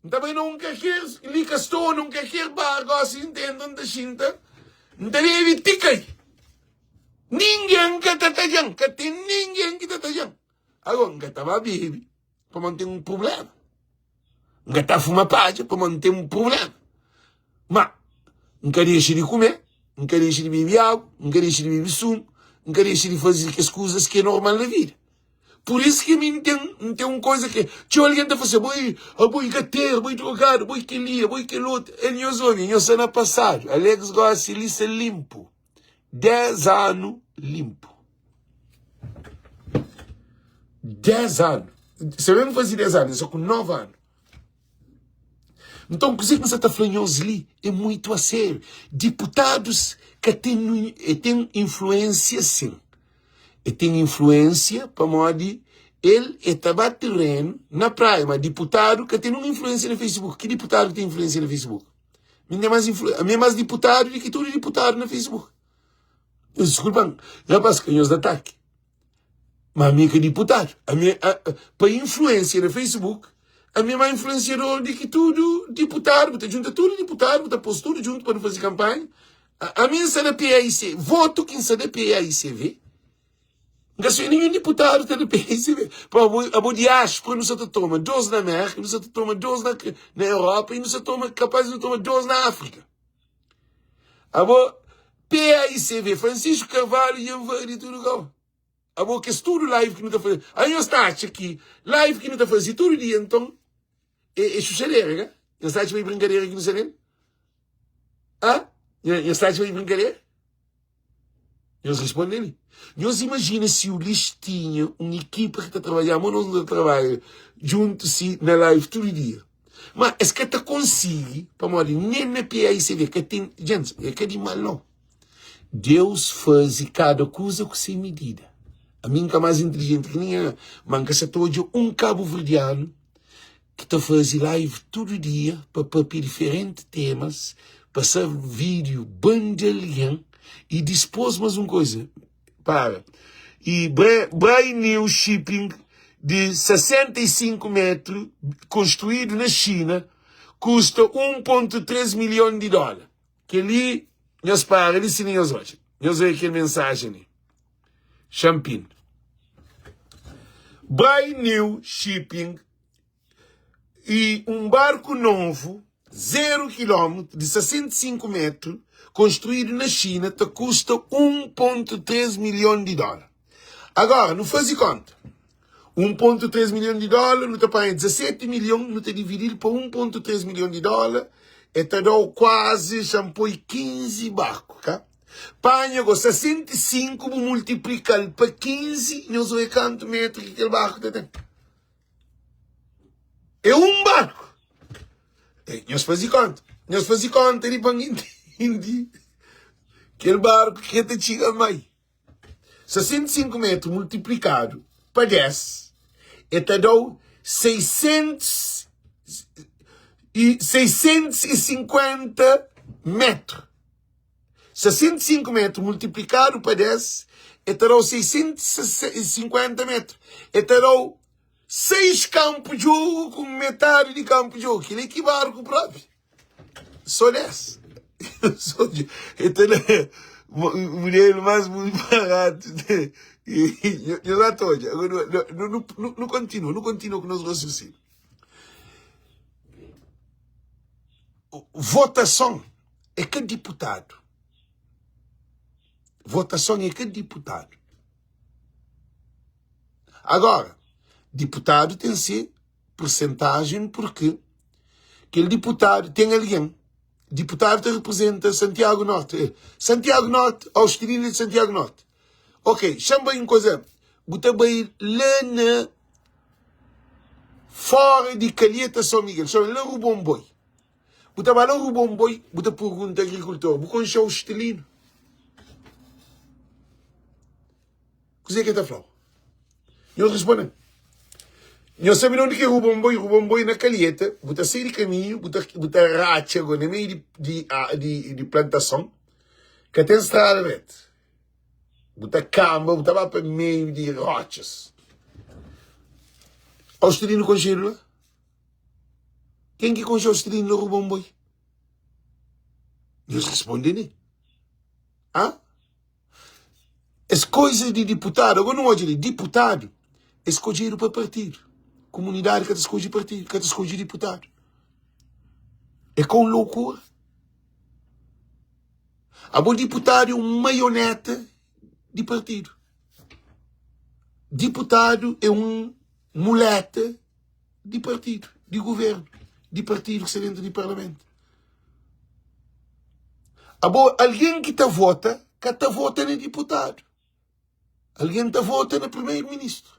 N ta bai na un kalker lika store, na un kalker bar gosi, N ta entra, N ta xinta, N ta bebe ti kai. Ningen ka ta tadja-m, ka ten ningen ki ta tadja-m. Agora, N ka ta ba bebe pamodi N ten un prubléma. N ka ta fuma padja pamodi N ten un prubléma. Má, N ka dexa di kume, N ka dexa di bebe agu, N ka dexa di bebe sumu, N ka dexa di faze kes kuzas ki é normal na vida. Pur isu ki mi N ten, N ten un kuza ki txeu algen ta fla si, abo é, abo é gateru, abo é drogadu, abo é kel-li, abo é kel otu. El nhos omi, nhos sta na pasadu. Alex gósi li sta linpu. 10 anu linpu. 10 anu. Se ben faze 10 anu, N sta ku 9 anu. Nton, kuzê ki N sta ta fla nhos li é muitu asériu. Diputadus ka ten, e ten influensia sin. E ten influensia pamodi el e ta ba terenu na praia, ma diputadu ka ten nun influensia na Facebook. Ki diputadu ki ten influensia na Facebook? Mi N ten más influ, ami é más diputadu di ki tudu diputadu na Facebook. Diskulpa-m, rapaz, ka nhos da ataki. Ma ami é ka diputadu. Ami é, a, pa influensia na Facebook, ami é má influensiador di ki tudu diputadu. Bu ta djunta tudu diputadu, bu ta pôs tudu djuntu pa nu faze kanpanha. Ami N sta na PAIC, votu ki N sta da PAICV, N ka sai ninhun diputadu ta da PAICV. Pa abo, abo diáspora nu sa ta toma dos na Mérka, nu sa ta toma dos na, na Europa i nu sa toma, kapaz di nu toma dos na Áfrika. Abo, PAICV, Francisco Carvalho dja nvadi tudu kau. Abo kes tudu live ki nu ta faze, a nhos ta atxa ki live ki nu ta faze tudu dia nton é, é xuxadera, ka? Nhos ta atxa ma é brinkadera ki nu sta nel? Hã? Nhos ta atxa ma é brinkadera? Nhos responde li. Nhos imajina si Ulis tinha un ekipa ki ta trabadja ma nos nu ta trabadja djuntu si na live tudu dia. Ma es ka ta konsigi pamodi nen na PAICV ka ten Gente, é ka di mal nau. Deus faze kada kuza ku se midida. Ami N ka más intilijenti ki ningen, ma N ka sa ta odja un kabuverdianu ki ta faze live tudu dia pa papia diferenti temas, pasa vídeo ban di algen i dispôs más un koza, para i Brand New Shipping di 65 metru konstruídu na Xina kusta 1.3 milhon di dóla. Kel-li nhos para li si nhos odja. Nhos odja kel mensajen li. Xampin. Brand New Shipping e un barku novu, zeru kilómetru, di 65 metru, konstruídu na Xina, ta kusta 1.3 milhon di dóla. Agora, nu faze konta. 1.3 milhon di dóla, nu ta panha 17 milhon, nu ta dividi-l pa 1.3 milhon di dóla, e ta da-u kuazi, xa-m poi 15 barku, ka? Panha go 65 bu multiplika-l pa 15, nhos oe kantu metru ki kel barku ta ten. É un barku. E, nhos faze konta. Nhos faze konta di pa N intende kel barku ki ta txiga mai. 65 metru multiplikadu pa 10, e ta da-u 600 e 650 metru. 65 metru multiplikadu pa 10, e ta da-u 650 metru. E ta da-u 6 kanpu djogu ku metadi di kanpu djogu. Kel-li é ki barku propi. Só 10. Só e ta da mudelu más baratu. Nhos ata odja. Nu kontinua, nu kontinua ku nos rasiosinu. Votason é ka diputadu. Votason é ka diputadu. Agora, diputadu ten se persentajen porque kel diputadu ten algen. Diputadu ta representa Santiago Norte. Eh, Santiago Norte, Austelina de Santiago Norte. Ok, xa-m bai un koza. Bu ta bai la na fora di Calheta São Miguel, xa la Rubon Boi. Bu ta ba la Rubon Boi, bu ta pergunta agrikultor, bu konxe Austelino? Kuzê ki el ta fla-u? Nhos responde-m. Nhos sabe di undi ki é Rubon Boi? Rubon Boi na Kalheta, bu ta sai di kaminhu, bu ta, bu ta ratxa go na meiu di, di, di, di plantason, ka ten strada dretu. Bu ta kanba, bu ta ba pa meiu di rotxas. Austelino konxedu la? Ken ki konxe Austelino na Rubon Boi? Nhos responde-m. Ha? Es koizas di diputadu, agora nu odja li, diputadu é skodjedu pa partidu. Komunidadi ka ta skodje partidu, ka ta skodje diputadu. É ka un loukura? Abo diputadu é un maioneta di partidu. Diputadu é un muleta di partidu, di governu, di partidu ki sta dentu di parlamentu. Abo algen ki ta vota, ka ta vota na diputadu. Algen ta vota na primeru-ministru.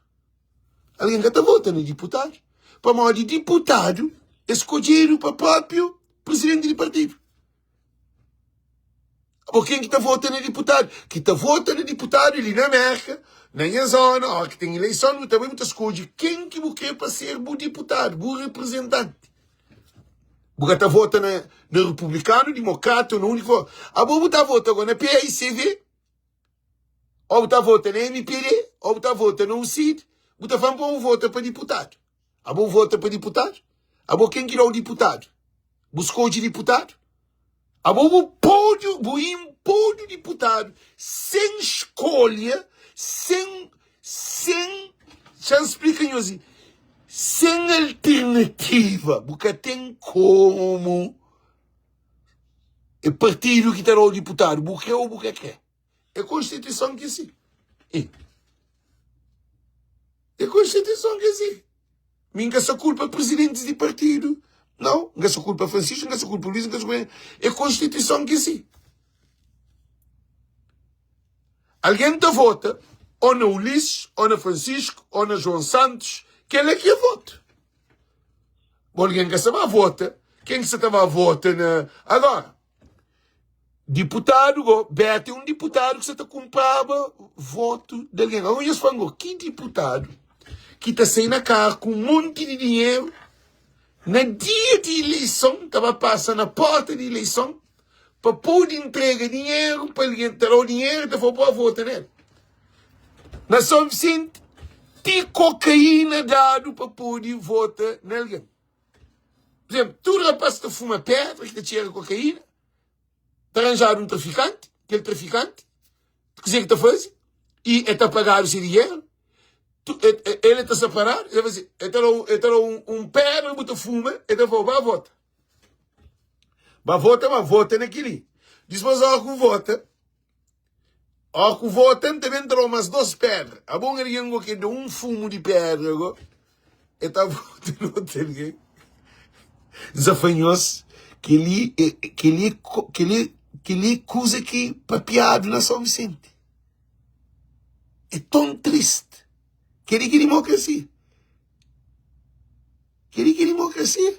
Algen ka ta vota na diputadu. Pamodi diputadu é skodjedu pa própiu prizidenti di partidu. Abo ken ki ta vota na diputadu? Ki ta vota na diputadu li na Merka, na nha zona, ora ki ten ileison, bu ta bai bu ta skodje ken ki bu kre pa ser bu diputadu, bu reprizentanti. Bu ka ta vota na, na republikanu, dimokrata ou na undi ki for. Abo bu ta vota go na PAICV, ou bu ta vota na MPD, ou bu ta vota na UCID, bu ta fla-m pa bu vota pa diputadu. Abo bu vota pa diputadu? Abo ken ki da-u diputadu? Bu skodje diputadu? Abo bu pode, bu inpodu diputadu sen skolha, sen, sen, xa-m splika nhos, sen alternativa. Bu ka ten komu. É partidu ki ta da-u diputadu, bu kre ou bu ka kre. É konstituison ki si. É konstituison ki si. Mi N ka sa kulpa prizidentis di partidu, nau. N ka sa kulpa Francisco, N ka sa kulpa Luís, N ka sa kulpa. É konstituison ki si. Algen ta vota ou na Ulisses, ou na Francisco, ou na João Santos, kel-la ki é votu. Bo algen ka sa ba vota, ken ki sa ta ba vota na. Agora, Diputadu go, Beto é un diputadu ki sa ta kunpraba votu di algen. Agora nhos fla-m go, ki diputadu ki ta sai na karu ku un monti di dinheru na dia di ileison, ta ba pasa na porta di ileison pa pode ntrega dinheru pa algen, ta da-u dinheru i ta fla-u pa vota nel? Na Son Visenti, ti kokaína dadu pa pode vota na algen. Por exemplo, tudu rapaz ki ta fuma pedra, ki ta txera kokaína, ta ranjadu un trafikanti, kel trafikanti, kuzê ki ta faze? I el ta pagadu se dinheru, el ta separadu, el ta faze, el ta dau, el ta dau un pedra bu ta fuma, el ta fla-u, ba vota. Ba vota, ba vota na kel-li. Dispôs óra ku vota, Ó ku vota N ta ben tra-u más dos pedra. Abo un algen go ke da un fumu di pedra go, e ta vota na otu algen. Nzafanhos, kel-li é, kel-li é, kel-li, kel-li é kuza ki papiadu na São Vicente. É ton triste. Kel-li ki é dimokrasia. Kel-li ki é dimokrasia.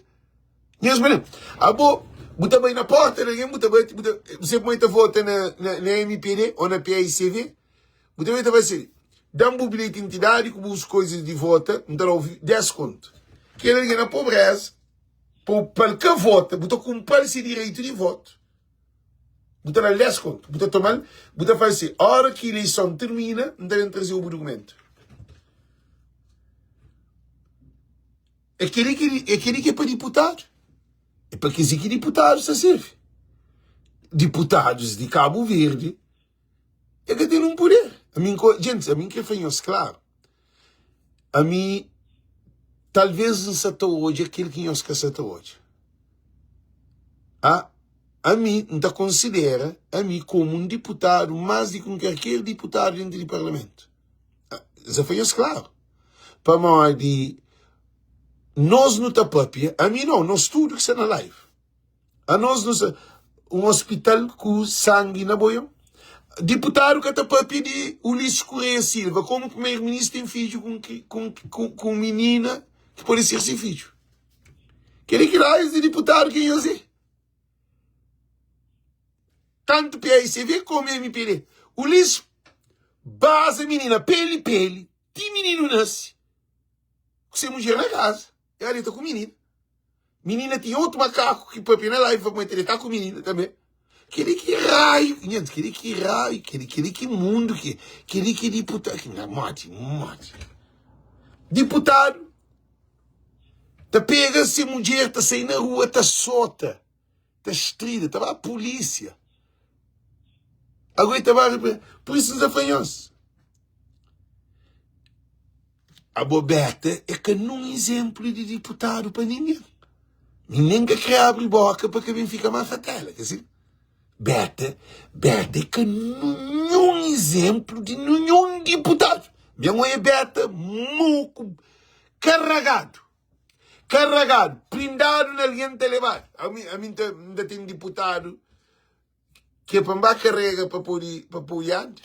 Nhos manda, abo bu ta bai na porta di algen, bu ta bati, bu ta, bu se mãe ta vota na, na, na MPD ou na PAICV, bu ta bai ta bai se, dam bu bilhete de identidade ku bus coisas de vota, N ta dau 10 kontu. Kel algen na pobreza, pa, pa el ka vota, bu ta kumpra-l se direito de voto. Bu ta dal 10 kontu, bu ta tomal, bu ta fala se, ora ki ileison termina, N ta ben traze-u bu documento. É kel-li ki é kel-li ki é pa diputadu. É pa kes-li ki diputadus ta sirvi. Diputadus di Kabu Verdi é ka ten un puder. Ami N ka, djentis, ami N kre fla nhos klaru, ami talvês N sa ta odja kel ki nhos ka sa ta odja. A Ami N ta konsidera ami komu un diputadu más di ki un kalker diputadu dentu di parlamentu. N sa fla nhos klaru. Pamodi nos nu ta papia, ami nau, nos tudu ki sta na live, anos nu sta un hospital ku sangi na boion. Diputadu ka ta papia di Ulisses Correia Silva komu primeiro ministru ten fidju ku un minina ki pode ser se fidju. Keli ki raius di diputadu ki nhos é? Tantu PAICV komu MPD. Ulisses baza minina peli peli. Ti mininu nase ku se mudjer na kaza, ela deta ku minina. Minina tinha otu makaku ki papia na live, fla kuma el ta deta ku minina tanbe. Keli ki raiu, nhentis, keli ki raiu, keli, keli ki mundu ki, keli ki diputadu, na modi, modi. Diputadu ta pega se mudjer, ta sai na rua, ta sota, ta strida, ta ba polísia. Ago e ta ba Pur isu N ta fla nhos, abo Beta é ka nun izénplu di diputadu pa ningen. Mi nen ka kre abri boka pa ka ben fika má fatela, ka si? Beta, Beta é ka ninhun izénplu di ninhun diputadu. Ben oia Beta moku, karagadu. Karagadu, prindadu na algen ta lebadu. Ami, ami N ta, N ta ten diputadu ki é pa N ba karega pa pode, pa poi anda.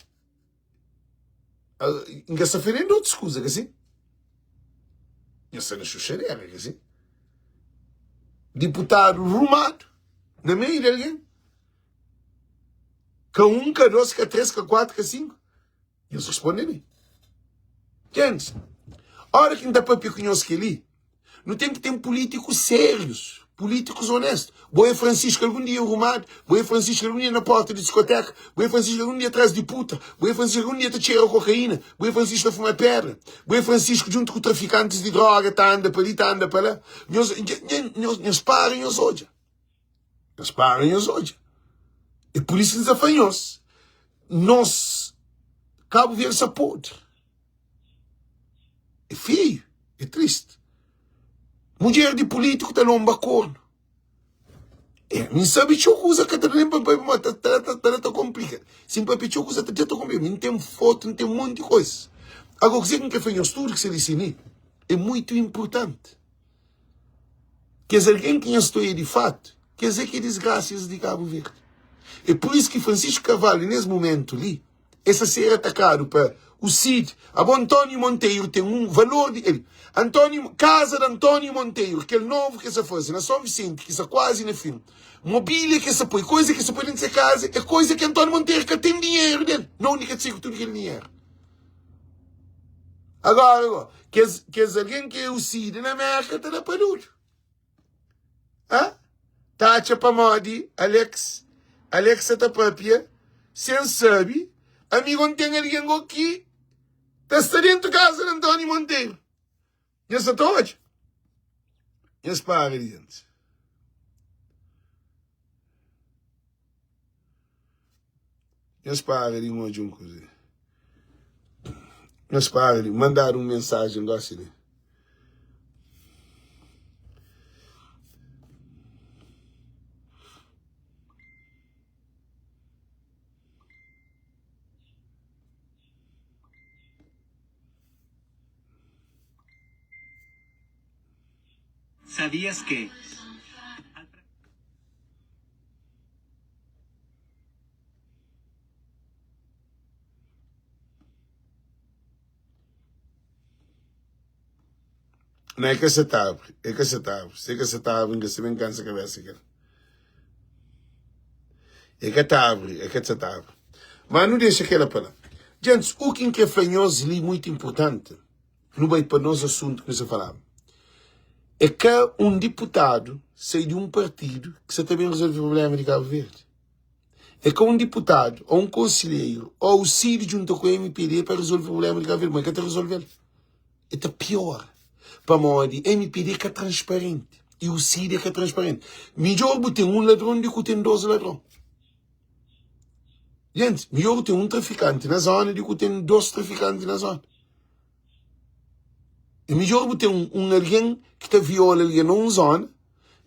N ka sta fenendu otus kuza, ka si? Nha sta na xuxadera, ka si? Diputadu rumadu na meiu di algen. Ka un, ka dos, ka tres, ka kuatru, ka sinku. Nhos responde mi. Gentis, ora ki N ta papia ku nhos kel-li, nu ten ki ten pulítikus sérius, pulítikus onéstu. Bo é Francisco algun dia rumadu, bo é Francisco algun dia na porta di diskoteka, bo é Francisco algun dia tras di puta, bo é Francisco algun dia ta txera kokaína, bo é Francisco ta fuma pedra, bo é Francisco djuntu ku trafikantis di droga ta anda pa li, ta anda pa la. Nhos, nhos, nhos para nhos odja. Nhos para nhos odja. É por isso ki N ta fla nhos, nos Cabo Verde sta podre. É feio, é triste. Mudjer di político ta lomba corno. É, mi sabe txeu kuza ka ta da nem pa pa pa ta ta ta ta ta komplika. Si N papia txeu kuza ta ta komplika. Mi N ten foto, N ten monti koisa. Agora kuzê ki N kre fla nhos tudu ki sta li si mi é muito importante. Kes algen ki nhas toia di fatu, kes é ki é disgrasias di Kabu Verdi. É pur isu ki Francisco Carvalho, nes mumentu li, e sa ser atakadu pa o Cid. Abo António Monteiro ten un valor di el. António, kaza di António Monteiro, kel novu ki e sa faze na São Vicente, ki sa kuazi na fin, mobília ki e sa poi, koiza ki e sa poi dentu se kaza, é koiza ki António Monteiro ka ten dinheru del. Na undi ki e ta sai ku tudu kel dinheru? Agora, go, kes, kes algen ki é uside na Merka ta da padudu. Hã? Ta atxa pamodi Alex, Alex sa ta papia sen sabe, ami go N ten algen go ki ta sta dentu kaza di António Monteiro. Nhos sa ta odja? Nhos para di djenti. Nhos para di odja un kuza. Nhos para di mandadu un mensajen gosi li. Sabias que. Não, é ka sa ta abri, é ka sa ta abri. Se é ka sa ta abri, N ka sa ben kansa kabesa kel. É ka ta abri, é ka sa ta abri. Mas nu dexa kela pa la. Gentis, u ki N kre fla nhos li muito importanti, nu bai pa nos asuntu ki nu sa falaba. É ka un diputadu sai di un partidu ki sa ta ben rezolve problema di Kabu Verdi. É ka un diputadu, ou un konselheiru, ou o CID djunta ku MPD pa rezolve problema di Kabu Verdi, ma é ka ta rezolve-l. É ta piora. Pamodi MPD é ka transparenti e o CID é ka transparenti. Midjor bu ten un ladron di ku ten dos ladron. Gente, midjor bu ten un trafikanti na zona di ku ten dos trafikanti na zona. É midjor bu ten un, un algen ki ta viola algen na un zona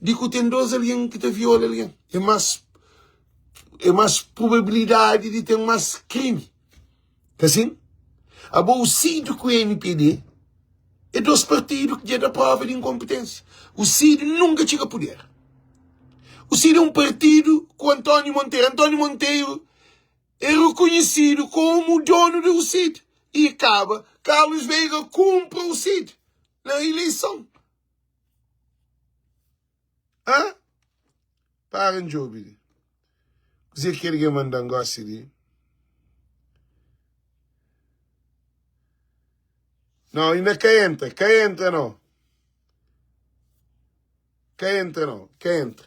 di ku ten dos algen ki ta viola algen. É mas, é mas probabilidadi di ten mas krimi. Ka sin? Abo o CID ku MPD é dos partidu ki dja da prova di inkonpitênsia. O CID nunka txiga puder. O CID é un partidu ku António Monteiro. António Monteiro é rekonhesidu komu donu di UCID. I kaba, Carlos Veiga kunpra UCID na ileison. Hã? Para N djobe li. Kuzê ki algen manda-m gósi li? Não, inda ka entra, ka entra não. Ka entra não, ka entra.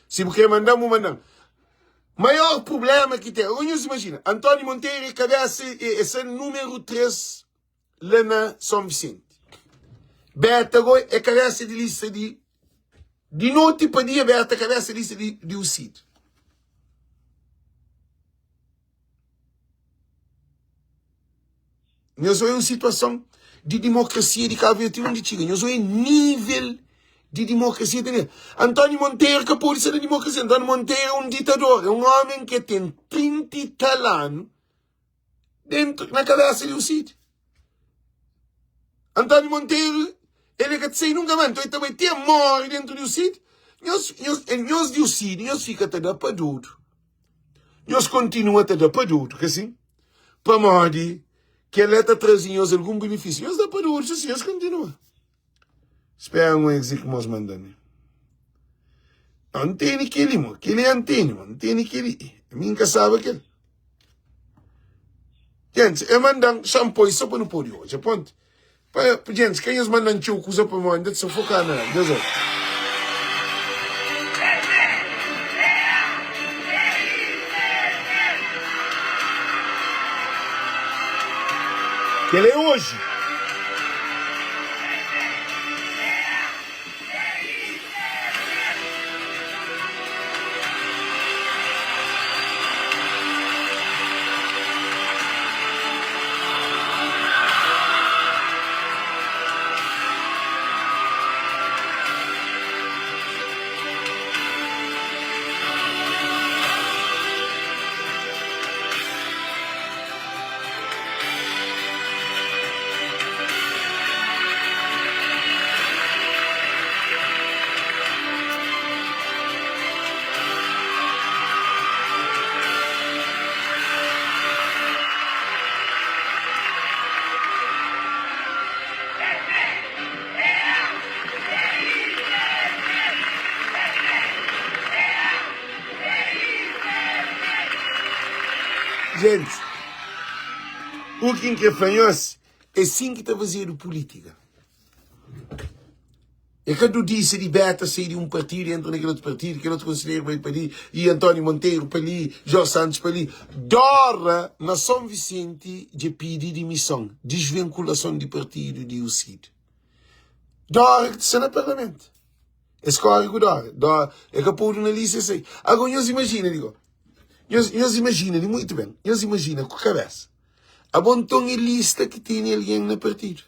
Si bu kre manda-m, bu manda-m. Maior problema ki ten, agora nhos imajina, António Monteiro é kabesa, é, é sa númeru 3 la na São Vicente. Beta go é kabesa di lista di di noti pa dia Beta kabesa di lista di, di UCID. Nhos oia un situason di dimokrasia di Kabu Verdi ti undi txiga. Nhos oia nível di dimokrasia ti undi. António Monteiro ka pode ser na dimokrasia. António Monteiro é un ditador, é un ómen ki ten 30 i tal anu dentu na kabesa di un sítio. António Monteiro, ele ka ta sai nunka más. Nton, el ta bai te móre dentu di un sítio. Nhos, nhos, nhos di un sítio, nhos fika ta da pa dodu. Nhos kontinua ta da pa dodu, ka sin? Pamodi kel-la ta traze nhos algun benefísiu. Nhos da pa dodu, si nhos kontinua. Spera un exi ki mos manda-m. N tene kel-li, mo. Kel-li N tene, mo. N tene kel-li. Mi N ka saba kel. Gentis, e manda-m xanpoi so pa nu pode odja. Pontu. Pa, gentis, ka nhos manda-m txeu kuza pamodi N ta sufoka na Deus odja. Kel-la é oji. Gente, u ki N kre fla nhos, é sin ki ta fazedu pulítika. É ka dudisa di Beta sai di un partidu e entra na kel otu partidu, kel otu konselheru bai pa li, i António Monteiro pa li, Jorge Santos pa li. Dora na Son Visenti dja pidi dimison, disvinkulason di partidu di UCID. Dora ki ta sta na parlamentu. Es kóre ku Dora. Dora é ka podu na lista, es sai. Agora nhos imajina li go. Nhos, nhos imajina li muitu ben. Nhos imajina ku kabesa. Abo nton é lista ki tene algen na partidu.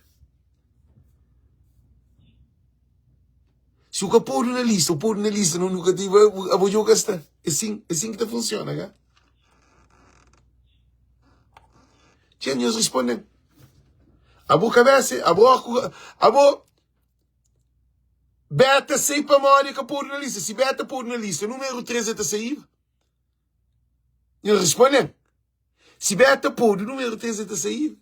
Si u ka podu na lista, u podu na lista, nu ka ti, abo dja u ka sta. É sin, é sin ki ta funsiona, ka? Txeu nhos responde-m. Abo kabesa, abo, abo, Beta sai pamodi e ka podu na lista. Si Beta podu na lista, numeru 3 e ta saiba? Nhos responde-m. Si Beta podu, numeru 3 e ta saiba?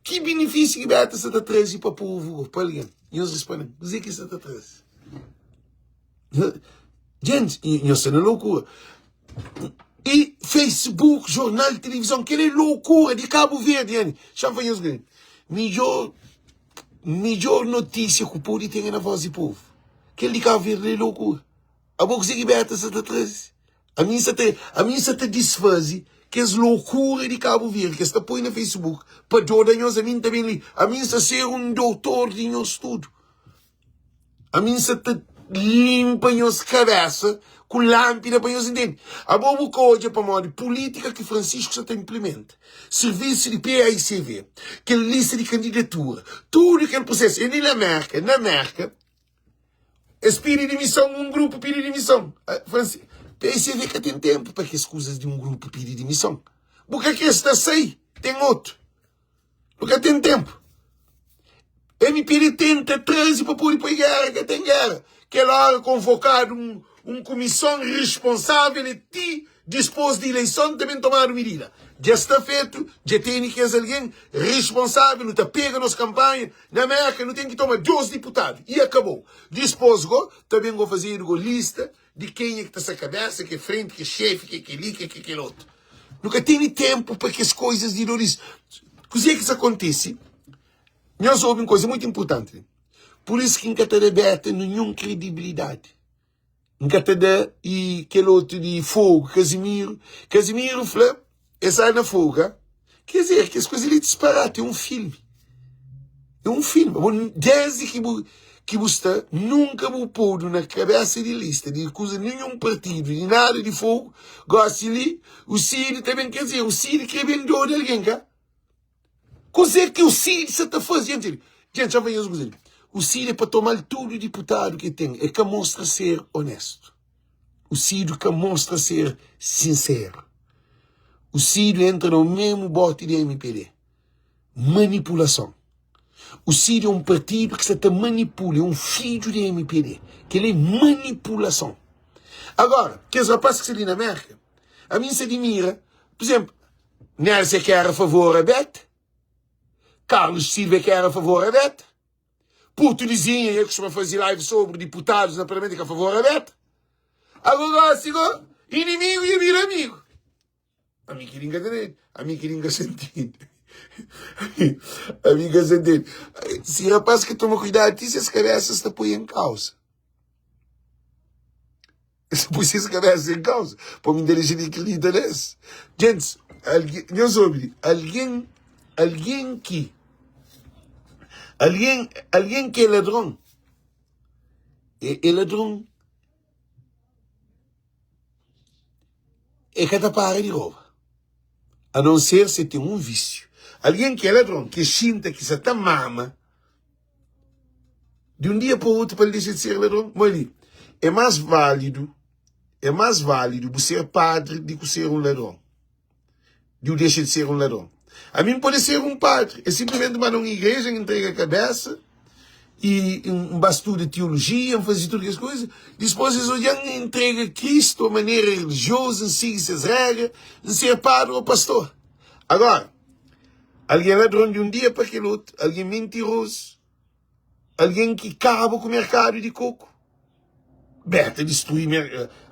Ki benefísiu ki Beta sa ta traze pa povu, pa algen? Nhos responde-m. Kuzê ki sa ta traze? Gente, nhos sta na loucura. E Facebook, jornal, televisão, kel é loucura di Cabo Verde, yani. Xa-m fla nhos grande. Midjor Midjor notísia ku pode ten é na voz di povu. Kel di Cabo Verde é loucura. Abo kuzê ki Beta sa ta traze? Ami sa ta, ami sa ta disfaze kes loucura di Cabo Verde ki es ta poi na Facebook pa doda nhos. Ami N ta ben li, ami N sa ser un doutor di nhos tudu. Ami N sa ta limpa nhos kabesa ku lanpida pa nhos intende. Abo bu ka odja pamodi pulitika ki Francisco sa ta implementa, servisu di PAICV, kel lista di kandidatura, tudu kel prosesu. E li na Merka, na Merka, es pidi dimison, un grupu pidi dimison. PAICV ka ten tenpu pa kes kuzas di un grupu pidi dimison. Bu ka kre sta sai, ten otu. Nu ka ten tenpu. MPD tenta traze pa pode poi gera, ka ten gera. Kel ora konvokadu un, un kumison responsavel e ti dispos di ileison ta ben tomadu midida. Dja sta fetu, dja tene kes algen responsavel, nu ta pega nos kanpanha. Na Merka nu ten ki toma 2 diputadu i akabou. Dispos go, ta ben go fazedu go lista di kenha ki ta sta kabesa, ki é frenti, ki é xefi, ki é keli, ki é kel otu. Nu ka tene tenpu pa kes koizas di doris. Kuzê ki sta kontise? Nhos obi un koiza mutu inpurtanti li. Pur isu ki N ka ta da Beta ninhun kredibilidadi. N ka ta da i kel otu di Fogu, Kazimiru. Kazimiru fla, es sai na Fogu, ha? Quer dizer, kes koiza li é disparati, é un filmi. É un filmi. Bo, desdi ki bu, ki bu sta, nunka bu podu na kabesa di lista di kuza ninhun partidu, di nada di Fogu. Gosi li, u Cid ta ben, quer dizer, u Cid kre ben dodu algen, ka? Kuzê ki o Cid sa ta faze? Djenti, djenti, xa fla nhos un kuza li. O Cid é pa toma-l tudu diputadu ki el ten. El ka mostra ser onéstu. O Cid ka mostra ser sinseru. O Cid entra na mesmu boti di mpd. Manipulason. O Cid é un partidu ki sa ta manipula, é un fidju di mpd. Kel-li é manipulason. Agora, kes rapaz ki sta li na Mérka, ami N sa dimira, pur izénplu, Nércia ki éra a favor a Beta, Carlos Silva ki éra a favor a Beta, Puto Lizinha, el kustuma faze live sobri diputadus na parlamentu ki a favor a Beta. Agora gosi go, inimigu dja bira amigu. Ami ki li N ka ta ntende, ami ki li N ka sa ntende. Ami N ka sa ntende. Si rapaz ka toma kuidadu ti ses kabesa sta poi en kausa. Es pui ses kabesa en kausa pa mi N ta dexa di kridita nes. Gentis, algen, nhos obi li, algen, algen ki, algen, algen ki é ladron, é, é ladron, é ka ta para di roba, a non ser si el ten un vísiu. Algen ki é ladron, ki é xinta, ki sa ta mama, Di un dia pa otu pa el dexa di ser ladron? Ma li, é más válidu, é más válidu bu ser padri di ku ser un ladron, di u dexa di ser un ladron. Ami N pode ser un padri, é sinplimenti N ba na un igreja, N ntrega kabésa i N ba studa tiolojia, N faze tudu kes kuza. Dispôs es odja-m, N ntrega Kristu a manera rilijiozu, N sigi ses régra, N ser padri ô pastor. Agora, Algen ladron di un dia pa kel otu, algen mintirozu, algen ki kaba ku merkadu di koku. Beta distrui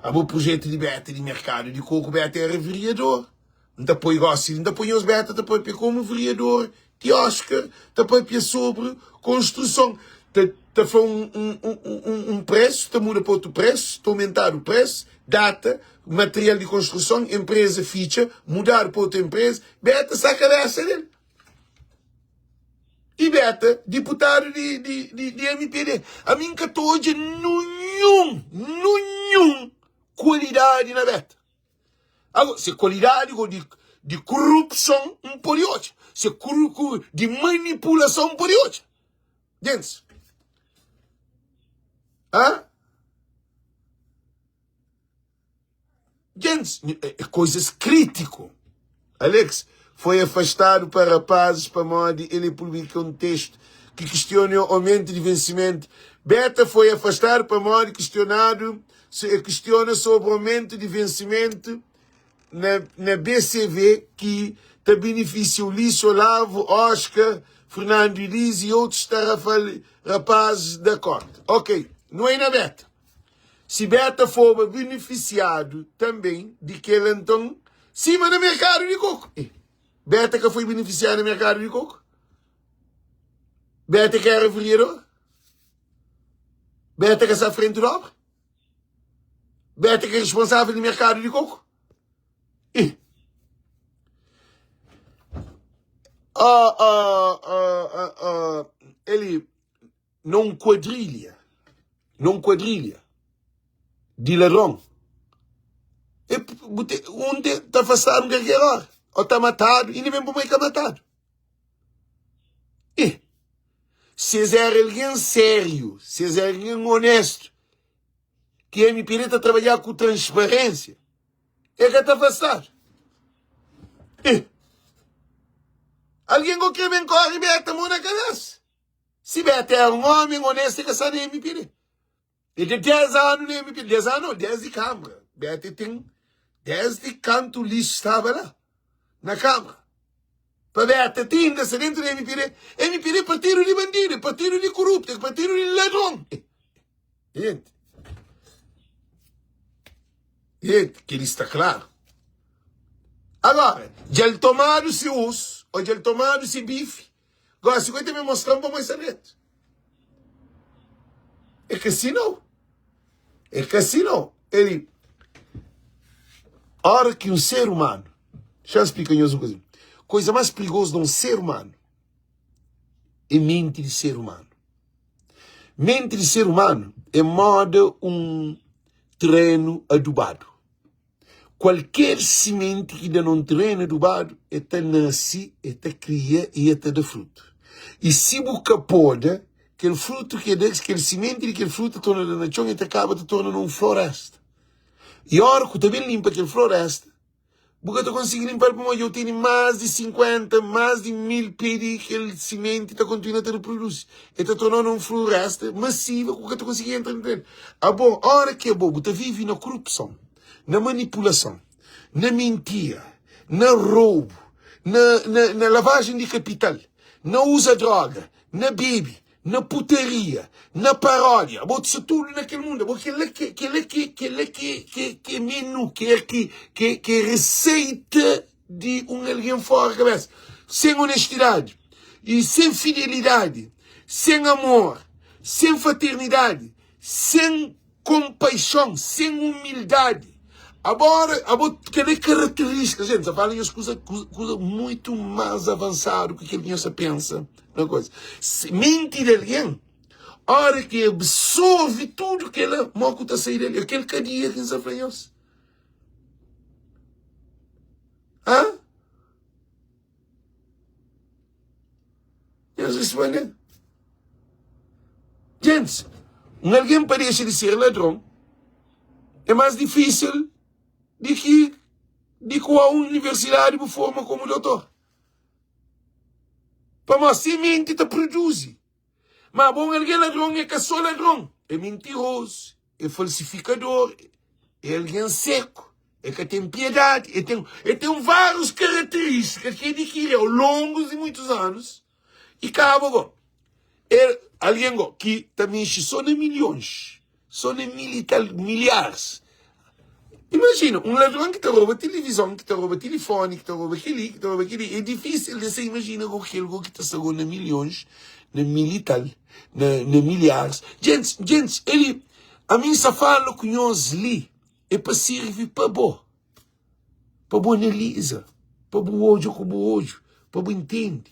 abo projetu di Beta di merkadu di koku, Beta era veriador. N ta poi gosi, N ta poi nhos Beta ta papia komu veriador di Oscar, ta papia sobri konstruson, ta ta fla un un un un presu, ta muda pa otu presu, ta aumentadu presu, data, material di konstruson, enpreza fitxa, mudadu pa otu enpreza. Beta sta kabesa del. I Beta, diputadu di, di, di, di MPD. Ami N ka ta odja nunhun, nunhun kualidadi na Beta. Ago, se kualidadi go di, di kurupson, N pode odja. Se kuru, ku, di manipulason, N pode odja. Gentis. Hã? Gentis, é coisas crítico. Alex foi afastado pa rapazes pamodi ele publica um texto que questiona o aumento de vencimento. Beta foi afastado pamodi questionado questiona sobre o aumento de vencimento na, na BCV que ta beneficia Ulisses Olavo, Oscar, Fernando Elise e outros tarrafal rapazes da corte. Ok, não é na Beta. Si Beta foba benefisiadu tanben di kel anton sima na merkadu di koku. Eh, Beta ka foi benefisiadu na merkadu di koku? Beta ka era vereador? Beta ka sta frenti di obra? Beta ka é responsável di merkadu di koku? Eh. Oh, oh, oh, oh, oh. Ele na un kuadrilha, na un kuadrilha di ladron, e bu te, un te, ta afastadu kalker ora, o ta matadu, inda ben pamodi ka matadu. E, si es era algen sériu, si es era algen onestu, ki MPD ta trabadja ku transparênsia, e ka ta afastadu. E, algen ko kre ben kore beta mo na kabesa. Si Beto era un omi onestu, el ka sta na mpd. El ten 10 anu na mpd, 10 anu nau, desdi Kamara. Beto ten desdi kantu Ulisses staba la na Kamara. Pa Beto ti inda sta dentu di mpd. Mpd é partidu di bandidu, é partidu di kuruptu, é partidu di ladron. Gente, gente, kel-li sta klaru. Agora, dja el tomadu se osu, ô dja el tomadu se bifi, Gosi ku el ta ben mostra-m pa moi sta dretu. É ka si nau. É ka si nau. Eli, ora ki un ser umanu, xa-m splika nhos un kuza. Kuza más prigozu na un ser umanu é menti di ser umanu. Menti di ser umanu é moda un terenu adubadu. Kualker simenti ki da na un terenu adubadu, e ta nase, e ta kria i e ta da frutu. I si bu ka poda, kel frutu ki e da, kel simenti di kel frutu ta torna da na txon, e ta kaba ta torna na un floresta. I ora ku ta ben linpa kel floresta, Bu ka ta konsigi linpa-l pamodi dja bu tene más di 50, más di 1000 pé di kel simenti ta kontinua ta riproduzi. El ta torna-u na un floresta masiva ku bu ka ta konsigi entra dentru del. Abo, ora ki abo bu ta vive na korupson, na manipulason, na mintira, na roubu, na, na, na lavajen di kapital, na uza droga, na bebe, na putaria, na paródia, abo ta sta tudu na kel mundu, abo kel-la ki, kel-la ki, kel-la ki, ki, ki é menu, ki, ki, ki, ki é reseita di un algen fora kabesa, sen onestidadi i sen fidelidadi, sen amor, sen fraternidadi, sen konpaixon, sen umildadi. Agora, abo, kel-la é karaterístika, gente, sa fala nhos kuza, kuza muitu más avansadu ki kel ki nhos ta pensa na koza. Menti di algen, ora ki absorve tudu kel-la, mo ku ta sai del? É kel kadia ki N sa fla nhos. Hã? Nhos responde. Gentis, un algen pa dexa di ser ladron é más difísil di ki di ku a un universidadi bu forma komu dotor. Pamodi se menti ta produzi. Má bo un algen ladron é ka sô ladron, é mintirozu, é falsifikador, é algen seku, é ka ten piedadi, é ten, é ten várius karaterístika ki adikiri au longu di muitus anus i kaba go. É algen go ki ta mexe sô na milhons, sô na mil i tal milharis. Imajina, un ladron ki ta roba tilivizon, ki ta roba tilifoni, ki ta roba kel-li, ki ta roba kel-li. É difísil di se imajina go kel go ki ta sta go na milhons, na mil i tal, na, na milharis. Gentis, gentis, eli, ami N sta fala ku nhos li, é pa sirvi pa bo, pa bu analiza, pa bu odja ku bu odju, pa bu intende.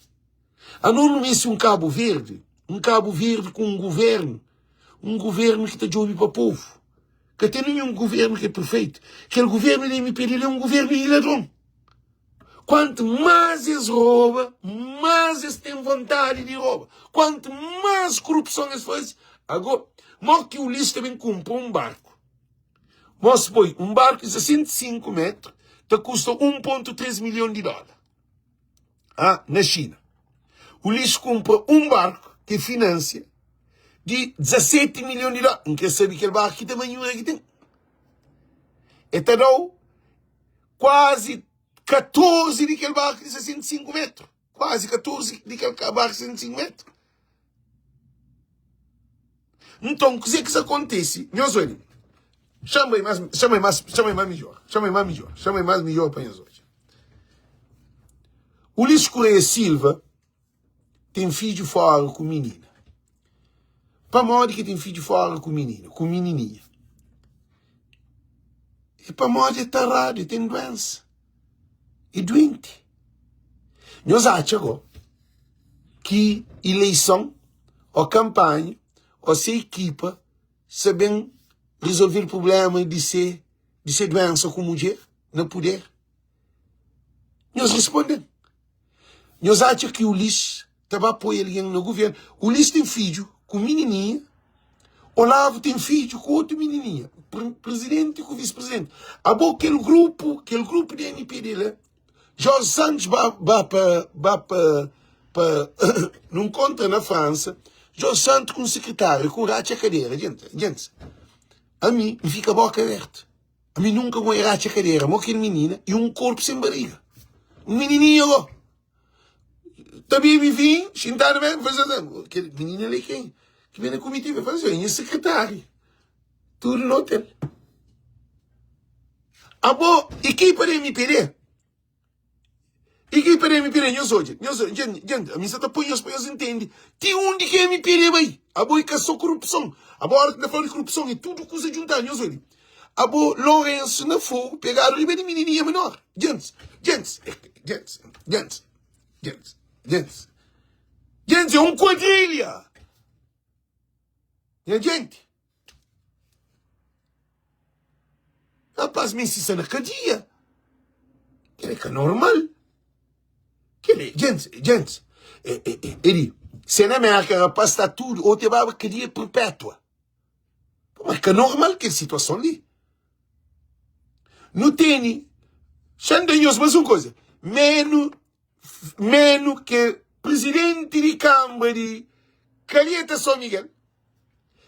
Anos nu meste un Kabu Verdi, un Kabu Verdi ku un guvernu, un guvernu ki ta djobe pa povu. Ka ten ninhun guvernu ki é perfeitu. Kel guvernu di MPD li é un guvernu di ladron. Kuantu más es roba, más es ten vontadi di roba. Kuantu más korupson es faze, ago, mo ki Ulisses ta ben kunpra un barku? Mos poi, un barku di 65 metru ta kusta 1.3 milhon di dóla. Ah, na Xina. Ulisses kunpra un barku ki finansia di 17 milhon di dóla. N kre sabe kel barku ki tamanhu ki ten. E ta da-u kuazi 14 di kel barku di 65 metru. Kuazi 14 di kel barku di 65 metru. Nton, kuzê ki sta kontise? Nhos odja. Xama-i más, xama-i más, xama-i más midjór. Xama-i más midjór. Xama-i más midjór pa nhos odja. Ulisses Correia Silva ten fidju fora ku minina. Pamodi ki ten fidju fora ku minina, ku minininha? É pamodi é taradu, é ten duensa, é duenti. Nhos atxa go ki ileison o kanpanha o se ekipa sa ben resolver problema di se di se duensa ku mudjer na puder? Nhos responde-m. Nhos atxa ki Ulisses ta ba poi algen na guvernu? Ulisses ten fidju ku minininha, Olavo ten fidju ku otu minininha, presidenti ku visi-presidenti. Abo kel grupu, kel grupu di MPD la, Jorge Santos ba, ba pa, ba pa, pa nun kontra na Fransa, Jorge Santos ku un sekretáriu ku un ratxa kadera. Gente, gente, ami N fika boka abertu. Ami nunka N oi ratxa kadera mo kel minina e un korpu sen bariga. Un minininha go ta bebe vinhu, xintadu na mesa, fala assim, kel minina li é ken? Ki ben na kumitiva, fala assim, é nha sekretária. Tudu na hotel. Abo, ekipa di MPD, Ekipa di MPD, nhos odja, nhos odja, djente, ami sa ta poi nhos pa nhos intende ti undi ki MPD bai. Abo i ka so korupson. Abo ora ki na fala di korupson e tudu kuza djuntadu. Nhos odja, abo Lourenço na fogu pegadu riba di minininha menor. Djentis, djentis, djentis, djentis, djentis, djentis, djentis, é un kuadrilha. Nha djenti. Rapaz. rapaz meste sta na kadia. Kel é ka normal. Kel é, gente, gente, é, é, é, é di, se na América rapaz sta tudo, ou te baba kadia perpétua. Mas ka normal kel situason li. Nu tene, xa-m da nhos mas un koza, menu, menu ke presidenti di kambra di Calheta São Miguel,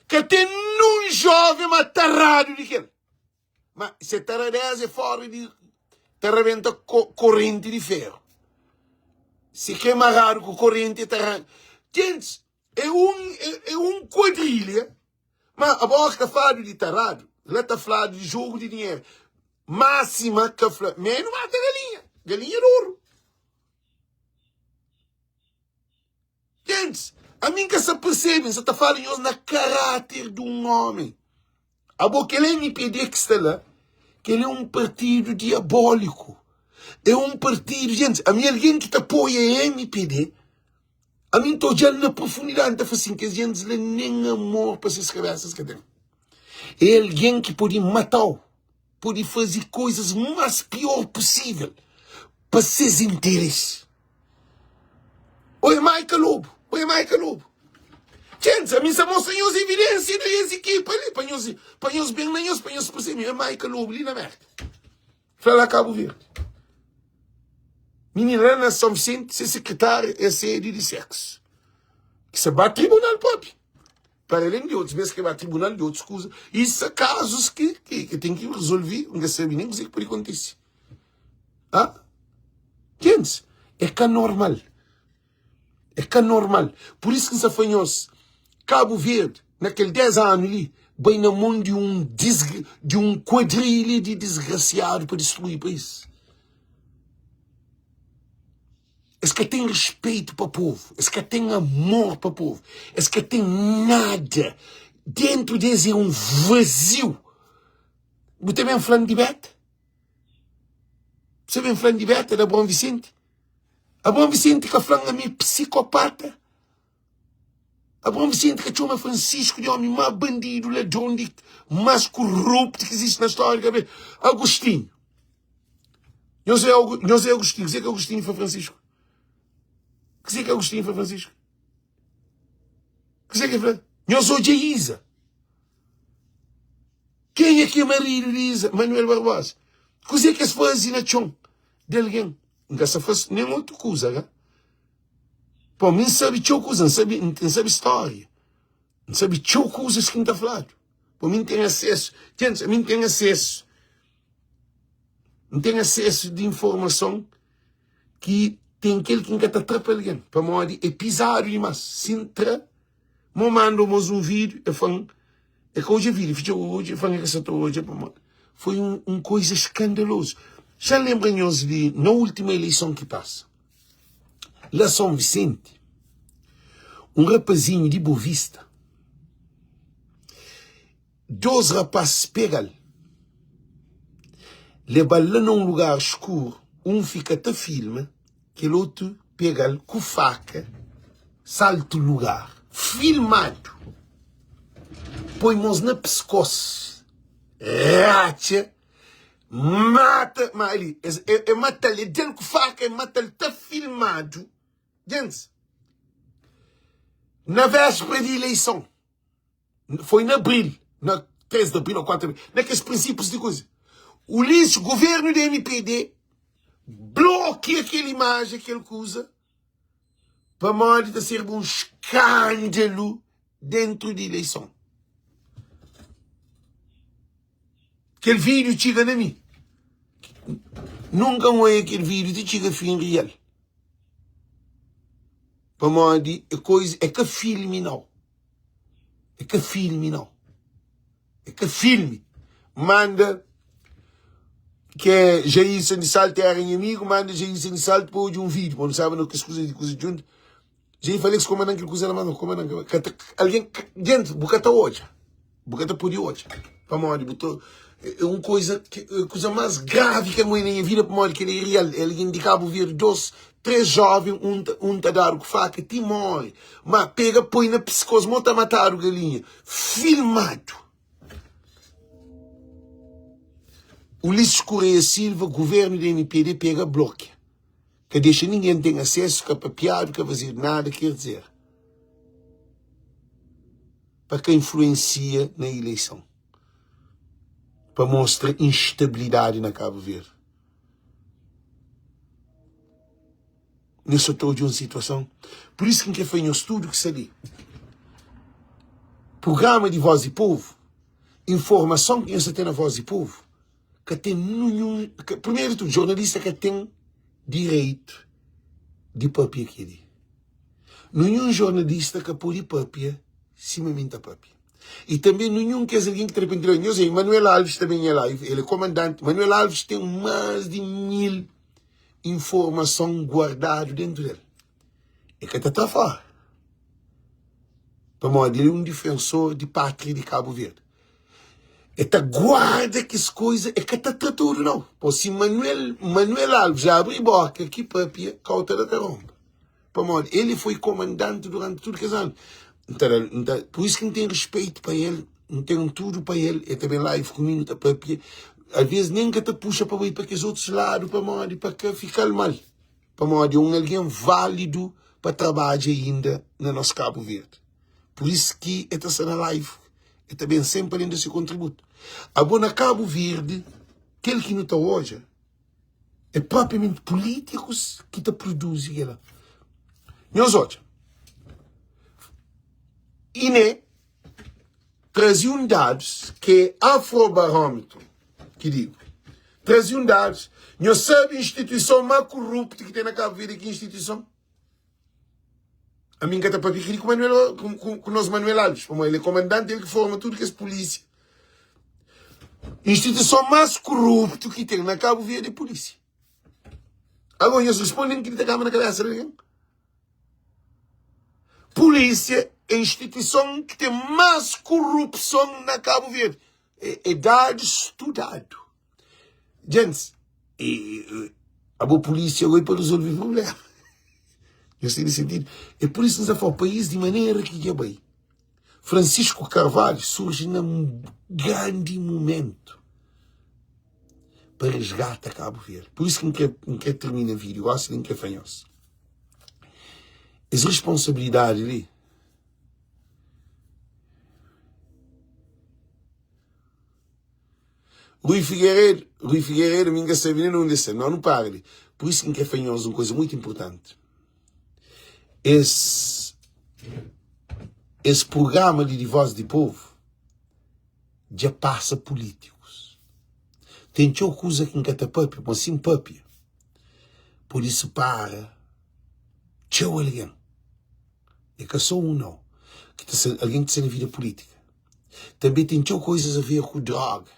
ka ten nun joven ma taradu di kel. Ma se taradeza é fora di ta rabenta korrenti di feru. Se ke maradu ku korrenti ta ran. Gentis, é un é, é un kuadrilha, ma abo ka fladu di taradu, la ta fladu di jogu di dinheru. Máxima ka fla, menu mata galinha, galinha di oru. Gentis, ami N ka sa persebe, N sa ta fala nhos na karáter di un omi. Abo kel MPD ki sta la, kel é un partidu diabóliku. É un partidu, gentis, ami algen ki ta apoia MPD, ami N ta odja-l na profundidadi, N ta fla sin, kes gentis la nen amor pa ses kabesa es ka ten. É algen ki pode mata-u, pode faze koizas más pior pusível pa ses interesi. Oi Maica Lobo, oi Maica Lobo. Gente, a mim sa mostra nhos evidência de es equipa ali, pa nhos, pa nhos bem na nhos, pa nhos percebe. É Maica Lobo li na América. Fla lá Cabo Verde. Menina lá na São Vicente, se secretária é sede de sexo. Que se ba tribunal próprio. Para além de outros vezes que ba tribunal de outras coisas. Isso são casos que, que, que tem que resolver. Não sabe nem o que pode acontecer. Ah? Gentis, é ka normal. É ka normal. Por isso ki N sa fla nhos, Cabo Verde, na kel 10 anu li, bai na mon di un di un kuadrilha di disgrasiadu pa distrui país. Es ka ten respeito pa povo, es ka ten amor pa povo, es ka ten nada. Dentro des é um vazio. Bu ta ben fla-m di beta? Você ben fla-m di beta da Abraão Vicente? Abraão Vicente ka fla-m ami psicopata? Abraão Vicente ka txoma Francisco di homi más bandido, ladron, di más corrupto ki existe na história di Cabo Agostinho. Nhos é, nhos é Agostinho. Kuzê ki Agostinho fla Francisco? Kuzê ki Agostinho fla Francisco? Kuzê ki fla? Nhos odja Isa. Kenha ki é maridu di Isa? Manuel Barbosa. Kuzê ki es faze na txon di algen? N ka sa fla nen otu kuza ka. Pô, mi N sabe txeu kuza, N sabe, N sabe stória. N sabe txeu kuzas ki N ta fladu. Pô, mi N ten asesu. Gentis, mi N ten asesu. N ten asesu di informason ki ten kel ki N ka ta tra pa algen. Pamodi é pizadu dimás. Si N tra, Mo manda mos un vídeo, e fla-m, e ka odja vídeo, fitxa odja, e fla-m e ka sa ta odja pamodi foi un, un koisa eskandalozu. Xa lembra nhos di na última eleison ki pasa, la São Vicente, un rapazinho di Bovista, dos rapaz pega-l, leba-l la na un lugar skuru, un fika ta filma, Kel otu pega-l ku faka, saltu lugar, filmadu, poi mos na piskos, ratxa, mata, ma ali, es, e, e mata-l, e da-l ku faka, e mata-l, ta filmadu, gentis, na véspera di ileison. Foi na abril, na 3 de abril ou 4 de abril, na kes prinsípius di kuza. Ulisses, governo di MPD, blokia kel imajen, kel kuza, pamodi ta serba un skândalu dentru di ileison. Kel vídiu txiga na mi. Nunka N oia kel vídiu ti txiga fin rial. Pamodi é koisa, é ka filmi nau. É ka filmi nau. É ka filmi. Manda que é Jailson de Salto era nha amigo, manda Jailson de Salto pa odja um vídeo, pa nu sabe no kes kuza di kuza djuntu. Jair fala ex koma nan kel kuza la mas koma nan ka ta algen gente bu ka ta odja. Bu ka ta pode odja. Pamodi bu ta é um coisa que é coisa mais grave que eu na minha vida pamodi que ele é real é alguém de Cabo Verde dois três jovens um ta, um ta dado com faca ti morre mas pega põe na pescoço mo ta matado galinha filmado. Ulisses Correia Silva, governo di MPD pega blokia. Ka dexa ningen ten asesu, ka papiadu, ka fazedu nada, ker dizer, pa ka influensia na ileison, pa mostra instabilidadi na Kabu Verdi. Nhos sa ta odja un situason. Pur isu ki N kre fla nhos tudu ki sta li, prugrama di Voz di Povu, informason ki nhos ta ten na Voz di Povu, ka ten ninhun, primeru di tudu, jornalista ka ten direitu di papia keli. Ninhun jornalista ka pode papia sima mi N ta papia. I tanbe ninhun kes algen ki ta repente la, nhos, Manuel Alves ta ben nha live, el é komandanti, Manuel Alves ten más di 1000 informason guardadu dentu del. E ka ta tra fora. Pamodi el é un difensor di pátria di Kabu Verdi. E ta guarda kes koiza, e ka ta tra tudu nau. Po si Manuel, Manuel Alves abri boka ki papia, kau ta da ta ronba. Pamodi el foi komandanti duranti tudu kes anu. N ta da-l, N ta, pur isu ki N ten respetu pa el, N ten tudu pa el, el ta ben live ku mi, nu ta papia. Alvês nen N ka ta puxa pa bai pa kes otus ladu pamodi pa ka fika-l mal. Pamodi é un algen válidu pa trabadja inda na nos Kabu Verdi. Pur isu ki el ta sta na live, el ta ben senpri alén di se kontributu. Abo na Kabu Verdi, kel ki nu ta odja É propriamenti pulítikus ki ta produzi kela. Nhos odja, INE traze un dadus ki é afrobarómetru, ki digo, traze un dadus. Nhos sabe instituison má kuruptu ki ten na Kabu Verdi é ki instituison? Ami N ka ta papia kili ku Manuel, ku, ku, ku nos Manuel Alves, pamodi el é komandanti, el ki forma tudu kes pulísia. Instituison más kuruptu ki ten na Kabu Verdi é pulísia. Agora, nhos responde-m kili ta kaba na kabesa di algen? Pulísia é instituison ki ten más kurupson na Kabu Verdi. É, é dadu studadu. Djentis, e, abo polícia agora é para resolver problema. Nhos tene sentido? É por isso que nsa fala, país di manera ki dja bai. Francisco Carvalho surge na um grande momento para resgata Cabo Verde. Por isso que N kre, N kre termina vídeo, gosi N kre fla nhos. Es responsabilidade li, Rui Figueiredo, Rui Figueiredo, mi N ka sabe nen undi el sta. Nau, nu para li. Pur isu ki N kre fla nhos un kuza mutu inpurtanti. Es, es prugrama li di Voz di Povu dja pasa pulítikus. Ten txeu kuza ki N ka ta papia, ma si N papia, pode sipara txeu algen. É ka sô un nau, ki ta sta, algen ki ta sta na vida pulítika. Tanbe ten txeu koizas a ver ku droga.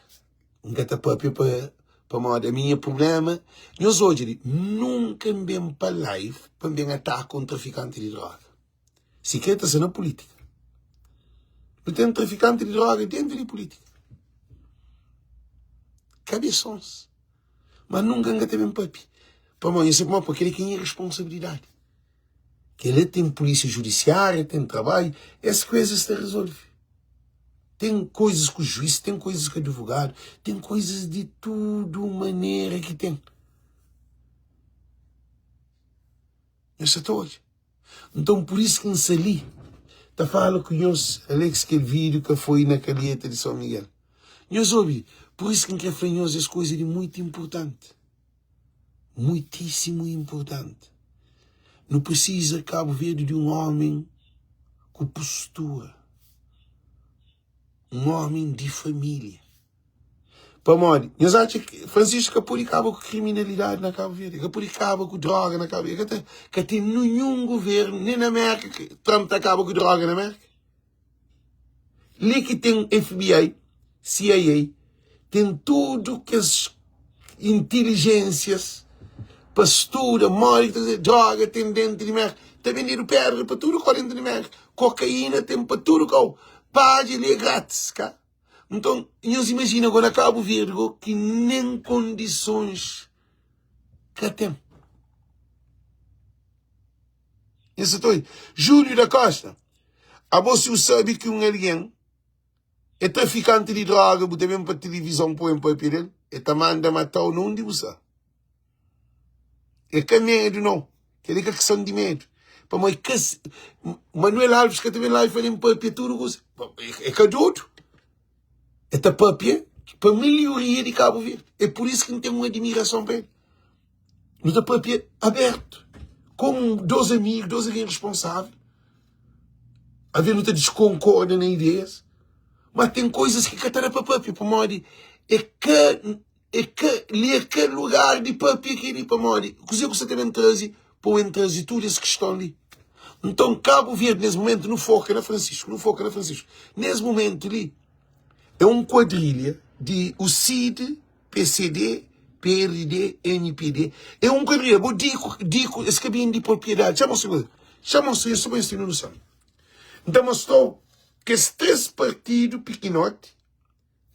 N ka ta papia pa pamodi ami nha prublema. Nhos odja li, nunka N ben pa live pa N ben ataka un trafikanti di droga. Sikre ta sta na pulitika. Nu ten trafikanti di droga dentu di pulitika. Kabesons. Ma nunka N ka ta ben papia. Pamodi, nhos sabe pamodi? Pamodi kel-li ki é nha responsabilidadi. Kel-la ten pulísia judisiária, ten trabadju, es koizas ta rezolve. Ten koizas ku juiz, ten koizas ku advogadu, ten koizas di tudu manera ki ten. Nhos sa ta odja. Nton, pur isu ki N sta li ta fala ku nhos, Alex, kel vídiu ka foi na Calheta di São Miguel. Nhos obi, pur isu ki N kre fla nhos es koiza di muitu inpurtanti. Muitíssimu inpurtanti. Nu prisiza Kabu Verdi di un ómi ku postura, un ómi di família. Pamodi, nhos atxa ki Francisco ka pode kaba ku kriminalidadi na Kabu Verdi, ka pode kaba ku droga na Kabu Verdi, ka ta, ka ten ninhun guvernu, nen na Merka, Trump ta kaba ku droga na Merka. Li ki ten FBI, CIA, ten tudu kes intilijênsias pa studa modi ki ta faze droga ten dentu di Merka. Ta bendedu pedra pa tudu kau dentu di Merka. Kokaína ten pa tudu kau. Padja li é grátis, ka? Nton, nhos imajina go na Kabu Verdi go ki nen kondisons ka ten. Nhos sa ta oi? Júlio da Costa, abo si bu sabe ki un algen é trafikanti di droga, bu ta ben pa tilivizon pa ben papia del? E ta manda mata-u na undi bu sta. É ka medu nau. Kel-li ka kison di medu. Pamodi ka Manuel Alves ka ta ben la i fla-m papia tudu kuza. É ka dodu. É ta papia pa melhoria di Kabu Verdi. É pur isu ki N ten un admirason pa el. Nu ta papia abertu, komu dos amigu, dos algen responsável. Alvês nu ta diskonkorda na ideias, ma ten koizas ki ka ta da pa papia pamodi é ka É ka li é ka lugar di papia kel-li pamodi kuzê ku sa ta ben traze pa u en traze tudu es kiston li. Nton Kabu Verdi nes mumentu nu foka na Francisco, nu foka na Francisco. Nes mumentu li é un kuadrilha di UCID, pcd, prd, mpd, é un kuadrilha. Bo diku, diku es ka ben di propriedadi. Txa mostra un kuza, txa mostra es so pa es ten noson. N ta mostrau kes 3 partidu pikinoti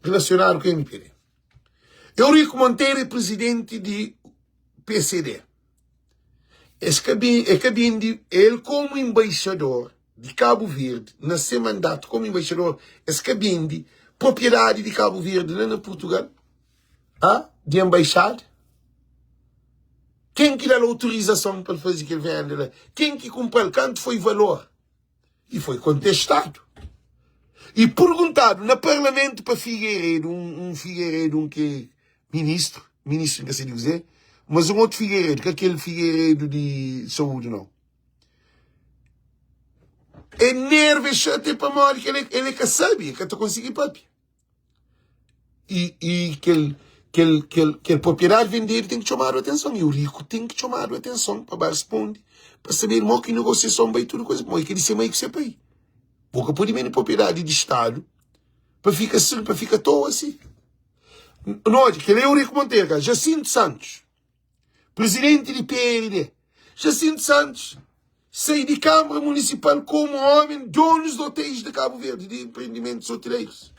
relacionado ku MPD. Eurico Monteiro é presidente di pcd. Es ka ben, é ka bende el como embaixador di Cabo Verde na se mandato como embaixador, es ka bende propriedade di Cabo Verde lá na Portugal, ah, di embaixada. Quem ki dal autorização pa el faze kel venda lá? Quem ki kumpral? Kantu foi valor? E foi kontestadu e perguntadu na parlamentu pa Figueiredo, un, un Figueiredo, un ki ministru, ministru nka sei di kuzê, mas un otu Figueiredo, ka kel Figueiredo di saúdi nau. E nerva, e xatia pamodi ki el, el ka sabe, el ka ta konsigi papia. I, i kel, kel, kel, kel propriedadi vendedu ten ki txomadu atenson. I u riku ten ki txomadu atenson pa ba responde, pa saber mo ki negosiason bai tudu kuza. Pamodi kel di se mai ku se pai. Bo ka pode bende propriedadi di Stadu pa fika si, pa fika toa si. No odja, kel é Eurico Monteiro, ka? Jacinto Santos. Presidenti di PRD, Jacinto Santos, sai di Câmara Municipal como homem donos de hotéis de Cabo Verde, de empreendimentos hoteleiros.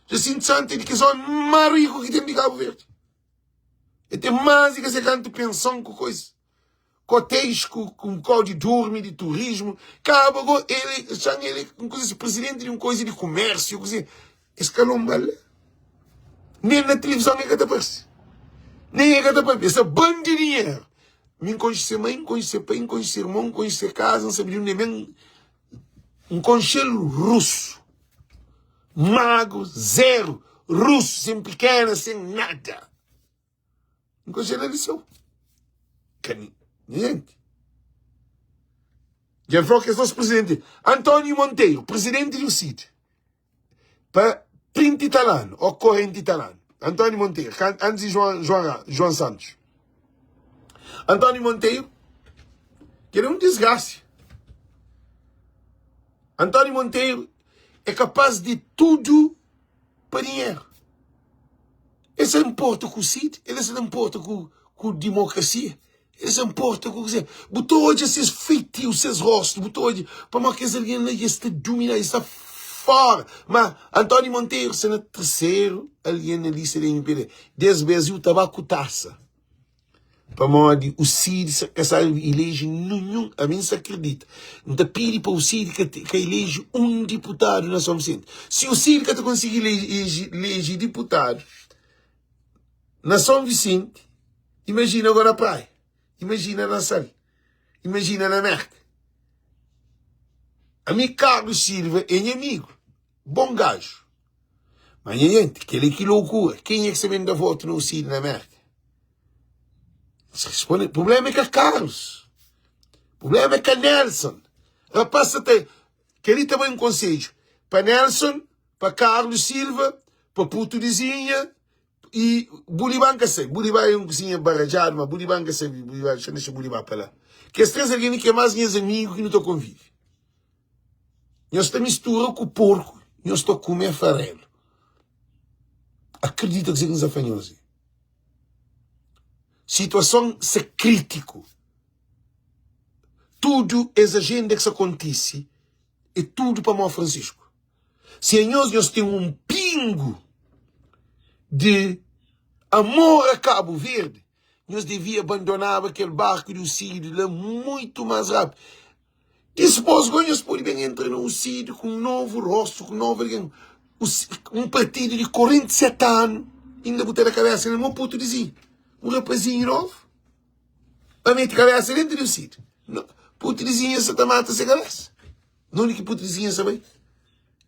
Jacinto Santos é di kes homem mais rico ki tem di Cabo Verde. El tem mais di ka sei kantu pensão ku coisa. Ku hotéis, ku, ku kau di durmi, di turismo. Cabo go, ele, xan ele, um coisa assim, presidente de um coisa de comércio, coisa assim. Es ka lonba-l la. Nen na tilivizon el ka ta parse. Nen el ka ta papia. Es ta ban di dinheru. Mi N konxe se mai, N konxe se pai, N konxe se irmon, N konxe se kaza, N sabe di undi el ben. N konxe-l rusu, magru, zeru, rusu, sen pikena, sen nada. N konxe na liseu. Ka ni gente. Dja fla kes nos presidenti. António Monteiro, presidenti di UCID, pa 30 i tal anu, ou 40 i tal anu. António Monteiro, antis di João, João, João Santos. António Monteiro, que ele é um desgraça. António Monteiro é capaz de tudo pa dinheru. El sa nporta ku CID, el sa nporta ku, ku dimokrasia, el sa nporta ku kuzê. Bu ta odja ses feitiu, ses rostu, bu ta odja pamodi kes algen la dja sta duminadu, dja sta fora. Ma António Monteiro sta na terseru algen na lista di MPD. Des bes u ta ba ku tasa. Pamodi u Cid ka sa ileji ninhun, ami N sa kridita, N ta pidi pa u Cid ka ka ileji un diputadu na Son Visenti. Si u Cid ka ta konsigi ileji diputadu na Son Visenti, imajina go na Praia, imajina na Sal, imajina na Merka. Ami Carlos Silva é nha amigu, bon gaju. Ma nha jenti, kel-li ki lokura. Kenha ki sta ben da votu na UCID na Merka? Responde, problema é ka Carlos. Problema é ka Nelson. Rapaz sa ta, kel-li ta bai un konsedju pa Nelson, pa Carlos Silva, pa Puto Dizinha e Buliban ka sabe. Buliban é un kuzinha barajadu, ma Buliban ka sabe. Buliban, xa dexa Buliban pa la. Kes 3 algen li ki é más nhas amigu ki nu ta konvive. Nhos ta mistura ku porku, nhos ta kume farelu. Akredita kuzê ki N sta fla nhos li. Situason sta kritiku. Tudu es ajenda ki sta kontise é tudu pamodi Francisco. Si anhos nhos ten un pingu di amor a Kabu Verdi, nhos devia bandonaba kel barku di Usidu la muitu más rápidu. Dispôs gó nhos pode ben entra na UCID ku un novu rostu, ku novu algen. Un partidu di 47 anu. Inda bu ta da kabesa na mo putu dizinhu. Un rapazinhu novu pa mete kabesa dentu di un sida. Putu dizinhu sa ta mata se kabesa. Nunde ki putu dizinhu sa bai?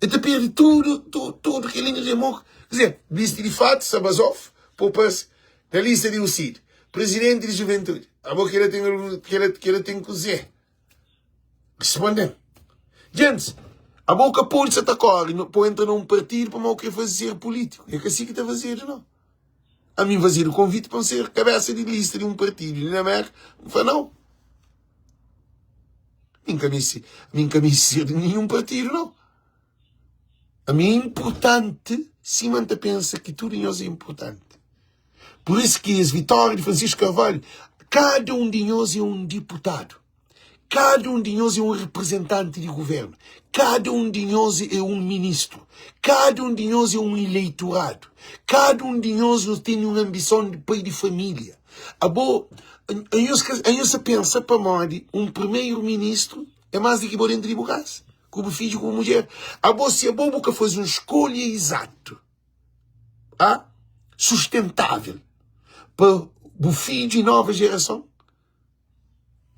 E ta perde tudu, tudu, tudu kel enerjia mo. Quer dizer, bisti di fatu, sa bazof, po parse na lista di UCID, presidenti di juventudi. Abo kela ten, kela, kela ten kuzê? Responde-m. Gentis, abo ka pode sa ta kore pa entra na un partidu pamodi bu kre faze ser pulítiku. É ka si ki ta fazedu, nau. Ami N fazedu konviti pa N ser kabésa di lista di un partidu li na Mérka. N fla, nau. Mi N ka meste, mi N ka meste ser di ninhun partidu, nau. Ami é inportanti sima N ta pensa ki tudu nhos é inportanti. Pur isu ki es vitória di Francisco Carvalho, kada un di nhos é un diputadu. Kada un di nhos é un reprezentanti di guvernu. Kada un di nhos é un ministru. Kada un di nhos é un ileituradu. Kada un di nhos nhos tene un anbison di pai di família. Abo, anhos ka, anhos sa pensa pamodi un primeru ministru é más di ki bo dentu di bu kasa, ku bu fidju, ku bu mudjer. Abo, si abo bu ka faze un skolha izatu, a sustentável pa bu fidju i nova jerason,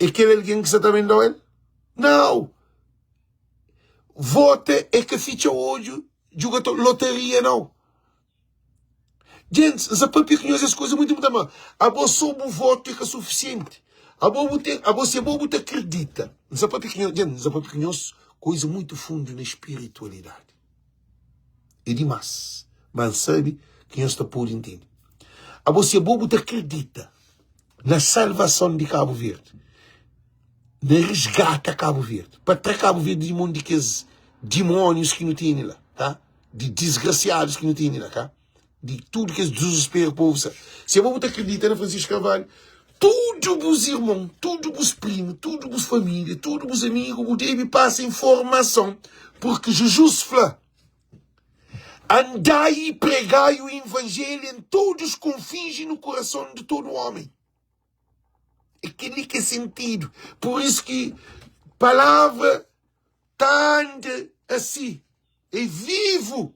É kel algen ki sa ta ben dau el? Nau! Vota é ka fitxa odju djuga lotaria nau. Gentis, N sa papia ku nhos es kuza mutu inportanti ma abo so bu votu é ka sufisienti. Abo bu ten, abo si abo bu ta kridita. N sa papia ku nhos, gentis, N sa papia ku nhos kuza mutu fundu na spiritualidadi. É dimás, ma N sabe ki nhos ta pode ntende. Abo si abo bu ta kridita na salvason di Kabu Verdi, na risgata Kabu Verdi, pa tra Kabu Verdi di mon di kes dimónius ki nu tene la, tá? Di disgrasiadus ki nu tene la, ka? Di tudu kes dizusperu povu sa. Si abo bu ta kridita na Francisco Carvalho, tudu bus irmon, tudu bus primu, tudu bus família, tudu bus amigu, bu debe pasa informason, purki Jujus fla, Andai e pregai o Evangelho em todos os confins e no coração de todo homem. É kel-li ki é sentidu. Pur isu ki palavra ta anda asi, é vivu.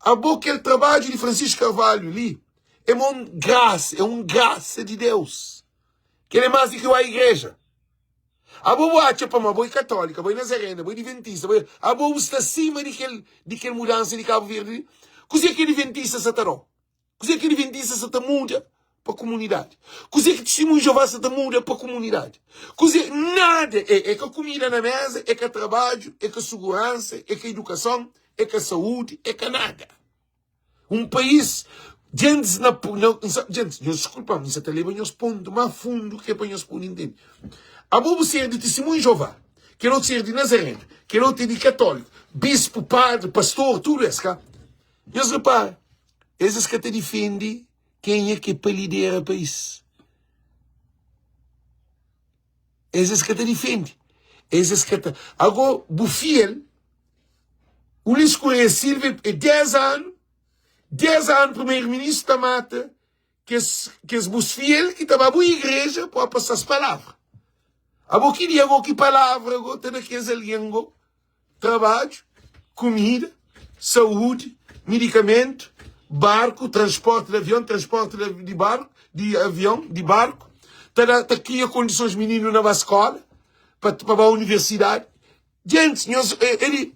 Abo kel trabadju di Francisco Carvalho li é mon grasa, é un grasa di Deus. Kel é más di ki ba igreja. Abo bu atxa pamodi abo é katólika, abo é nazarena, abo é diventista, abo é... Abo bu sta sima di kel, di kel mudansa di Kabu Verdi li? Kuzê ki adventista sa ta da-u? Kuzê ki adventista sa ta muda pa kumunidadi? Kuzê ki Tistimunhu di Jeová sa ta muda pa kumunidadi? Kuzê? Nada! É, é ka kumida na mesa, é ka trabadju, é ka suguransa, é ka idukason, é ka saúdi, é ka nada. Un país Djentis na Djentis, nhos diskulpa-m, N sa ta leba nhos pontu má fundu ki é pa nhos pode intende. Abo bu ser di Tistimunhu di Jeová, kel otu ser di Nazarenu, kel otu é di Katóliku, bispu, padri, pastor, tudu es ka. Nhos repara, es es ka ta difende kenha ki é pa lidera país. Es es ka ta difende. Es es ka ta. Ago, bu fiel, Ulisses Correia Silva é 10 anu, 10 anu primeiro-ministro ta mata kes, kes bus fiel ki ta ba bu igreja pa pasa-s palavra. Abo ki dia go ki palavra go ta da kes algen go trabadju, kumida, saúdi, midikamentu, barku, transporti di avion, transporti di barku, di avion, di barku, ta da, ta kria kondisons mininu na ba skola, pa, pa ba universidadi. Gentis, nhos, el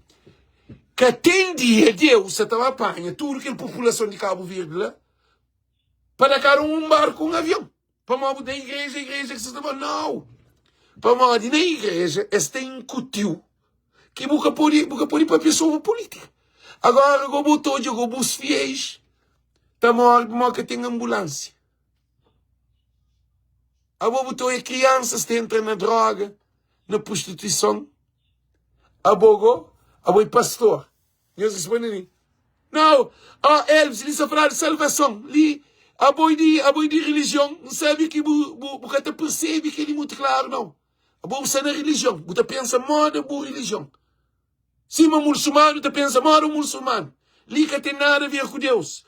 ka ten dia Deus sa ta ba panha tudu kel populason di Kabu Verdi la pa da kada un un barku, un avion. Pamodi bu na igreja, igreja ki sa ta ba? Nau! Pamodi na igreja es ta inkutiu ki bu ka pode, bu ka pode papia sobri pulítika. Agora go bu ta odja go bus fiéis ta morre pamodi ka ten ambulánsia. Abo bu ta odja kriansas ta entra na droga, na prostituison. Abo go, abo é pastor. Nhos responde mi, Nau, ó Elvis, li sta faladu salvason. Li, abo é di, abo é di relijion. N sabe ki bu, bu, bu ka ta persebe kel-li mutu klaru, nau. Abo bu sta na relijion, bu ta pensa moda bu relijion. Sima mulsumanu ta pensa moda un mulsumanu. Li ka ten nada a ver ku Deus.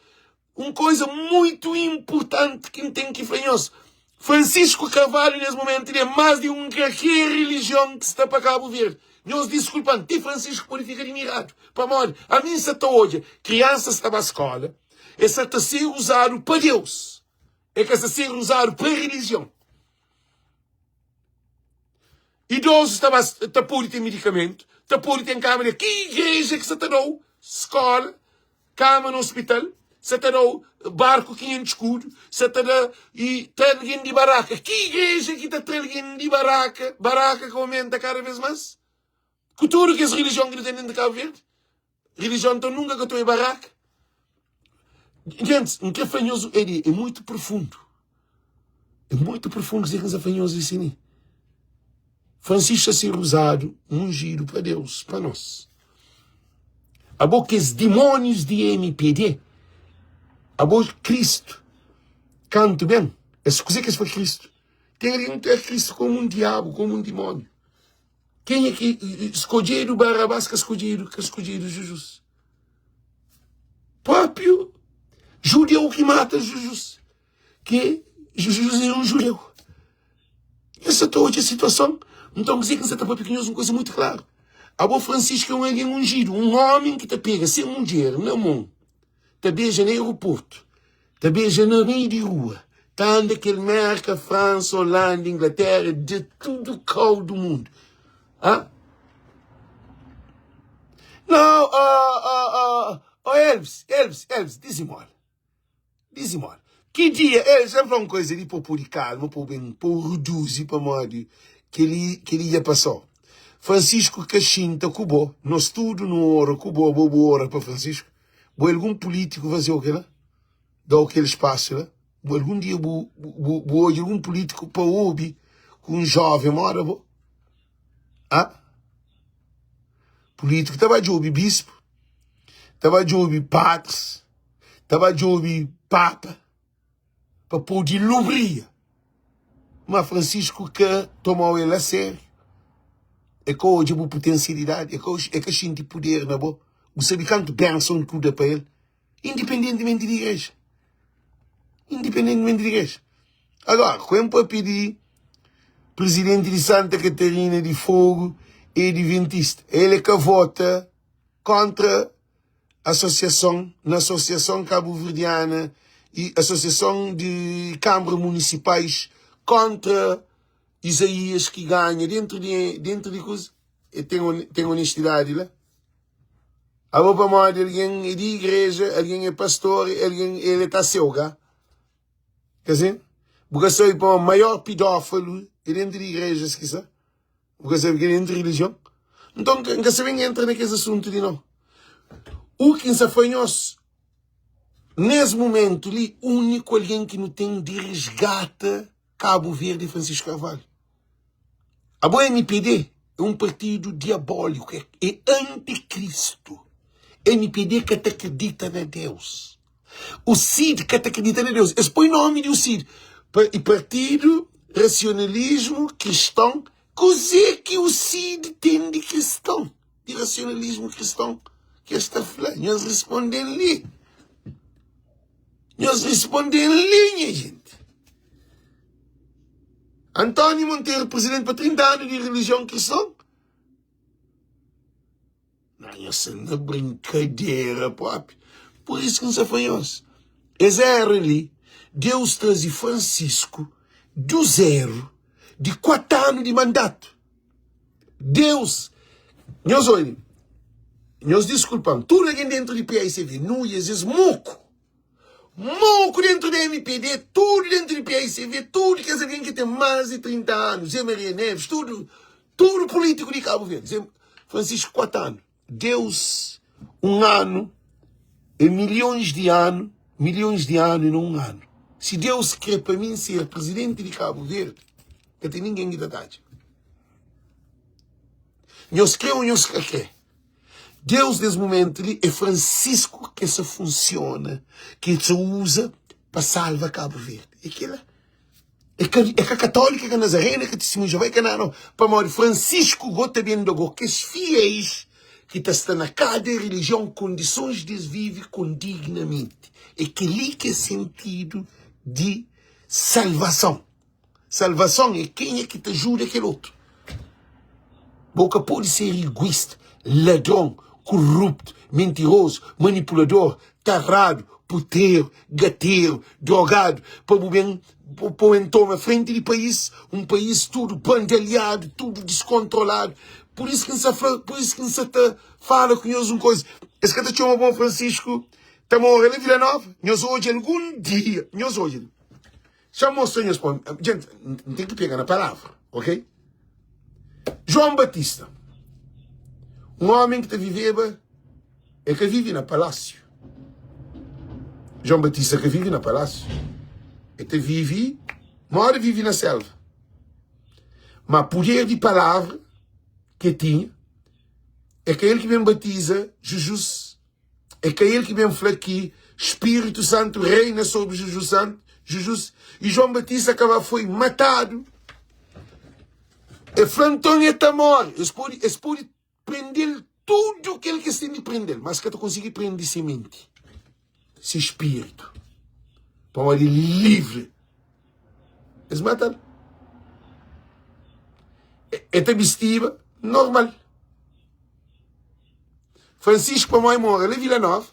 Un koza muitu inpurtanti ki N ten ki fla nhos, Francisco Carvalho nes momentu li é más di un kalker relijion ki sta pa Kabu Verdi. Nhos diskulpa-m, ti Francisco pode fika dimiradu, pamodi ami N sa ta odja kriansas ta ba skola. E sa ta ser uzadu pa Deus. E ka sa ser uzadu pa relijion. Idozus ta ba ta pode ten medikamentu, ta pode ten kama de ki igreja ki sa ta dau skola, kama na hospital, sa ta dau barku 500 skudu, sa ta da i tra algen di baraka. Ki igreja ki ta tra algen di baraka, baraka ka aumenta kada vez mas? Ku tudu kes relijion ki nu ten dentu di Kabu Verdi, relijion nton nunka ka ta oi baraka. Gentis, N kre fla nhos, é di, é muitu profundu. É muitu profundu kuzê ki N sta fla nhos li sini. Francisco ta ser uzadu, unjidu pa Deus, pa nos. Abo kes dimónius di MPD, abo Kristu, kantu ben, es kuzê ki es fla Kristu? Ten algen ki ta Kristu komu un diabu, komu un dimóniu. Kenha ki skodjedu Barabás ka skodjedu, ka skodjedu Jizus. Próprio judeu ki mata Jizus, ki Jizus é un judeu. Nhos sa ta odja situason? Nton, kuzê ki N sa ta papia ku nhos un kuza mutu klaru. Abo Francisco é un algen unjidu, un ómi ki ta pega se mudjer na mon, ta beja na aeroportu, Ta beja na mei di rua. Ta anda kel Merka, Fransa, Holanda, Inglaterra, de tudu kau du mundu. Ha? Não, oh, oh, oh, oh, Elvis, Elvis, Elvis, dizimola. Dizimola. Ki dia, Elvis, el fla un koisa li pa bu podi kalma, pa bu ben, pa bu reduzi pamodi kel-li, kel-li dja pasó. Francisco ka xinta ku bo, nos tudu nu ora ku bo, abo bu ora pa Francisco? Bu algun pulítiku faze-u kel-la? Da-u kel spasu la? Bu algun dia bu, bu, bu odja algun pulítiku pa obi ku un jóven moda bo? Ha? Pulítiku ta ba djobe bispu, ta ba djobe padris, ta ba djobe papa pa pode lubria. Ma Francisco ka tomau el a sériu. E ka odja bu putensialidadi, e ka, e ka xinti puder na bo. Bu sabe kantu benson ki bu da pa el, independentimenti di igreja. Independentimenti di igreja. Agora, ku N papia di presidenti di Santa Catarina di Fogo e adventista, el e ka vota kontra asosiason na asosiason kabuverdiana i asosiason di kanbra munisipais kontra Izaías ki ganha dentru di dentru di kuza e ten ten onestidadi la abo pamodi algen é di igreja algen é pastor algen el é ta seu ka ka sin bu ka sabe pamodi maior pidófalu é dentru di igrejas ki sa Bu ka sabe kel entri relijion? Nton, N ka sabe entra na kes asuntu li nau. U ki N sa fla nhos, nes mumentu li, uniku algen ki nu ten di resgata Kabu Verdi é Francisco Carvalho. Abo MPD é un partidu diabóliku, é antikristu. MPD ka ta kridita na Deus. O CID ka ta kridita na Deus. Es poi nomi di o CID pa e Partidu Rasionalismu Kriston. Kuzê ki o CID ten di kriston? Di rasionalismu kriston ki es ta fla? Nhos responde-m li. Nhos responde-m li, nha jenti. António Monteiro, presidenti pa 30 anu di relijion kriston? Não, nhos sta na brinkadera propi. Por isso ki N sta fla nhos, es era li, Deus traze Francisco do zero, di 4 anu di mandatu. Deus, nhos oi, nhos diskulpa-m, tudu algen dentru di PAICV, Nuias, es moku. Moku dentru di MPD, tudu dentru di PAICV, tudu kes algen ki ten más di 30 anu, Zé Maria Neves, tudu, tudu pulítiku di Kabu Verdi. Zé Francisco, 4 anu. Deus, un anu é milhões di anu, milhões di anu é na un anu. Si Deus kre pa mi ser prizidenti di Kabu Verdi, ka ten ningen ki ta tadja. Nhos kre ô nhos ka kre. Deus nes momentu li é Francisco ke sa funciona, ke sa usa pa salva Cabo Verde. É kila. É ka, é ka católica, é ka nazarena, é ka testemunho de Jeová, é ka nada não. Pamodi Francisco go ta ben da go kes fiéis ki ta sta na kada religião condições de es vive condignamente. É keli ki é sentido di salvação. Salvason é kenha ki ta juda kel otu. Bo ka pode ser iguista, ladron. Kuruptu, mentirozu, manipulador, taradu, puteru, gateru, drogadu, pa bu ben pa ben toma frenti di país, un país tudu bandalhadu, tudu diskontroladu. Pur isu ki N sa fla, pur isu ki N sa ta fala ku nhos un koza, es ka ta txoma bon Francisco ta mora la Vila Nova, nhos odja algun dia, nhos odja. Xa mostra nhos pon. Gente, N ten ki pega na palavra, ok? João Batista, un omi ki ta viveba, e ka vive na palásiu. João Batista ka vive na palásiu. E ta vive, mora vive na selva. Ma puder di palavra ki e tinha, é ka el ki ben batiza Jujus. É ka el ki ben fla ki Spiritu Santu reina sobri Juju Santu, Jujus, i João Batista kaba foi matadu. E fla nton e ta more. Es pode, es pode prende-l tudu kel ki es ten di prende-l, mas ka ta konsigi prende se menti, se spiritu, pamodi el é livri. Es mata-l. E ta bistiba normal. Francisco pamodi mora la Vila Nova,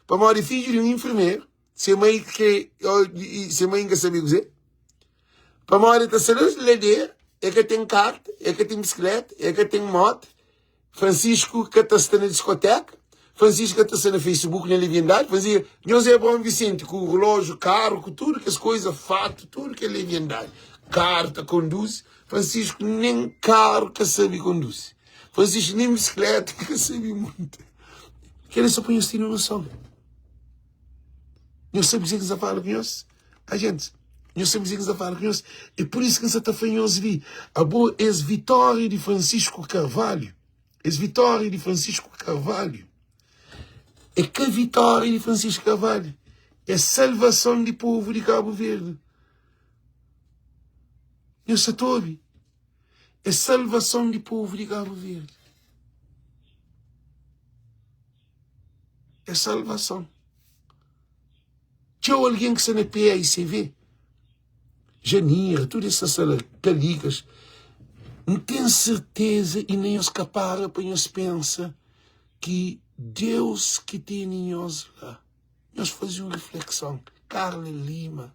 pamodi é fidju di un infermeru, se mai kre, se mai ka sabe kuze, pamodi ta sta la ladera, e ka ten karta, e ka ten bisikleta, e ka ten moto, Francisco ka ta sta na diskoteka, Francisco ka ta sta na Facebook na leviandadi, Francisco, nhos é Abraão Vicente ku relógio, karu, ku tudu kes koisa, fatu, tudu ke leviandadi, karu ta konduzi, Francisco nen karu ka sabe konduzi. Francisco nem bicicleta ka sabe monta. Kel-li só pa nhos tene noson. Nhos sabe kuzê ki N sta fala ku nhos? A gente, nhos sabe kuzê ki N sta fala ku nhos? É pur isu ki N sta ta fla nhos li, abo es vitória di Francisco Carvalho, es vitória di Francisco Carvalho, é ka vitória di Francisco Carvalho, é salvason di povu di Cabo Verde. Nhos sta ta obi? É salvason di povu di Kabu Verdi. É salvason. Txeu algen ki sta na PAICV, Janira, tudu es sta la, Kalikas, N ten serteza i na nhos ka para pa nhos pensa ki Deus ki tene nhos la. Nhos faze un reflekson. Carla Lima.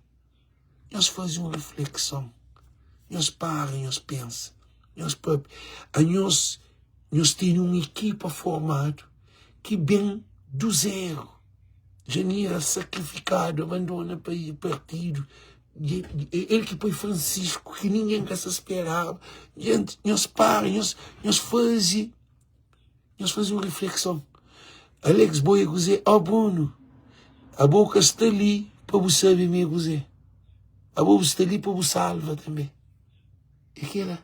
Nhos faze un reflekson, nhos para, nhos pensa, nhos papia. Anhos, nhos tene un ekipa formadu ki ben du zeru. Janira sakrifikadu, abandona partidu, el ki poi Francisco ki ningen ka sa speraba. Jenti, nhos para, nhos faze. Nhos faze un reflexon. Alex bo é kuze? Oh Bruno, abo ka sta li pa bu sabe mi é kuze. Abo bu sta li pa bu salva tanbe. É kela.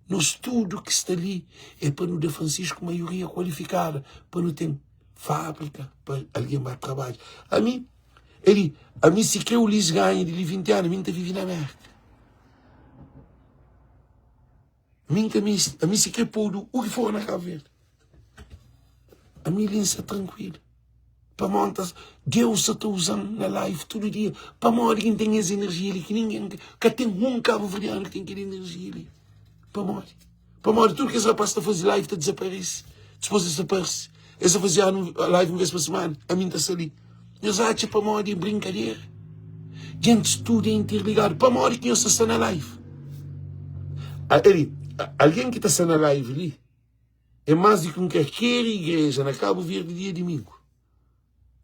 Nos tudo ki sta li é pa nu da Francisco maioria kualifikada pa nu ten fábrika pa algen ba trabadja. Ami, eli, ami si kre Ulisses ganha di li 20 anu, ami N ta vive na Merka. Mi N ka meste, ami si kre podu u ki for na Kabu Verdi. Ami li N sta trankuilu. Pamodi N ta, Deus sa ta uza-m na live tudu dia. Pamodi ki N ten es enerjia li ki ningen ka ten un kabuverdianu ki ten kel enerjia li. Pamodi? Pamodi tudu kes rapaz ta faze live ta dizaparese, dipôs es ta parse. Es ta faze anu live un vez pa semana, ami N ta sta li. Nhos atxa pamodi é brinkadera? Djentis tudu é interligadu. Pamodi ki nhos ta sta na live? Ali, algen ki ta sta na live li é más di ki un kalker igreja na Kabu Verdi dia dimingu.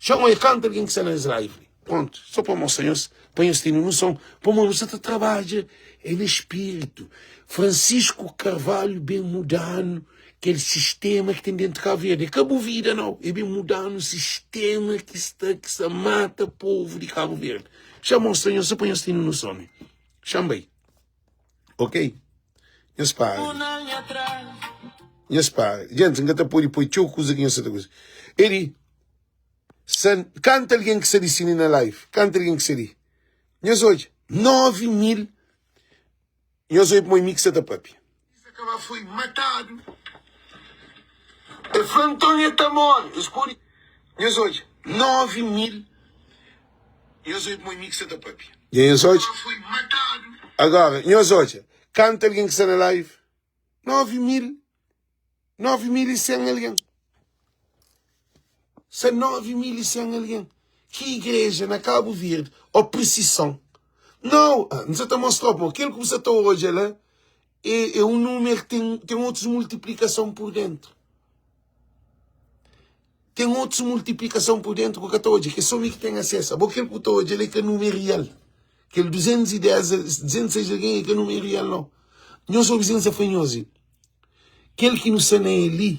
Txoma e kanta algen ki sta na es live li. Prontu, só pa mostra nhos, pa nhos tene noson, pamodi nu sta ta trabadja é na spiritu. Francisco Carvalho ben muda-nu kel sistema ki ten dentu Kabu Verdi. É ka bu vida nau, é ben muda-nu sistema ki sta ki sta mata povu di Kabu Verdi. Xa mostra nhos, só pa nhos tene noson. Xa-m bai. Ok? Nhos para. Nhos para. Gente, N ka ta pode poi txeu kuza ki nhos sa ta kuza. Eri, sa, kanta algen ki sta di sini na live. Kanta algen ki sta di. Nhos odja, 9 mil. Nhos obi pamodi mi ki sta ta papia. Kaba foi matadu. E fla nton e ta more. Es pode. Nhos odja, 9 mil. Nhos obi pamodi mi ki sta ta papia. Dja nhos odja? Agora, nhos odja, kantu algen ki sta na live? 9 mil, 9100 algen. Sta 9100 algen. Ki igreja na Kabu Verdi o prisison? Nau, N sa ta mostra-u pamodi kel ki bu sa ta odja la é un númeru ki ten otus multiplikason pur déntu. Ten otus multiplikason pur déntu ki bu ka ta odja, ki é sô mi ki ten asesu. Abo kel ki bu ta odja la é ka númeru rial. Kel 210, 206 algen é ka númeru rial, nau. Nhos obi sen sa fla nhos, kel ki nu sta na el li,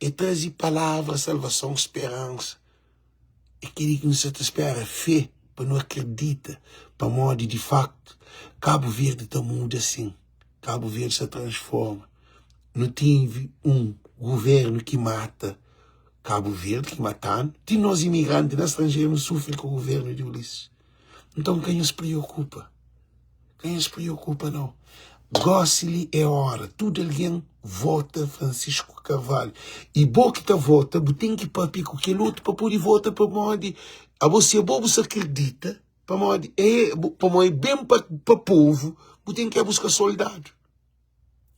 E traze palavra, salvason, speransa. É kel-li ki nu sa ta spera, fé pa nu akredita, pamodi di faktu Kabu Verdi ta muda sin, Kabu Verdi sa transforma. Nu tive un guvernu ki mata Kabu Verdi, ki mata-nu, ti nos imigranti na stranjeru nu sufri ku guvernu di Ulisses. Nton ka nhos priokupa. Ka nhos priokupa nau. Gosi li é ora tudu algen vota Francisco Carvalho. I bo ki ta vota bu ten ki papia ku kel otu pa pode vota pamodi abo si abo bu sa kridita pamodi é pamodi é ben pa pa povu bu ten ki buska soldadu.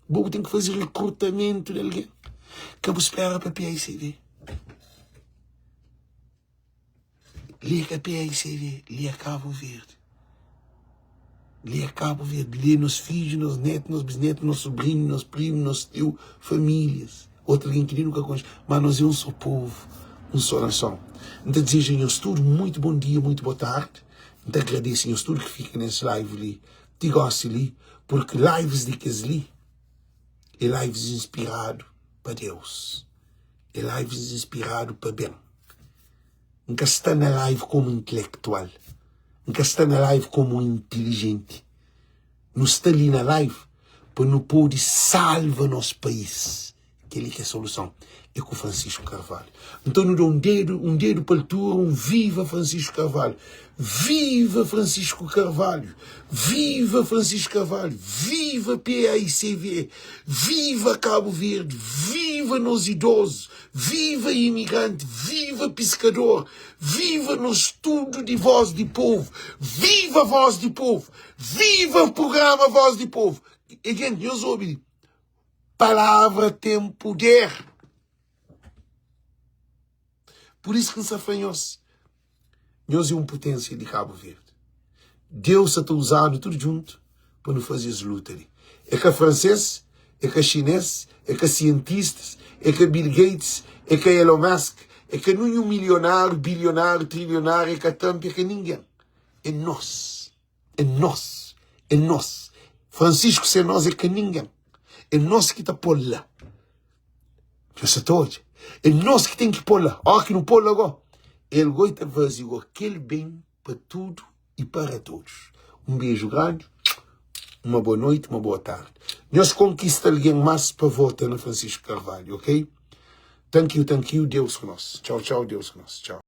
Bo bu ten ki faze rekrutamentu di algen. Ka bu spera pa PICV. Li é ka PAICV, li é Cabo Verde. Li é Cabo Verde, li é nos fidju, nos netu, nos bisnetu, nos sobrinhu, nos primu, nos tiu, famílias. Otu algen ki li nu ka konxe, ma nos é un só povu, un só nason. N ta dizeja nhos tudu muitu bon dia, muitu bo tardi. N ta agradese nhos tudu ki fika nes live li ti gosi li, purki lives di kes li é lives inspiradu pa Deus. É lives inspiradu pa ben. N ka sta na live komu intelektual. N ka sta na live komu intilijenti. Nu sta li na live pa nu pode salva nos país. Kel-li ki é soluson. É ku Francisco Carvalho. Nton nu da un dedu, un dedu pa altura, un viva Francisco Carvalho. Viva Francisco Carvalho! Viva Francisco Carvalho! Viva PAICV! Viva Cabo Verde! Viva nos idosos! Viva imigrante! Viva piscador! Viva nos tudo di Voz di Povo! Viva Voz di Povo! Viva programa Voz di Povo! E gente, nhos obi, palavra tem poder! Por isso ki N sa fla nhos, nhos é un puténsia di Kabu Verdi. Deus sa ta uza-nu tudu djuntu pa nu faze es luta li. É ka fransês, é ka xinês, é ka sientistas, é ka Bill Gates, é ka Elon Musk, é ka ninhun milionáriu, bilionáriu, trilionáriu, é ka Trump, é ka ningen. É nos. É nos. É nos. Francisco sen nos é ka ningen. É nos ki ta pô-l la. Nhos sa ta odja? É nos ki ten ki pô-l la. Óra ki nu pô-l la gó, el gó i ta faze gó kel ben pa tudu i para todos. Un beju grandi, uma boa noite, uma boa tarde. Nhos konkista algen más pa vota na Francisco Carvalho, ok? Thank you, thank you, Deus ku nos. Tchau, tchau, Deus ku nos. Tchau.